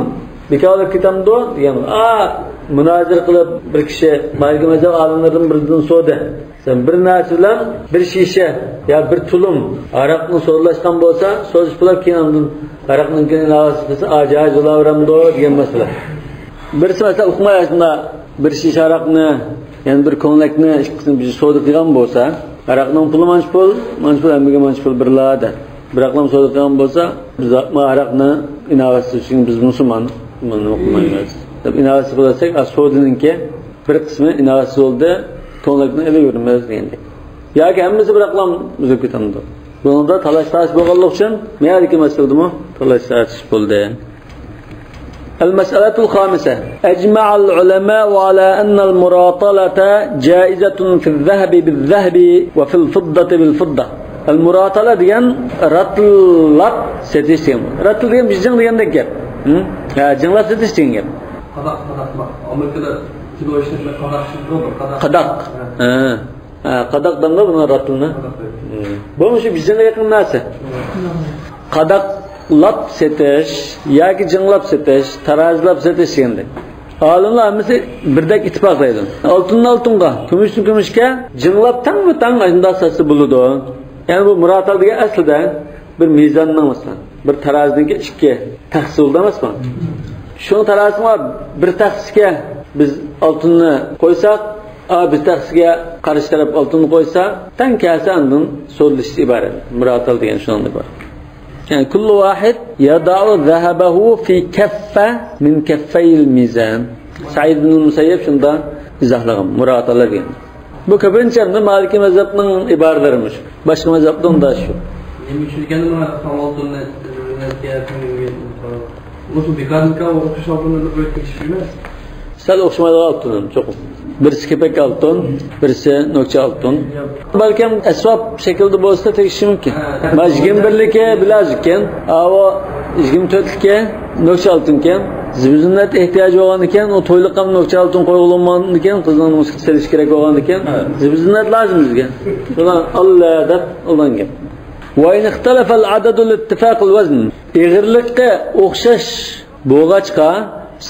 بىكارلىق كېتەمدۇ دېگەن. ئا، مۇنازىرە قىلىپ بىر كىشى مالىكىي مەزھەپ ئالىملىرىدىن بىرىدىن سورىدى. سەن بىر نەرسە بىلەن بىر شىشە يا بىر تۇلۇم ھاراقنى سودىلاشقان بولسا، سودىشىپ بولۇپ كېيىن ئاندىن ھاراقنىڭكىنى ئىناۋەتسىز قىلسا، ئا، جايىز بولاۋېرەمدۇ دېگەن مەسىلە. بىرسى مەسىلەن ئۇقماي ئاشۇنداق بىر شىشە ھاراقنى، يەنە بىر كۆڭلەكنى ئىككىسىنى بىر سودا قىلغان بولسا، ھاراقنىڭ پۇلى مانچە پۇل، مانچە پۇل، ھەممىگە مانچە پۇل بىرلا دەپ. بىراقلا سودا قىلغان بولسا، بىز ما ھاراقنى ئىناۋەتسىز، چۈنكى بىز مۇسۇلمان، بۇنى ئوقۇمايمىز دەپ ئىناۋەتسىز قىلىۋەتسەك، ئا، سودىنىڭكى بىر قىسمى ئىناۋەتسىز بولدى، كۆڭلەكنى ئېلىۋېرىمىز دېگەندەك. ياكى ھەممىسى بىراقلا ئۈزۈپ كېتەمدۇ؟ بۇنىڭدا تالاش-تارتىش بولغانلىقى ئۈچۈن، مەيەردىكى مەسىلىدىمۇ تالاش-تارتىش بولدى. المسألة الخامسة. أجمع العلماء على أن المراطلة جائزة في الذهب بالذهب وفي الفضة بالفضة. المراطلة دېگەن راتىللاپ سېتىش دېگەن. راتىل دېگەن بىز جىڭ دېگەندەك گەپ. ھە؟ ھە، جىڭلاپ سېتىش دېگەن گەپ. قاداق، قاداق، ئامېرىكىدا كىلو ئىشلەتمە قاداق ئىشلىتىدۇ، بىر قاداق. قاداق. ھە. ھە. ھە، قاداق دەمدۇ بۇنى راتىلنى. قاداق دەيدۇ. ھە. بۇ مۇشۇ بىز جىڭغا يېقىن نەرسە. قاداقلاپ سېتىش ياكى جىڭلاپ سېتىش، تارازىلاپ سېتىش دېگەندەك. ئالىملار ھەممىسى بىردەك ئىتتىپاق دەيدۇ. ئالتۇننى ئالتۇنغا، كۈمۈشنى كۈمۈشكە جىڭلاپ تەڭمۇ تەڭ ئاشۇنداق ساتسا بولىدۇ. يەنى بۇ مۇراتال دېگەن ئەسلىدە بىر مىزاننىڭ، مەسىلەن، بىر تارازىنىڭكى ئىككى تەخسىسى بولىدۇ ئەمەسمۇ؟ شۇنىڭ تارازىسىغا بىر تەخسىگە بىز ئالتۇننى قويساق، ئا، بىر تەخسىگە قارشى تەرەپ ئالتۇننى قويسا، تەڭ كەلسە ئاندىن سودىلىشىش ئىبارەت. مۇراتال دېگەن شۇنىڭدىن ئىبارەت. يەنى كل واحد يضع ذهبه في كفة من كفي الميزان. سەئىد ئىبن مۇسەييەب شۇنداق ئىزاھلىغان، مۇراتالە دېگەن. بۇ كۆپىنچە ئەمدى مالىكىي مەزھەپنىڭ ئىبارىلىرى مۇشۇ. باشقا مەزھەپتە ئۇنداق شۇ. نېمە ئۈچۈن ئىكەن بۇ ھەر خىل ئالتۇننى ئۆگەنگەن؟ بۇ بىكارمىكەن، ئوخشاش ئالتۇننى بىر بىرىگە تېگىشلىك ئەمەس؟ سەل ئوخشىمايدىغان ئالتۇن چوقۇم. بىرسى كېپەك ئالتۇن، بىرسى نۆكچە ئالتۇن. بەلكىم ئەسۋاب شەكلىدە بولسا تېگىشى مۇمكىن. مانا يىگىرمە بىرلىكى بىلەزىكەن، ئاۋۇ يىگىرمە تۆتلۈكى نۆكچە ئالتۇنكەن. زىبۇ زىننەت ئېھتىياجى بولغاندىكەن، ئۇ تويلۇققا نۆكچە ئالتۇن قويغىلى بولمىغاندىكەن، قىزنىڭ نومۇسىغا سېلىش كېرەك بولغاندىكەن، زىبۇ زىننەت لازىم بىزگە. شۇلار ئاللا دەپ ئالغان گەپ. وإن اختلف العدد لاتفاق الوزن. ئېغىرلىقى ئوخشاش بولغاچقا،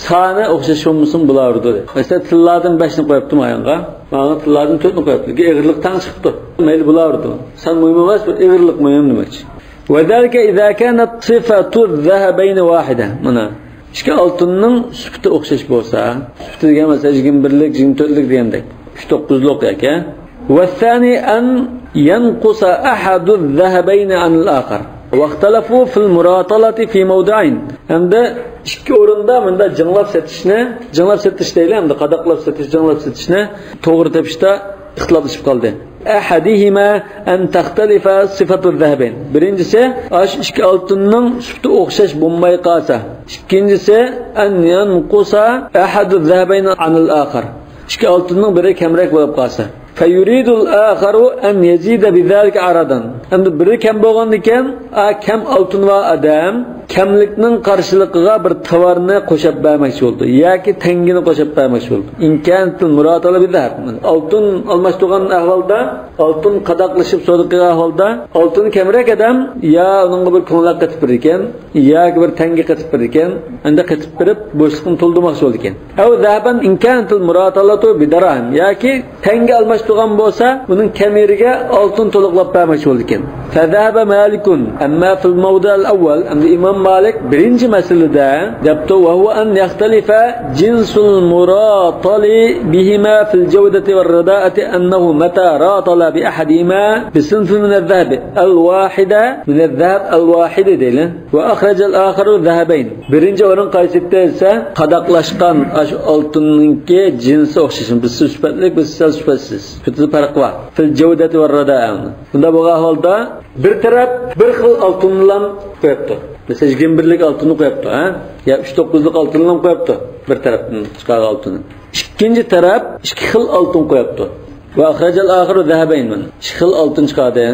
سانى ئوخشاش بولمىسۇن بولاۋېرىدۇ. مەسىلەن، تىللاردىن بەشنى قويۇپتۇ مايانغا، ماڭا تىللاردىن تۆتنى قويۇپتۇ. لېكىن ئېغىرلىق تەڭ چىقىپتۇ. مەيلى بولاۋېرىدۇ. سان مۇھىم ئەمەس، بىر ئېغىرلىق مۇھىم دېمەكچى. وذلك إذا كانت صفة الذهبين واحدة. مانا، ئىككى ئالتۇننىڭ سۈپىتى ئوخشاش بولسا، سۈپىتى دېگەن مەسىلەن، يىگىرمە بىرلىك، يىگىرمە تۆتلۈك دېگەندەك، ئۈچ توققۇزلۇق ياكى. والثاني أن ينقص أحد الذهبين عن الآخر. واختلفوا في المراطلة في موضعين. ھەمدە ئىككى ئورۇندا مۇنداق جىڭلاپ سېتىشنى، جىڭلاپ سېتىش دەيلى، ھەمدە قاداقلاپ سېتىش، جىڭلاپ سېتىشنى توغرا تېپىشتا ئىختىلاپلىشىپ قالدى. أحدهما أن تختلف صفة الذهبين. بىرىنچىسى، ئاشۇ ئىككى ئالتۇننىڭ سۈپىتى ئوخشاش بولماي قالسا. ئىككىنچىسى، أن ينقص أحد الذهبين عن الآخر. ئىككى ئالتۇننىڭ بىرى كەمرەك بولۇپ قالسا. فيريد الآخر أن يزيد بذلك عرضا. ئەمدى بىرى كەم بولغاندىكىن، ئا، كەم ئالتۇن بار ئادەم كەملىكنىڭ قارشىلىقىغا بىر تاۋارنى قوشاپ بەرمەكچى بولىدۇ ياكى تەڭگىنى قوشاپ بەرمەكچى بولىدۇ. إن كانت المراطلة بالذهب. ئالتۇن ئالماشتۇرغان ئەھۋالدا، ئالتۇن قاداقلىشىپ سودا قىلغان ئەھۋالدا، ئالتۇن كەمرەك ئادەم يا ئۇنىڭغا بىر كۆڭلەك قېتىپ بېرىدىكەن، ياكى بىر تەڭگە قېتىپ بېرىدىكەن، ئەندە قېتىپ بېرىپ بوشلۇقنى تولدۇرماقچى بولىدىكەن. أو ذهبا إن كانت المراطلة بدراهم. ياكى تەڭگە ئالماشتۇرغان بولسا، ئۇنىڭ كەمىرىگە ئالتۇن تولۇقلاپ بەرمەكچى بولىدىكەن. فذهب مالك، أما في الموضع الأول، ئەمدى ئىمام مالىك بىرىنچى مەسىلىدە دەپتۇ، وهو أن يختلف جنس المراطل بهما في الجودة والرداءة، أنه متى راطل بأحدهما بصنف من الذهب الواحد، من الذهب الواحد دەيلى، وأخرج الآخر ذهبين. بىرىنچى ئورۇن قايسى دېسە، قاداقلاشقان ئاشۇ ئالتۇننىڭكى جىنسى ئوخشاش، بىرسى سۈپەتلىك، بىرسى سەل سۈپەتسىز. سۈپىتى پەرق بار. في الجودة والرداءة. بۇنداق بولغان ئەھۋالدا بىر تەرەپ بىر خىل ئالتۇننىلا قويۇپتۇ. مەسىلەن، يىگىرمە بىرلىك ئالتۇننى قويۇپتۇ، ھە؟ يا ئۈچ توققۇزلۇق ئالتۇننىلا قويۇپتۇ. بىر تەرەپتىن چىقارغان ئالتۇننى. ئىككىنچى تەرەپ ئىككى خىل ئالتۇن قويۇپتۇ. وأخرج الآخر ذهبين، مانا ئىككى خىل ئالتۇن چىقاردى.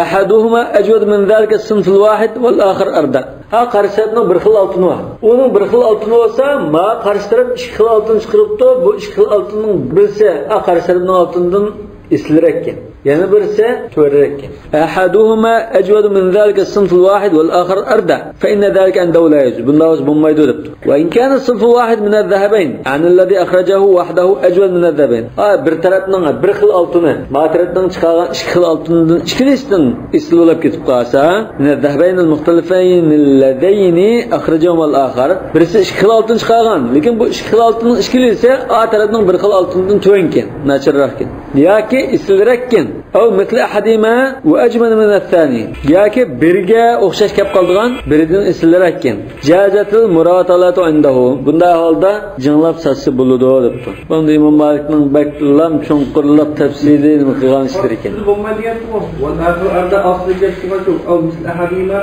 أحدهما أجود من ذلك الصنف الواحد والآخر أردأ. ھا، قارشى تەرەپنىڭ بىر خىل ئالتۇنى بار. ئۇنىڭ بىر خىل ئالتۇنى بولسا، ما قارشى تەرەپ ئىككى خىل ئالتۇن چىقىرىپتۇ. بۇ ئىككى خىل ئالتۇننىڭ بىرسى، ھا، قارشى تەرەپنىڭ ئالتۇنىدىن ئېسىلرەككەن. يەنە بىرسى تۆۋەنرەككەن. أحدهما أجود من ذلك الصنف الواحد والآخر أردأ، فإن ذلك عنده لا يجوز. بۇنداق بولسا بولمايدۇ دەپتۇ. وإن كان الصنف الواحد من الذهبين، يعني الذي أخرجه وحده أجود من الذهبين. ھا، بىر تەرەپنىڭ بىر خىل ئالتۇنى، ما تەرەپنىڭ چىقارغان ئىككى خىل ئالتۇندىن ئىككىلىسىدىن ئېسىل بولۇپ كېتىپ قالسا، من الذهبين المختلفين اللذين أخرجهما الآخر. بىرسى ئىككى خىل ئالتۇن چىقارغان، لېكىن بۇ ئىككى خىل ئالتۇننىڭ ئىككىلىسى ئا تەرەپنىڭ بىر خىل ئالتۇندىن تۆۋەنكەن، ناچارراقكەن. ياكى ئېسىلرەككەن. أو مثل أحدهما وأجمل من الثاني. ياكى بىرىگە ئوخشاش كەپ قالىدىغان، بىرىدىن ئېسىلرەككەن. جازت المراطلة عنده. بۇنداق ئەھۋالدا جىڭلاپ ساتسا بولىدۇ دەپتۇ. بۇندا ئىمام مالىكنىڭ بەكلا چوڭقۇرلاپ تەپسىلىي نېمە قىلغان ئىشلىرى ئىكەن. بولمايدىغان گەپكۇ. والآخر أردأ ئاستىدا گەپ چىققان چوق. أو مثل أحدهما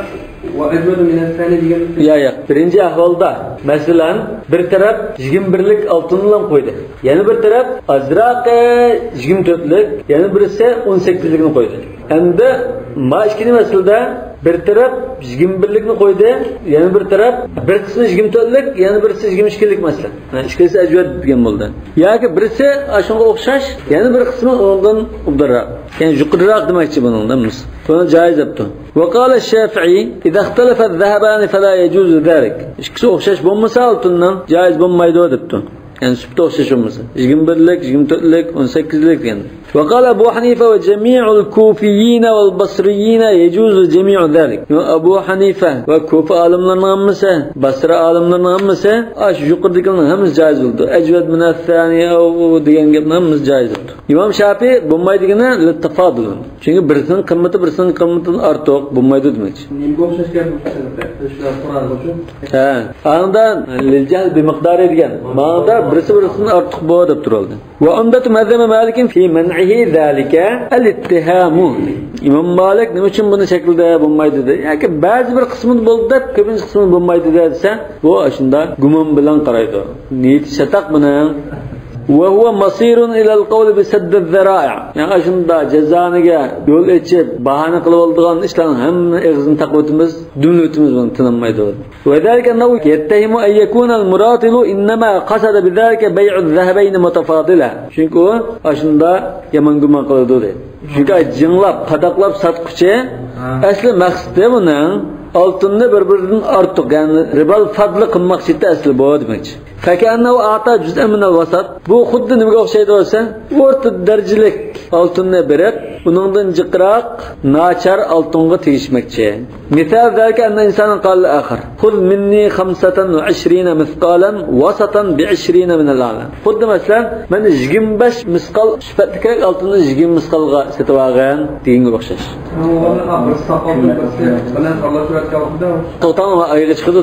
وأجود من الثاني دېگەن. يا، يا. بىرىنچى ئەھۋالدا، مەسىلەن، بىر تەرەپ يىگىرمە بىرلىك ئالتۇننى قويدى. يەنە بىر تەرەپ ئازراق، ئە، يىگىرمە تۆتلۈك، يەنە بىرسى ئون سەككىزلىكنى قويدى. ئەمدى ما ئىككىنچى مەسىلىدە بىر تەرەپ يىگىرمە بىرلىكنى قويدى، يەنە بىر تەرەپ بىر قىسمى يىگىرمە تۆتلۈك، يەنە بىرسى يىگىرمە ئىككىلىك مەسىلەن. ھە، ئىككىلىسى ئەجۋەد دېگەن بولدى. ياكى بىرسى ئاشۇنىڭغا ئوخشاش، يەنە بىر قىسمى ئۇنىڭدىن ئوبدانراق. يەنى يۇقىرىراق دېمەكچى بۇنىڭدا بىز. بۇنى جايىز دەپتۇ. وقال الشافعي: إذا اختلف الذهبان فلا يجوز ذلك. ئىككىسى ئوخشاش بولمىسا ئالتۇننىڭ، جايىز بولمايدۇ دەپتۇ. يەنى سۈپىتى ئوخشاش بولمىسا. يىگىرمە بىرلىك، يىگىرمە تۆتلۈك، ئون سەككىزلىك دېگەن. وقال أبو حنيفة وجميع الكوفيين والبصريين يجوز جميع ذلك. ئەبۇ ھەنىفە ۋە كۇفا ئالىملىرىنىڭ ھەممىسى، بەسرە ئالىملىرىنىڭ ھەممىسى، ئاشۇ يۇقىرىدىكىلەرنىڭ ھەممىسى جايىز بولىدۇ. ئەجۋەد مىنەسسانى ئەۋ دېگەن گەپنىڭ ھەممىسى جايىز بولىدۇ. ئىمام شافىئى بولمايدىغىنى لىتتافادۇل. چۈنكى بىرسىنىڭ قىممىتى بىرسىنىڭ قىممىتىدىن ئارتۇق بولمايدۇ دېمەكچى. نېمىگە ئوخشاش گەپ بۇ؟ شۇ قۇرئانغىچۇ؟ ھە. ئاندا لىل جەھل بىمىقدارى دېگەن. ماڭدا بىرسى بىرسىدىن ئارتۇق بو دەپ تۇرۇلدى. وعمدة مذهب مالك في منعه ذلك الاتهام. ئىمام مالىك نېمە ئۈچۈن بۇنى شەكىلدە بولمايدۇ دېدى؟ ياكى بەزى بىر قىسمىدا بولدى دەپ، كۆپىنچە قىسمىدا بولمايدۇ دېسە، بۇ ئاشۇنداق گۇمان بىلەن قارايدۇ. نىيىتى چاتاق بۇنىڭ. وهو مصير إلى القول بسد الذرائع. يەنى ئاشۇنداق جازانىگە يول ئېچىپ، باھانە قىلىۋالىدىغان ئىشلارنىڭ ھەممە ئېغىزىنى تاقىۋېتىمىز، دۈملىۋېتىمىز بۇنى، تىنالمايدۇ. وذلك أنه يتهم أن يكون المراطل إنما قصد بذلك بيع الذهبين متفاضلة. چۈنكى ئۇ ئاشۇنداق يامان گۇمان قىلىدۇ دەيدۇ. چۈنكى جىڭلاپ، قاداقلاپ ساتقۇچى ئەسلى مەقسىتى بۇنىڭ ئالتۇننى بىر-بىرىدىن ئارتۇق، يەنى رىبال فەدلى قىلماقچى ئىدى ئەسلى بۇ دېمەكچى. فكأنه أعطى جزءا من الوسط. بۇ خۇددى نېمىگە ئوخشايدۇ دېسە، ئورتا دەرىجىلىك ئالتۇننى بېرىپ، ئۇنىڭدىن جىقراق، ناچار ئالتۇنغا تېگىشمەكچى. مثال ذلك أن إنسانا قال لآخر: خذ مني خمسة وعشرين مثقالا وسطا بعشرين من الأعلى. خۇددى مەسىلەن، مەن يىگىرمە بەش مىسقال سۈپەتلىكرەك ئالتۇننى يىگىرمە مىسقالغا سېتىۋالغىن دېگەنگە ئوخشاش. توختاڭ، ما ئايىغى چىقىدۇ.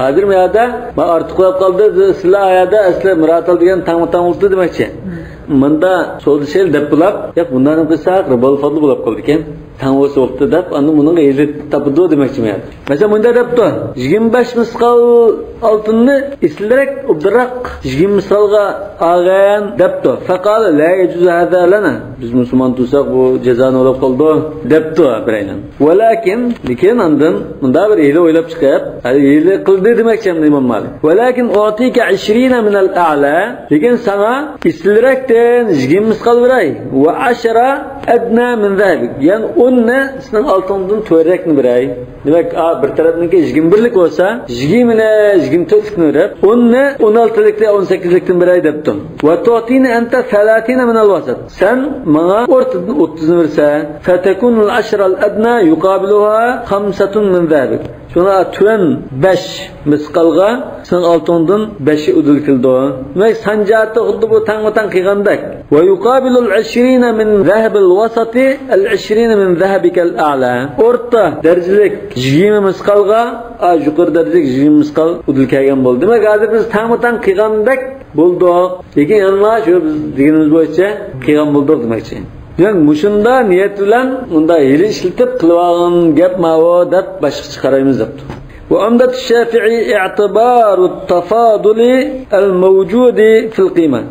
ھازىر ما يەردە ما ئارتۇقلاپ قالدى، سىلەر ئايەردە ئەسلى مىراتال دېگەن تاڭمۇ تاڭ بولدى دېمەكچى. مۇندا سودا شەيلى دەپ بولاپ، ياق، بۇنداق قىلساق رىبال فەدلى بولاپ قالىدىكەن. تەڭ بولسا بوپتۇ دەپ، ئاندىن بۇنىڭغا ھىيلە تاپىدۇ دېمەكچىمەن. مەسىلەن، مۇنداق دەپتۇ، يىگىرمە بەش مىسقال ئالتۇننى ئېسىلرەك، ئوبدانراق يىگىرمە مىسقالغا ئالغىن دەپتۇ. فقال: لا يجوز هذا لنا. بىز مۇسۇلمان تۇرساق، بۇ جازانى بولاپ قالىدۇ دەپتۇ بىرەيلەن. ولكن، لېكىن ئاندىن مۇنداق بىر ھىيلە ئويلاپ چىقىپ، ھەي، ھىيلە قىلدى دېمەكچى ئەمدى ئىمام مالىك. ولكن أعطيك عشرين من الأعلى. لېكىن ساڭا ئېسىلرەكتىن يىگىرمە مىسقال بېرەي. وعشرة أدنى من ذهبك. يەنى ئوننى سېنىڭ ئالتۇنۇڭدىن تۆۋەنرەكنى بېرەي. دېمەك، ئا، بىر تەرەپنىڭكى يىگىرمە بىرلىك بولسا، يىگىرمىنى، يىگىرمە تۆتلۈكنى بېرىپ، ئوننى ئون ئالتىلىكنى، ئون سەككىزلىكتىن بېرەي دەپتۇ. وتعطيني أنت ثلاثين من الوسط. سەن ماڭا ئورتىدىن ئوتتۇزنى بەرسە، فتكون العشر الأدنى يقابلها خمسة من ذهبك. شۇڭا تۆۋەن بەش مىسقالغا سېنىڭ ئالتۇنۇڭدىن بەشى ئۇدۇل كېلىدۇ. دېمەك، سان جەھەتتە خۇددى بۇ تەڭمۇ تەڭ قىلغاندەك. ويقابل العشرين من ذهب الوسط العشرين من ذهبك الأعلى. ئورتا دەرىجىلىك يىگىرمە مىسقالغا، ئا، يۇقىرى دەرىجىلىك يىگىرمە مىسقال ئۇدۇل كەلگەن بولدى. دېمەك، ھازىر بىز تەڭمۇ تەڭ قىلغاندەك بولدۇق. لېكىن يەنىلا شۇ بىز دېگىنىمىز بويىچە قىلغان بولدۇق دېمەكچى. دېمەك، مۇشۇنداق نىيەت بىلەن مۇنداق ھىيلە ئىشلىتىپ قىلىۋالغان گەپ ماۋۇ دەپ باشقىچە قارايمىز دەپتۇ. وعمدة الشافعي اعتبار التفاضل الموجود في القيمة.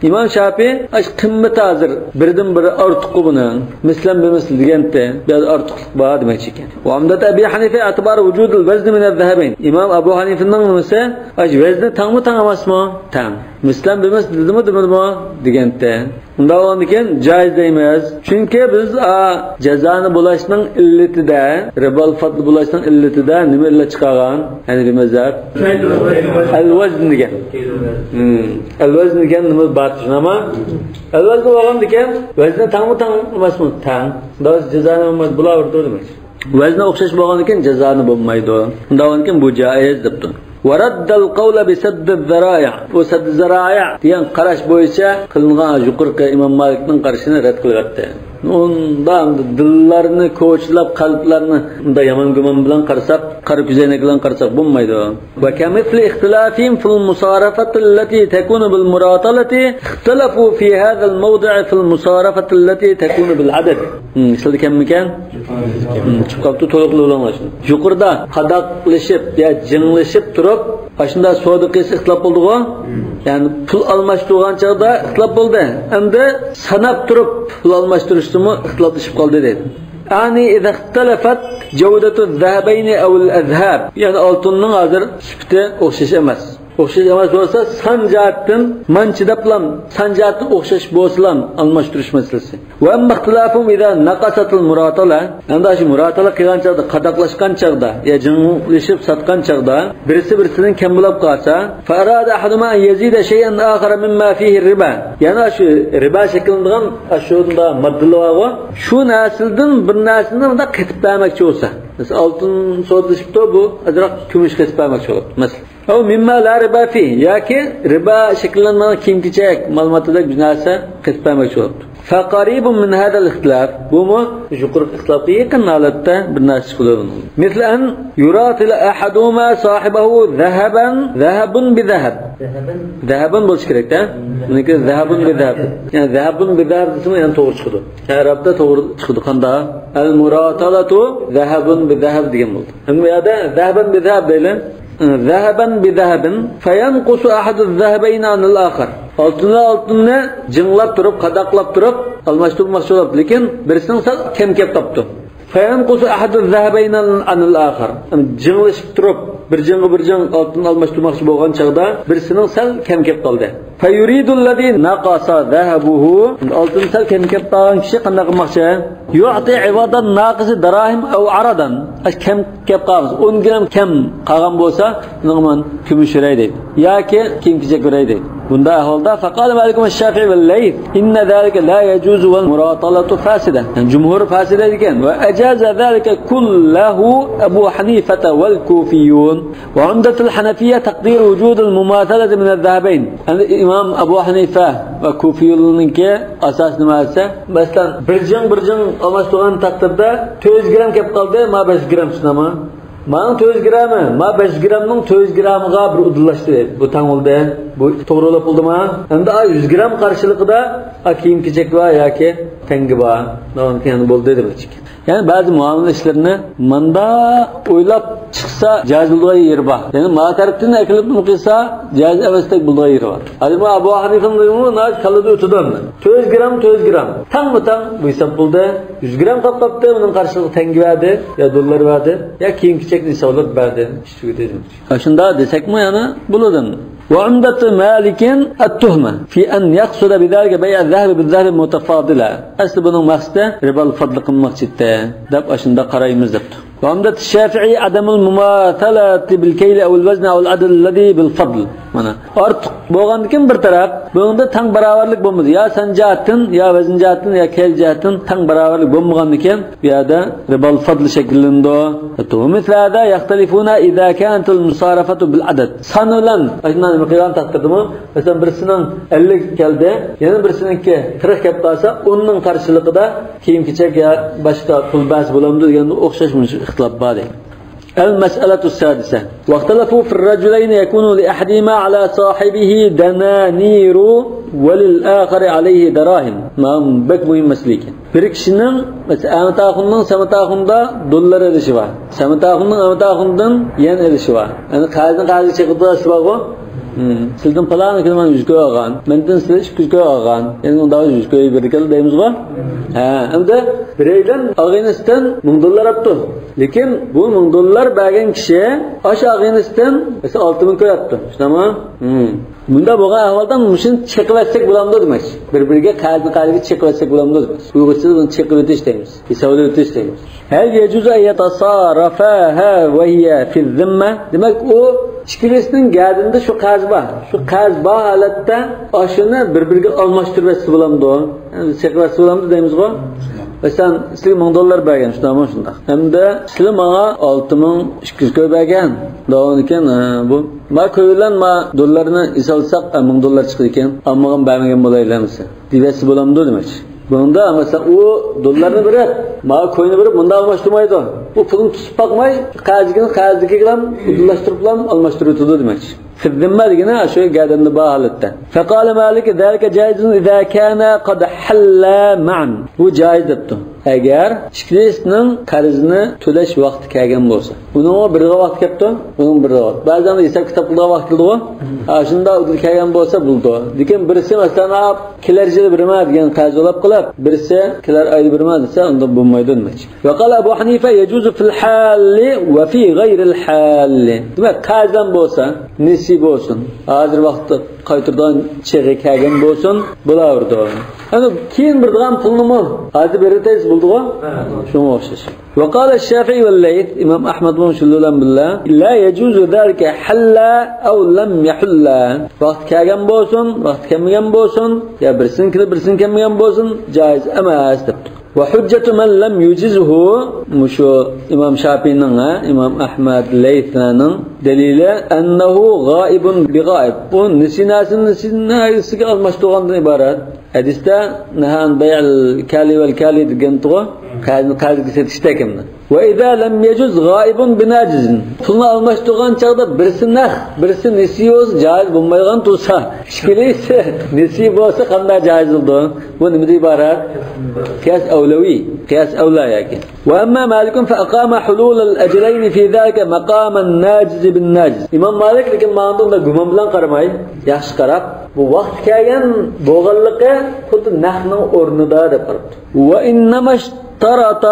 ئىمام شافىي ئاشۇ قىممىتى ھازىر بىردىن بىر ئارتۇققۇ بۇنىڭ. مىسلەن بىمىسل دېگەنتى، بىراز ئارتۇقلۇق بار دېمەكچى ئىكەن. وعمدة أبي حنيفة اعتبار وجود الوزن من الذهبين. ئىمام ئەبۇ ھەنىفىنىڭ نېمىسى؟ ئاشۇ ۋەزنى تەڭمۇ تەڭ ئەمەسمۇ؟ تەڭ. مىسلەن بىمىسل دېدىمۇ، دېمىدىمۇ؟ دېگەنتى. ئۇنداق بولغاندىكىن جائىز دەيمىز. چۈنكى بىز، ئا، جازانى بولاشنىڭ ئىللىتىدە، رىبال فەدل بولاشنىڭ ئىللىتىدە نېمە ئىللەت چىقارغان؟ ھەنىفىي مەزھەپ. ئەلۋەزن دېگەن. ھىم. ئەلۋەزن دېگەن نېمە بار، شۇنداقمۇ؟ ئەلۋەزن بولغاندىكىن ۋەزنى تەڭمۇ تەڭ ئەمەسمۇ؟ تەڭ. ئۇنداق جازانى بولمايدۇ، بولاۋېرىدۇ دېمەك. ۋەزنى ئوخشاش بولغاندىكىن جازانى بولمايدۇ. ئۇنداق بولغاندىكىن بۇ جائىز دەپتۇ. ورد القول بسد الذرائع. بۇ سەددى زەرائە دېگەن قاراش بويىچە قىلىنغان يۇقىرىقى ئىمام مالىكنىڭ قارىشىنى رەت قىلىۋەتتى. ئۇنداق دىللارنى كوچىلاپ، قەلبلەرنى ئۇنداق يامان گۇمان بىلەن قارىساق، قارا كۆزەينەك بىلەن قارىساق بولمايدۇ. وكمثل اختلافهم في المصارفة التي تكون بالمراطلة اختلفوا في هذا الموضع في المصارفة التي تكون بالعدد. ھىم، ئىشلىدى كەممىكەن؟ ھىم، چىقىپ قاپتۇ، تولۇقلاپ بولۇڭلار شۇنى. يۇقىرىدا قاداقلىشىپ يا جىڭلىشىپ تۇرۇپ، ئاشۇنداق سودا قىلسا ئىختىلاپ بولدىغۇ؟ يەنى پۇل ئالماشتۇرغان چاغدا ئىختىلاپ بولدى. ئەمدى ساناپ تۇرۇپ پۇل ئالماشتۇرۇشتىمۇ ئىختىلاپلىشىپ قالدى دەيدۇ. أعني إذا اختلفت جودة الذهبين أو الأذهب. يەنى ئالتۇننىڭ ھازىر سۈپىتى ئوخشاش ئەمەس. ئوخشاش ئەمەس بولسا، سان جەھەتتىن مانچە دەپلا، سان جەھەتتىن ئوخشاش بولسىلا، ئالماشتۇرۇش مەسىلىسى. وأما اختلافهم إذا نقصت المراطلة، ئەمدى شۇ مۇراتالە قىلغان چاغدا، قاداقلاشقان چاغدا يا جىڭلىشىپ ساتقان چاغدا بىرسى بىرسىدىن كەم بولاپ قالسا، فأراد أحدهما أن يزيد شيئا آخر مما فيه الربا، يەنى شۇ رىبا شەكىللىنىدىغان شۇنداق ماددىلار بارغۇ، شۇ نەرسىدىن بىر نەرسىنى مۇنداق قېتىپ بەرمەكچى بولسا، مەسىلەن، ئالتۇن سودىلىشىپتۇ، بۇ ئازراق كۈمۈش قېتىپ بەرمەكچى بولۇپتۇ، مەسىلەن. أو مما لا ربا فيه، ياكى رىبا شەكىللەنمىگەن كىيىم-كېچەك، مال-ماتادەك بىر نەرسە قېتىپ بەرمەكچى بولۇپتۇ. فقريب من هذا الاختلاف، بۇمۇ يۇقىرىقى ئىختىلاپقا يېقىن ھالەتتە بىر نەرسە چىقىدۇ. مثل أن يراطل أحدهما صاحبه ذهبا، ذهب بذهب. ذهبا بولۇشى كېرەك-تە. بۇنىڭكى ذهب بذهب. يەنى ذهب بذهب دېسىمۇ يەنە توغرا چىقىدۇ. ئەرەبتە توغرا چىقىدۇ. قانداق؟ المراطلة ذهب بذهب دېگەن بولدى. ئەمما بۇ يەردە ذهبا بذهب دەيلى. ذهبا بذهب فينقص أحد الذهبين عن الآخر. ئالتۇن بىلەن ئالتۇننى جىڭلاپ تۇرۇپ، قاداقلاپ تۇرۇپ ئالماشتۇرماقچى بولۇپ، لېكىن بىرسىنىڭ سەل كەم كەپ قاپتۇ. فينقص أحد الذهبين عن الآخر. يەنى جىڭلىشىپ تۇرۇپ، بىر جىڭغا بىر جىڭ ئالتۇن ئالماشتۇرماقچى بولغان چاغدا بىرسىنىڭ سەل كەم كەپ قالدى. فيريد الذي نقص ذهبه، ئالتۇن سەل كەم كەپ قالغان كىشى قانداق قىلماقچى؟ يعطي عوض الناقص دراهم أو عرضا. ئاش كەم كەپ قالغان، ئون گرام كەم قالغان بولسا، بۇنىڭغا مەن كۈمۈش بېرەي دەيدۇ. ياكى كىيىم-كېچەك بېرەي دەيدۇ. بۇنداق ئەھۋالدا فقال مالك والشافعي والليث إن ذلك لا يجوز والمراطلة فاسدة. يەنى جۇمھۇر فاسىدە دېگەن. وأجاز ذلك كله أبو حنيفة والكوفيون. وعمدة الحنفية تقدير وجود المماثلة من الذهبين. ئەمدى ئىمام ئەبۇ ھەنىفە ۋە كۇفىيۇلارنىڭكى ئاساسىي نېمە دېسە، مەسىلەن، بىر جىڭ، بىر جىڭ ئالماشتۇرغان تەقدىردە تۆت يۈز گرام كەپ قالدى، ما بەش يۈز گرام شۇنداقمۇ؟ مانىڭ تۆت يۈز گرامى، ما بەش يۈز گرامنىڭ تۆت يۈز گرامىغا بىر ئۇدۇللاشتى، بۇ تەڭ بولدى، بۇ توغرا بولۇپتۇ ما؟ ئەمدى ئا يۈز گرام قارشىلىقىدا ئا كىيىم-كېچەك بار ياكى تەڭگە بار، ناۋانكى يەنە بولدى دېمەكچى. يەنى بەزى مۇئامىلە ئىشلىرىنى مۇنداق ئويلاپ چىقسا جائىز بولىدىغان يېرى بار. يەنى ما تەرەپتىن ئەكېلىپ بۇنى قىلسا جائىز ئەمەستەك بولىدىغان يېرى بار. ھازىر ما ئەبۇ ھەنىفەنىڭ ناھايىتى كاللىدا ئۆتىدۇ ئەمدى. تۆت يۈز گرام، تۆت يۈز گرام. تەڭمۇ تەڭ بۇ ھېساب بولدى. يۈز گرام قاپ قاپتۇ، بۇنىڭ قارشىلىقىدا تەڭگە بەردى، يا دوللار بەردى، يا كىيىم-كېچەكنى ھېسابلاپ بەردى. ئىش تۈگىدى. ئاشۇنداق دېسەكمۇ يەنە بولىدۇ. وعمدة مالك التهمة في أن يقصد بذلك بيع الذهب بالذهب متفاضلا. ئەسلى بۇنىڭ مەقسىتى رىبال فەدل قىلماقچى ئىدى دەپ ئاشۇنداق قارايمىز دەپتۇ. وعمدة الشافعي عدم المماثلة بالكيل أو الوزن أو العدد الذي بالفضل. مانا، ئارتۇق بولغاندىكىن بىر تەرەپ، بۇنىڭدا تەڭ باراۋەرلىك بولمىدى. يا سان جەھەتتىن، يا ۋەزن جەھەتتىن، يا كەيل جەھەتتىن تەڭ باراۋەرلىك بولمىغاندىكىن، بۇ يەردە رىبال فەضل شەكىللىنىدۇ. ومثل هذا يختلفون إذا كانت المصارفة بالعدد. سان بىلەن، ئاشۇنداق نېمە قىلغان تەقدىردىمۇ، مەسىلەن، بىرسىنىڭ ئەللىك كەلدى، يەنە بىرسىنىڭكى قىرىق كەپ قالسا، ئۇنىڭ قارشىلىقىدا كىيىم-كېچەك يا باشقا پۇل بەرسە بولامدۇ دېگەندە ئوخشاش مۇشۇ ئىختىلاپ بار دەيدۇ. المسألة السادسة. واختلفوا في الرجلين يكون لأحدهما على صاحبه دنانير وللآخر عليه دراهم. مانا بەك مۇھىم مەسىلە ئىكەن. بىر كىشىنىڭ، مەسىلەن، ئەمەتئاخۇننىڭ سەمەتئاخۇندا دوللار ئېلىشى بار. سەمەتئاخۇننىڭ ئەمەتئاخۇندىن يەن ئېلىشى بار. يەنى قەرزنى قەرزگە چېقىۋېتىۋېلىشى بارغۇ. ھىم. سىزدىن پالان كۈنى مانا يۈز كوي ئالغان، مەندىن سىز ئىككى يۈز كوي ئالغان. يەنى ئۇنداق يۈز كوي بېرىدىكەن دەيمىزغۇ. ھە، ئەمدى بىرەيلەن ئالغىنىستىن مىڭ دوللار ئاپتۇ. لېكىن بۇ مىڭ دوللار بەرگەن كىشى ئاشۇ ئالغىنىستىن، مەسىلەن، ئالتە مىڭ كوي ئاپتۇ. شۇنداقمۇ؟ ھىم. بۇنداق بولغان ئەھۋالدا مۇشۇنى چېقىۋەتسەك بولامدۇ دېمەكچى. بىر-بىرىگە قەرزنى قەرزگە چېقىۋەتسەك بولامدۇ دېمەكچى. ئۇيغۇرچىدا بۇنى چېقىۋېتىش دەيمىز. ھېسابلىۋېتىش دەيمىز. هل يجوز أن يتصارفاها وهي في الذمة؟ دېمەك، ئۇ ئىككىلىسىنىڭ گەدىنىدە شۇ قەرز بار. شۇ قەرز بار ھالەتتە ئاشۇنى بىر-بىرىگە ئالماشتۇرۇۋەتسە بولامدۇ؟ يەنى چېقىۋەتسە بولامدۇ دەيمىزغۇ؟ مەسىلەن، سىزگە مىڭ دوللار بەرگەن، شۇنداقمۇ؟ شۇنداق. ھەمدە سىلەر ماڭا ئالتە مىڭ ئىككى يۈز كوي بەرگەن. داۋامىدىكەن، ھە، بۇ. ما كوي بىلەن ما دوللارنى ھېسابلىساق، ھە، مىڭ دوللار چىقىدىكەن. ئالمىغان بەرمىگەن بولايلى ھەممىسى. دېيىۋەتسە بولامدۇ دېمەكچى. بۇنىڭدا، مەسىلەن، ئۇ دوللارنى بېرىپ، ماڭا كوينى بېرىپ، مۇنداق ئالماشتۇرمايدۇ. ئۇ پۇلنى تۇتۇپ باقماي، قەرزىگىنى قەرزدىكى بىلەن ئۇدۇللاشتۇرۇپ بىلەن ئالماشتۇرۇۋېتىدۇ دېمەكچى. في الذمة دېگىنى شۇ گەدەندە بار ھالەتتە. فقال مالك ذلك جائز إذا كانا قد حلا معا. بۇ جائىز دەپتۇ. ئەگەر ئىككىلىسىنىڭ قەرزىنى تۆلەش ۋاقتى كەلگەن بولسا. ئۇنىڭمۇ بىرىغا ۋاقتى كەپتۇ، ئۇنىڭ بىرىغا ۋاقتى. بەزىدە ھېساب كىتاب قىلىدىغان ۋاقىت كېلىدىغۇ. ھە، شۇنداق ئۇدۇل كەلگەن بولسا بولىدۇ. لېكىن بىرسى، مەسىلەن، ئاپ، كېلەر يىلى بېرىمەن دېگەن قەرز بولاپ قېلىپ، بىرسى كېلەر ئايدا بېرىمەن دېسە، ئۇنداق بولمايدۇ دېمەكچى. وقال أبو حنيفة يجوز في الحال وفي غير الحال. دېمەك، قەرز ھەم بولسا، نېسى بولسۇن، ھازىر ۋاقىتتا قايتۇرىدىغان چېغى كەلگەن بولسۇن، بولاۋېرىدۇ. ئەمدى كېيىن بېرىدىغان پۇلنىمۇ ھازىر بېرىۋېتەيسە بولىدىغۇ؟ شۇڭا ئوخشاش. وقال الشافعي والليث، ئىمام ئەھمەدمۇ شۇ بىلەن بىللە، لا يجوز ذلك حلا أو لم يحلا. ۋاقتى كەلگەن بولسۇن، ۋاقتى كەلمىگەن بولسۇن، يا بىرسىنىڭكى بىرسىنىڭكى كەلمىگەن بولسۇن، جائىز ئەمەس دەپتۇ. وحجة من لم يجزه، مۇشۇ ئىمام شافىئىنىڭ، ھە، ئىمام ئەھمەد، لەيسلەرنىڭ دەلىلى، أنه غائب بغائب. بۇ نېسى نەرسىنى نېسى نەرسىگە ئالماشتۇرغاندىن ئىبارەت. ھەدىستە نەھى عن بيع الكال والكال دېگەنتىغۇ، قەرزنى قەرزگە سېتىشتەك ئەمدى. وإذا لم يجز غائب بناجز. پۇلنى ئالماشتۇرغان چاغدا بىرسى نەق، بىرسى نېسى بولسا جائىز بولمايدىغان تۇرسا، ئىككىلىسى نېسى بولسا قانداق جائىز بولىدۇ؟ بۇ نېمىدىن ئىبارەت؟ قىياس ئەۋلەۋى، قىياس ئەۋلا ياكى. وأما مالك فأقام حلول الأجلين في ذلك مقام الناجز بالناجز. ئىمام مالىك لېكىن ماڭا ئۇنداق گۇمان بىلەن قارىماي، ياخشى قاراپ، بۇ ۋاقتى كەلگەن بولغانلىقى خۇددى نەقنىڭ ئورنىدا دەپ قاراپتۇ. وإنما اشترط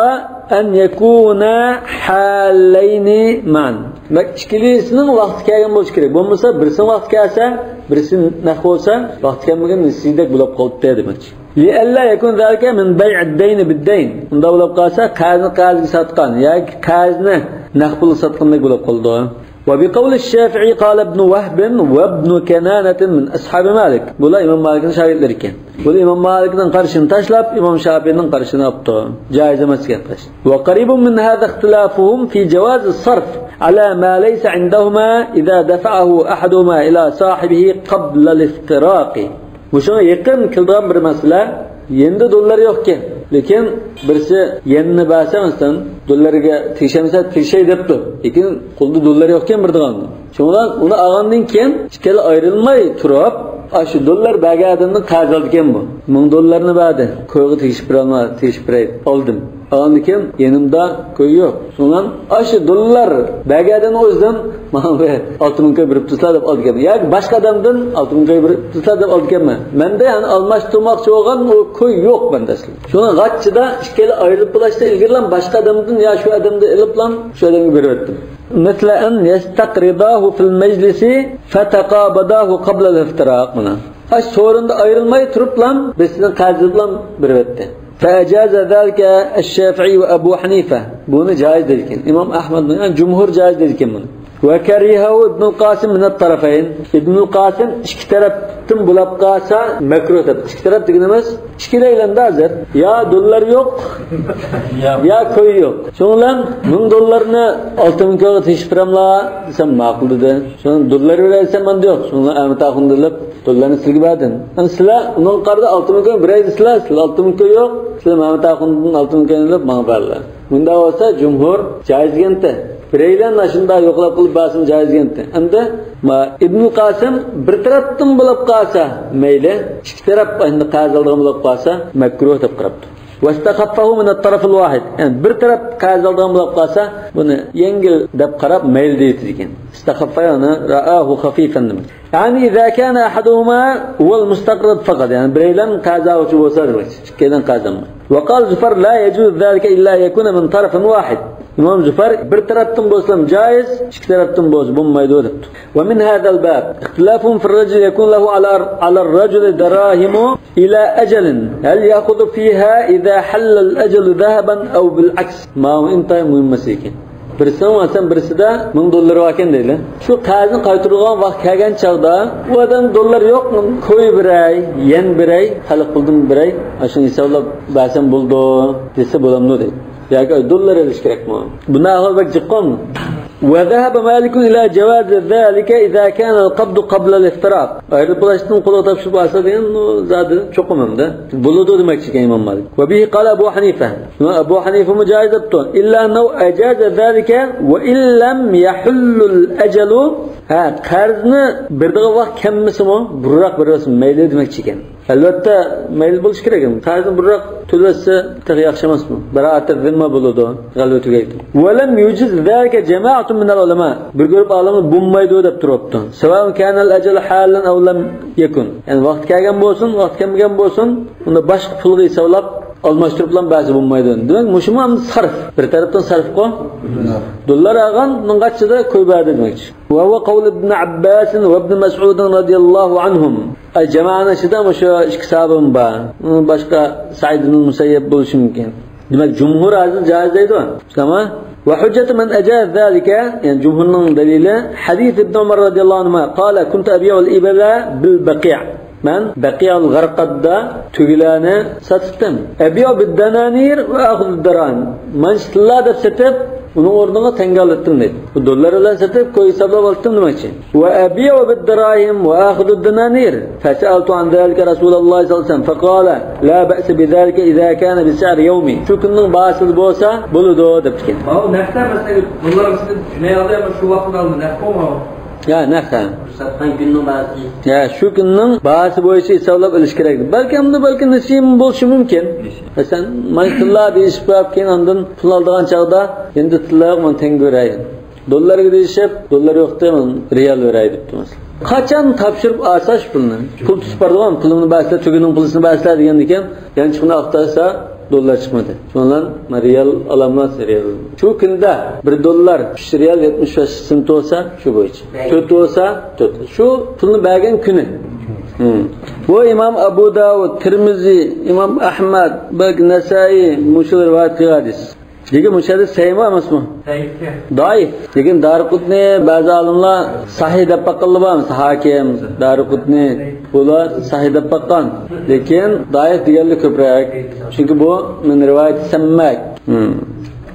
أن يكونا حالين معا. دېمەك، ئىككىلىسىنىڭ ۋاقتى كەلگەن بولۇشى كېرەك. بولمىسا، بىرسىنىڭ ۋاقتى كەلسە، بىرسى نەق بولسا، ۋاقتى كەلمىگەن نېسىدەك بولۇپ قالىدۇ دېمەكچى. لئلا يكون ذلك من بيع الدين بالدين. ئۇنداق بولۇپ قالسا، قەرزنى قەرزگە ساتقان ياكى قەرزنى نەق پۇلغا ساتقاندەك بولۇپ قالىدۇ. وبقول الشافعي قال ابن وهب وابن كنانة من أصحاب مالك. بۇلار ئىمام مالىكنىڭ شاگىرتلىرى ئىكەن. بۇلار ئىمام مالىكنىڭ قارىشىنى تاشلاپ، ئىمام شافىئىنىڭ قارىشىنى ئاپتۇ. جائىز ئەمەس دېگەن قاراش. وقريب من هذا اختلافهم في جواز الصرف على ما ليس عندهما إذا دفعه أحدهما إلى صاحبه قبل الافتراق. مۇشۇڭا يېقىن كېلىدىغان بىر مەسىلە، يېنىدا دوللار يوقكەن، لېكىن بىرسى يەننى بەرسە، مەسىلەن، دوللارغا تېگىشەمسە تېگىشەي دەپتۇ، لېكىن قولىدا دوللار يوقكەن بېرىدىغان. شۇڭا ئۇنى ئالغاندىن كېيىن ئىككىلى ئايرىلماي تۇرۇپ، ئاشۇ دوللار بەرگەن ئادەمدىن قەرز ئالىدىكەن بۇ. مىڭ دوللارنى بەردى، كويغا تېگىشىپ بېرەلمە، تېگىشىپ بېرەي، ئالدىم. ئالغاندىن كېيىن يېنىمدا كوي يوق. شۇڭا ئاشۇ دوللار بەرگەن ئادەمنىڭ ئۆزىدىن ماڭا بىر ئالتە مىڭ كوي بېرىپ تۇرسىلا دەپ ئالىدىكەنمەن. ياكى باشقا ئادەمدىن ئالتە مىڭ كوي بېرىپ تۇرسىلا دەپ ئالىدىكەنمەن. مەندە يەنى ئالماشتۇرماقچى بولغان ئۇ كوي يوق مەندە ئەسلى. شۇڭا غاچچىدا ئىككىلى ئايرىلىپ بولۇشتا ئىلگىرىلا باشقا ئادەمدىن يا شۇ ئادەمدىن ئېلىپلا شۇ ئادەمگە بېرىۋەتتىم. مثل أن يستقرضاه في المجلس فتقابضاه قبل الافتراق. مانا. ئاشۇ سورۇندا ئايرىلماي تۇرۇپلا بىرسىنىڭ قەرزى بىلەن بېرىۋەتتى. فأجاز ذلك الشافعي وأبو حنيفة. بۇنى جائىز دەيدىكەن. ئىمام ئەھمەد، يەنى جۇمھۇر جائىز دەيدىكەن بۇنى. وكرهه ابن القاسم من الطرفين. ئىبنۇل قاسىم ئىككى تەرەپتىن بولاپ قالسا مەكرۇھ دەپ. ئىككى تەرەپ دېگىنىمىز ئىككىلەيلەندە ھازىر. يا دوللار يوق، يا كوي يوق. شۇنىڭ بىلەن مىڭ دوللارنى ئالتە مىڭ كويغا تېشىپ بېرەملا دېسەم ماقۇل دېدى. شۇنىڭ دوللار بېرەي دېسەم مانا يوق. شۇنىڭ ئەمىت ئاخۇن دېلىپ دوللارنى سىلگە بەردىم. ئەمدى سىلەر ئۇنىڭغا قارىتا ئالتە مىڭ كوي بېرەي دېسىلەر، سىلەر ئالتە مىڭ كوي يوق، سىلەر مەمەت ئاخۇندىن ئالتە مىڭ كوي ئېلىپ ماڭا بەرلەر. مۇنداق بولسا جۇمھۇر جائىز دېگەنتى. بىرەيلەن ئاشۇنداق يوقلاپ قىلىپ بەرسىمۇ جائىز دېگەنتى. ئەمدى ما ئىبنۇ قاسىم بىر تەرەپتىن بولۇپ قالسا مەيلى، ئىككى تەرەپ ئەمدى قەرز ئالىدىغان بولۇپ قالسا مەكرۇھ دەپ قاراپتۇ. واستخفه من الطرف الواحد. يەنى بىر تەرەپ قەرز ئالىدىغان بولۇپ قالسا بۇنى يەڭگىل دەپ قاراپ مەيلى دەيتىدىكەن. استخف يەنى رآه خفيفا دېمەك. يعني إذا كان أحدهما هو المستقرض فقط، يەنى بىرەيلەن قەرز ئالغۇچى بولسا دېمەكچى، ئىككىيلەن قەرز ئالماي. وقال زفر لا يجوز ذلك إلا أن يكون من طرف واحد. ئىمام زۇفەر بىر تەرەپتىن بولسىلا جائىز، ئىككى تەرەپتىن بولسا بولمايدۇ دەپتۇ. ومن هذا الباب اختلافهم في الرجل يكون له على، على الرجل دراهم إلى أجل، هل يأخذ فيها إذا حل الأجل ذهبا أو بالعكس؟ ماۋۇ ئىنتايىن مۇھىم مەسىلە ئىكەن. بىرسىنىڭ مەسىلەن بىرسىدە مىڭ دوللىرى باركەن دەيلى. شۇ قەرزنى قايتۇرىدىغان ۋاقىت كەلگەن چاغدا ئۇ ئادەم دوللار يوق، كوي بېرەي، يەن بېرەي، خەلق پۇلىدىن بېرەي، ئاشۇنى ھېسابلاپ بەرسەم بولىدۇ دېسە بولامدۇ دەيدۇ. ياكى دوللار ئېلىش كېرەكمۇ؟ بۇنداق ئەھۋال بەك جىققۇ. وذهب مالك إلى جواز ذلك إذا كان القبض قبل الافتراق. ئايرىلىپ بولۇشتىن قولغا تاپشۇرۇپ ئالسا دېگەن، ئۇ زادى چوقۇم ئەمدى. بولىدۇ دېمەكچىكەن ئىمام مالىك. وبه قال أبو حنيفة. ئەبۇ ھەنىفىمۇ جائىز دەپتۇ. إلا أنه أجاز ذلك وإن لم يحل الأجل. ھە، قەرزنى بېرىدىغان ۋاقىت كەلمىسىمۇ، بۇرۇنراق بېرىۋەرسۇن، مەيلى دېمەكچىكەن. ئەلۋەتتە، مەيلى بولۇشى كېرەك. قەرزنى بۇرۇنراق تۆلىۋەتسە تېخى ياخشى ئەمەسمۇ؟ براءة الذمة بولىدۇ، غەلۋە تۈگەيدۇ. ولم يجز ذلك جماعة من العلماء. بىر گۇرۇپ ئالىملار بولمايدۇ دەپ تۇرۇپتۇ. سواء كان الأجل حالا أو لم يكن. يەنى ۋاقتى كەلگەن بولسۇن، ۋاقتى كەلمىگەن بولسۇن، ئۇنى باشقا پۇلغا ھېسابلاپ ئالماشتۇرۇپلا بەرسە بولمايدۇ. دېمەك، مۇشۇمۇ ھەم سەرف. بىر تەرەپتىن سەرفقۇ. دوللار ئالغان، ئۇنىڭغا ئىچىدە كوي بەردى دېمەكچى. وهو قول ابن عباس وابن مسعود رضي الله عنهم. ئەي، جامائەتنىڭ ئىچىدە مۇشۇ ئىككى ساھابىمۇ بار. باشقا سەئىد ئىبن مۇسەييەب بولۇشى مۇمكىن. دېمەك، جۇمھۇر ھازىر جائىز دەيدۇ. تامام. وحجة من أجاز ذلك، يەنى جۇمھۇرنىڭ دەلىلى، حديث ابن عمر رضي الله عنهما قال: كنت أبيع الإبل بالبقيع. مەن بەقىئۇل غەرقاددا تۆگىلەرنى ساتتىم. أبيع بالدنانير وآخذ الدراهم. مانچە تىللا دەپ سېتىپ، ئۇنىڭ ئورنىغا تەڭگە ئالاتتىم دەيدۇ. بۇ دوللار بىلەن سېتىپ، كوي ھېسابلاپ ئالاتتىم دېمەكچى. وأبيع بالدراهم وآخذ الدنانير. فسألت عن ذلك رسول الله صلى الله عليه وسلم فقال: لا بأس بذلك إذا كان بسعر يومي. شۇ كۈننىڭ باھاسىدا بولسا بولىدۇ دەپتىكەن. ماۋۇ نەقتە مەسىلەن دوللار ئىچىدە دۈشمەي قالدى، ئەمما شۇ ۋاقىتتا ئالدى نەق بولماۋۇ. يا نەق ھە. ساتقان كۈننىڭ باھاسى. يا شۇ كۈننىڭ باھاسى بويىچە ھېسابلاپ ئېلىش كېرەك. بەلكى ئەمدى بەلكى نېسىيىم بولۇشى مۇمكىن. مەسىلەن، مانا تىللا دېيىشىپ قويۇپ، كېيىن ئاندىن پۇل ئالىدىغان چاغدا، ئەمدى تىللا يوق، مانا تەڭگە بېرەي. دوللارغا دېيىشىپ، دوللار يوقتى، مانا رىيال بېرەي دەپتۇ مەسىلەن. قاچان تاپشۇرۇپ ئالسا شۇ پۇلنى، پۇل تۇتۇپ بارىدىغان، پۇلۇمنى بەرسىلە، تۆگىنىڭ پۇلىنى بەرسىلە دېگەندىكىن، يانچۇقىنى ئاختارسا، دوللار چىقمىدى. شۇنىڭ بىلەن مەن رىيال ئالاملا رىيال. شۇ كۈندە بىر دوللار ئۈچ رىيال يەتمىش بەش سېنت بولسا، شۇ بويىچە. تۆت بولسا، تۆت. شۇ پۇلنى بەرگەن كۈنى. ھىم. بۇ ئىمام ئەبۇ داۋۇد، تىرمىزى، ئىمام ئەھمەد، بەلكى نەسائىي مۇشۇ رىۋايەت قىلغان ھەدىس. لېكىن مۇشۇ ھەدىس سەھىھمۇ ئەمەسمۇ؟ سەھىھ. دائىف. لېكىن دارىقۇتنى بەزى ئالىملار سەھىھ دەپ باققانلار بار، مەسىلەن، ھاكىم، دارىقۇتنى، بۇلار سەھىھ دەپ باققان. لېكىن دائىف دېگەنلەر كۆپرەك. چۈنكى بۇ من رىۋايەت سەممەك. ھىم.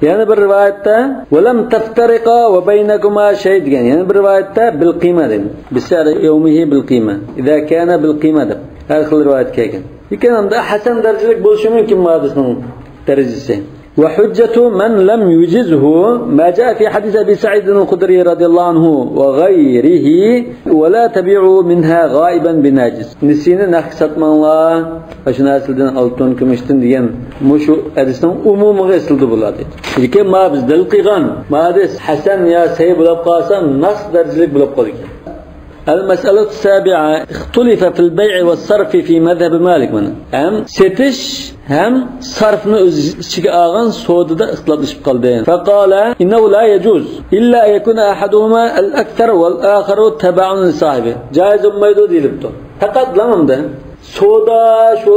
يەنە بىر رىۋايەتتە، ولم تفترقا وبينكما شيء دېگەن. يەنە بىر رىۋايەتتە، بالقيمة دېگەن. بسعر يومه بالقيمة. إذا كان بالقيمة دەپ. ھەر خىل رىۋايەت كەلگەن. لېكىن ئەمدى ھەسەن دەرىجىلىك بولۇشى مۇمكىن بۇ ھەدىسنىڭ دەرىجىسى. وحجة من لم يجزه ما جاء في حديث أبي سعيد الخدري رضي الله عنه وغيره: ولا تبيعوا منها غائبا بناجز. نېسىنى نەقكە ساتماڭلار، ئاشۇ نەرسىلەردىن، ئالتۇن، كۈمۈشتىن دېگەن مۇشۇ ھەدىسنىڭ ئومۇمىغا ئېسىلدى بۇلار دەيدۇ. لېكىن ما بىز دەلىل قىلغان ما ھەدىس ھەسەن يا سەھىھ بولۇپ قالسا، نەس دەرىجىلىك بولۇپ قالىدىكەن. المسألة السابعة، اختلف في البيع والصرف في مذهب مالك. مانا ھەم سېتىش ھەم سەرفنى ئۆز ئىچىگە ئالغان سودىدا ئىختىلاپلىشىپ قالدى. فقال إنه لا يجوز إلا أن يكون أحدهما الأكثر والآخر تبعا لصاحبه. جائىز بولمايدۇ دېيىلىپتۇ. پەقەت لەڭدە سودا شۇ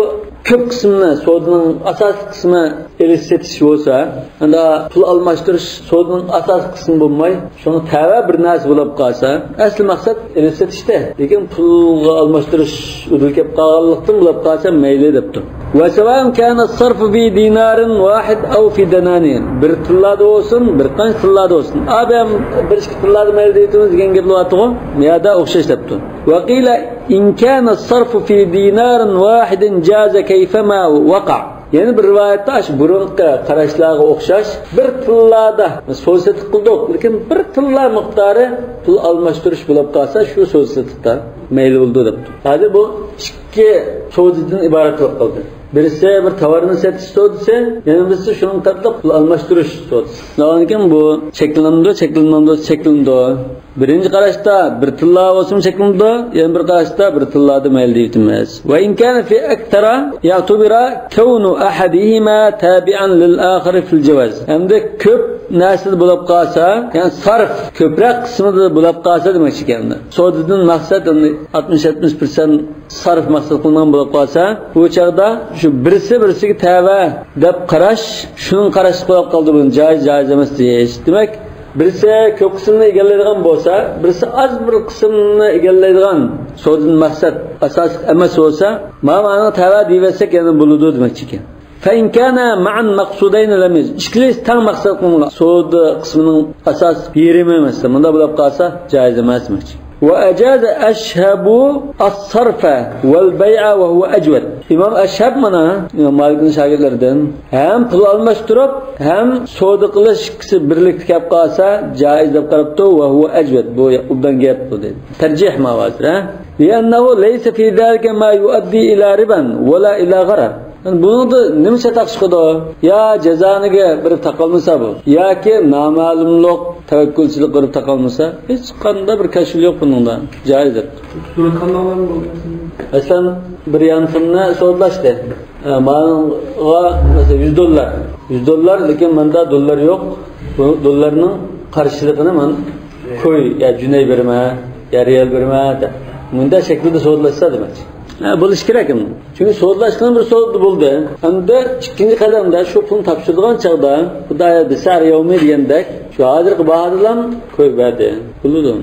كۆپ قىسمىنى، سودىنىڭ ئاساسىي قىسمى ئېلىش سېتىش بولسا، ئاندا پۇل ئالماشتۇرۇش سودىنىڭ ئاساسىي قىسمى بولماي، شۇڭا تەۋە بىر نەرسە بولۇپ قالسا، ئەسلى مەقسەت ئېلىش سېتىشتە، لېكىن پۇلغا ئالماشتۇرۇش ئۇدۇل كەپ قالغانلىقتىن بولۇپ قالسا مەيلى دەپتۇ. وسواء كان الصرف في دينار واحد أو في دنانير. بىر تىللادا بولسۇن، بىر قانچە تىللادا بولسۇن. ئابەم بىر ئىككى تىللادا مەيلى دەيتىمىز دېگەن گەپ بولۇۋاتىدىغۇ. بۇ يەردە ئوخشاش دەپتۇ. وقيل إن كان الصرف في دينار واحد جاز كيفما وقع. يەنە بىر رىۋايەتتە ئاشۇ بۇرۇنقى قاراشلارغا ئوخشاش بىر تىللادا سودا سېتىق قىلدۇق، لېكىن بىر تىللا مىقدارى پۇل ئالماشتۇرۇش بولۇپ قالسا، شۇ سودا سېتىقتا مەيلى بولىدۇ دەپتۇ. ھازىر بۇ ئىككى سودىدىن ئىبارەت بولۇپ قالدى. بىرسى بىر تاۋارنى سېتىش سودىسى، يەنە بىرسى شۇنىڭ تەرىپلىك پۇل ئالماشتۇرۇش سودىسى. شۇنداقكەن بۇ چەكلىنىدۇ، چەكلىنمەمدۇ، چەكلىنىدۇ. بىرىنچى قاراشتا بىر تىللا بولسىمۇ چەكلىنىدۇ، يەنە بىر قاراشتا بىر تىللادا مەيلى دەيمىز. وإن كان في أكثر يعتبر كون أحدهما تابعا للآخر في الجواز. ھەمدە كۆپ نەرسىدە بولۇپ قالسا، يەنى سەرف كۆپرەك قىسمىدا بولۇپ قالسا دېمەكچى ئىكەن. سودىدىن مەقسەت ئەمدى ئاتمىش يەتمىش پىرسەنت سەرف مەقسەت قىلىنغان بولۇپ قالسا، بۇ چاغدا شۇ بىرسى بىرسىگە تەۋە دەپ قاراش، شۇنىڭ قاراشلىق بولۇپ قالدى، بۇنى جايىز، جايىز ئەمەس دېيىش. دېمەك، بىرسى كۆپ قىسىمنى ئىگىلەيدىغان بولسا، بىرسى ئاز بىر قىسىمنى ئىگىلەيدىغان سودىدىن مەقسەت ئاساسلىق ئەمەس بولسا، مانا مانىڭغا تەۋە دېيىۋەتسەك يەنە بولىدۇ دېمەكچى ئىكەن. فإن كان معا مقصودين لم يجز. ئىككىلىسى تەڭ مەقسەت قىلىنغان سودا قىسمىنىڭ ئاساس يېرىمى ئەمەس، مۇنداق بولۇپ قالسا جايىز ئەمەس دېمەكچى. وأجاز أشهب الصرف والبيع وهو أجود. ئىمام ئەشھەب مانا ئىمام مالىكنىڭ شاگىرتلىرىدىن ھەم پۇل ئالماشتۇرۇپ، ھەم سودا قىلىش ئىككىسى بىرلىكتە كەپ قالسا جايىز دەپ قاراپتۇ. وهو أجود. بۇ ئوبدان گەپ بۇ دەيدۇ. تەرجىھ ما ھازىر، ھە؟ لأنه ليس في ذلك ما يؤدي إلى ربا ولا إلى غرر. يەنى بۇنىڭدا نېمە چاتاق چىقىدۇ؟ يا جازانىگە بېرىپ تاقالمىسا بۇ، ياكى نامەلۇملۇق، تەۋەككۈلچىلىك قىلىپ تاقالمىسا، ھېچقانداق بىر كەشف يوق بۇنىڭدا. جايىز دەپ. مەسىلەن، بىر يانفوننى سودىلاشتى. ئە، ماڭا، مەسىلەن، يۈز دوللار. يۈز دوللار، لېكىن مەندە دوللار يوق. بۇ دوللارنىڭ قارشىلىقىنى مەن كوي يا جۈنەي بېرىمەن، يا رىيال بېرىمەن دەپ. مۇنداق شەكىلدە سودىلاشسا دېمەكچى. ھە، بولۇشى كېرەك ئەمدى. چۈنكى سودىلاشقان بىر سودا بولدى. ئەمدى ئىككىنچى قەدەمدە شۇ پۇلنى تاپشۇرىدىغان چاغدا، خۇدايا بىسەر يومى دېگەندەك، شۇ ھازىرقى باھادىلا كوي بەردى. بولىدۇ.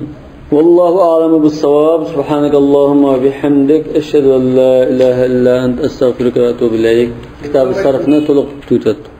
والله أعلم بالصواب. سبحانك اللهم وبحمدك، أشهد أن لا إله إلا أنت، أستغفرك وأتوب إليك. كىتاب الصرفنى تولۇق تۈگىتىۋەتتۇق.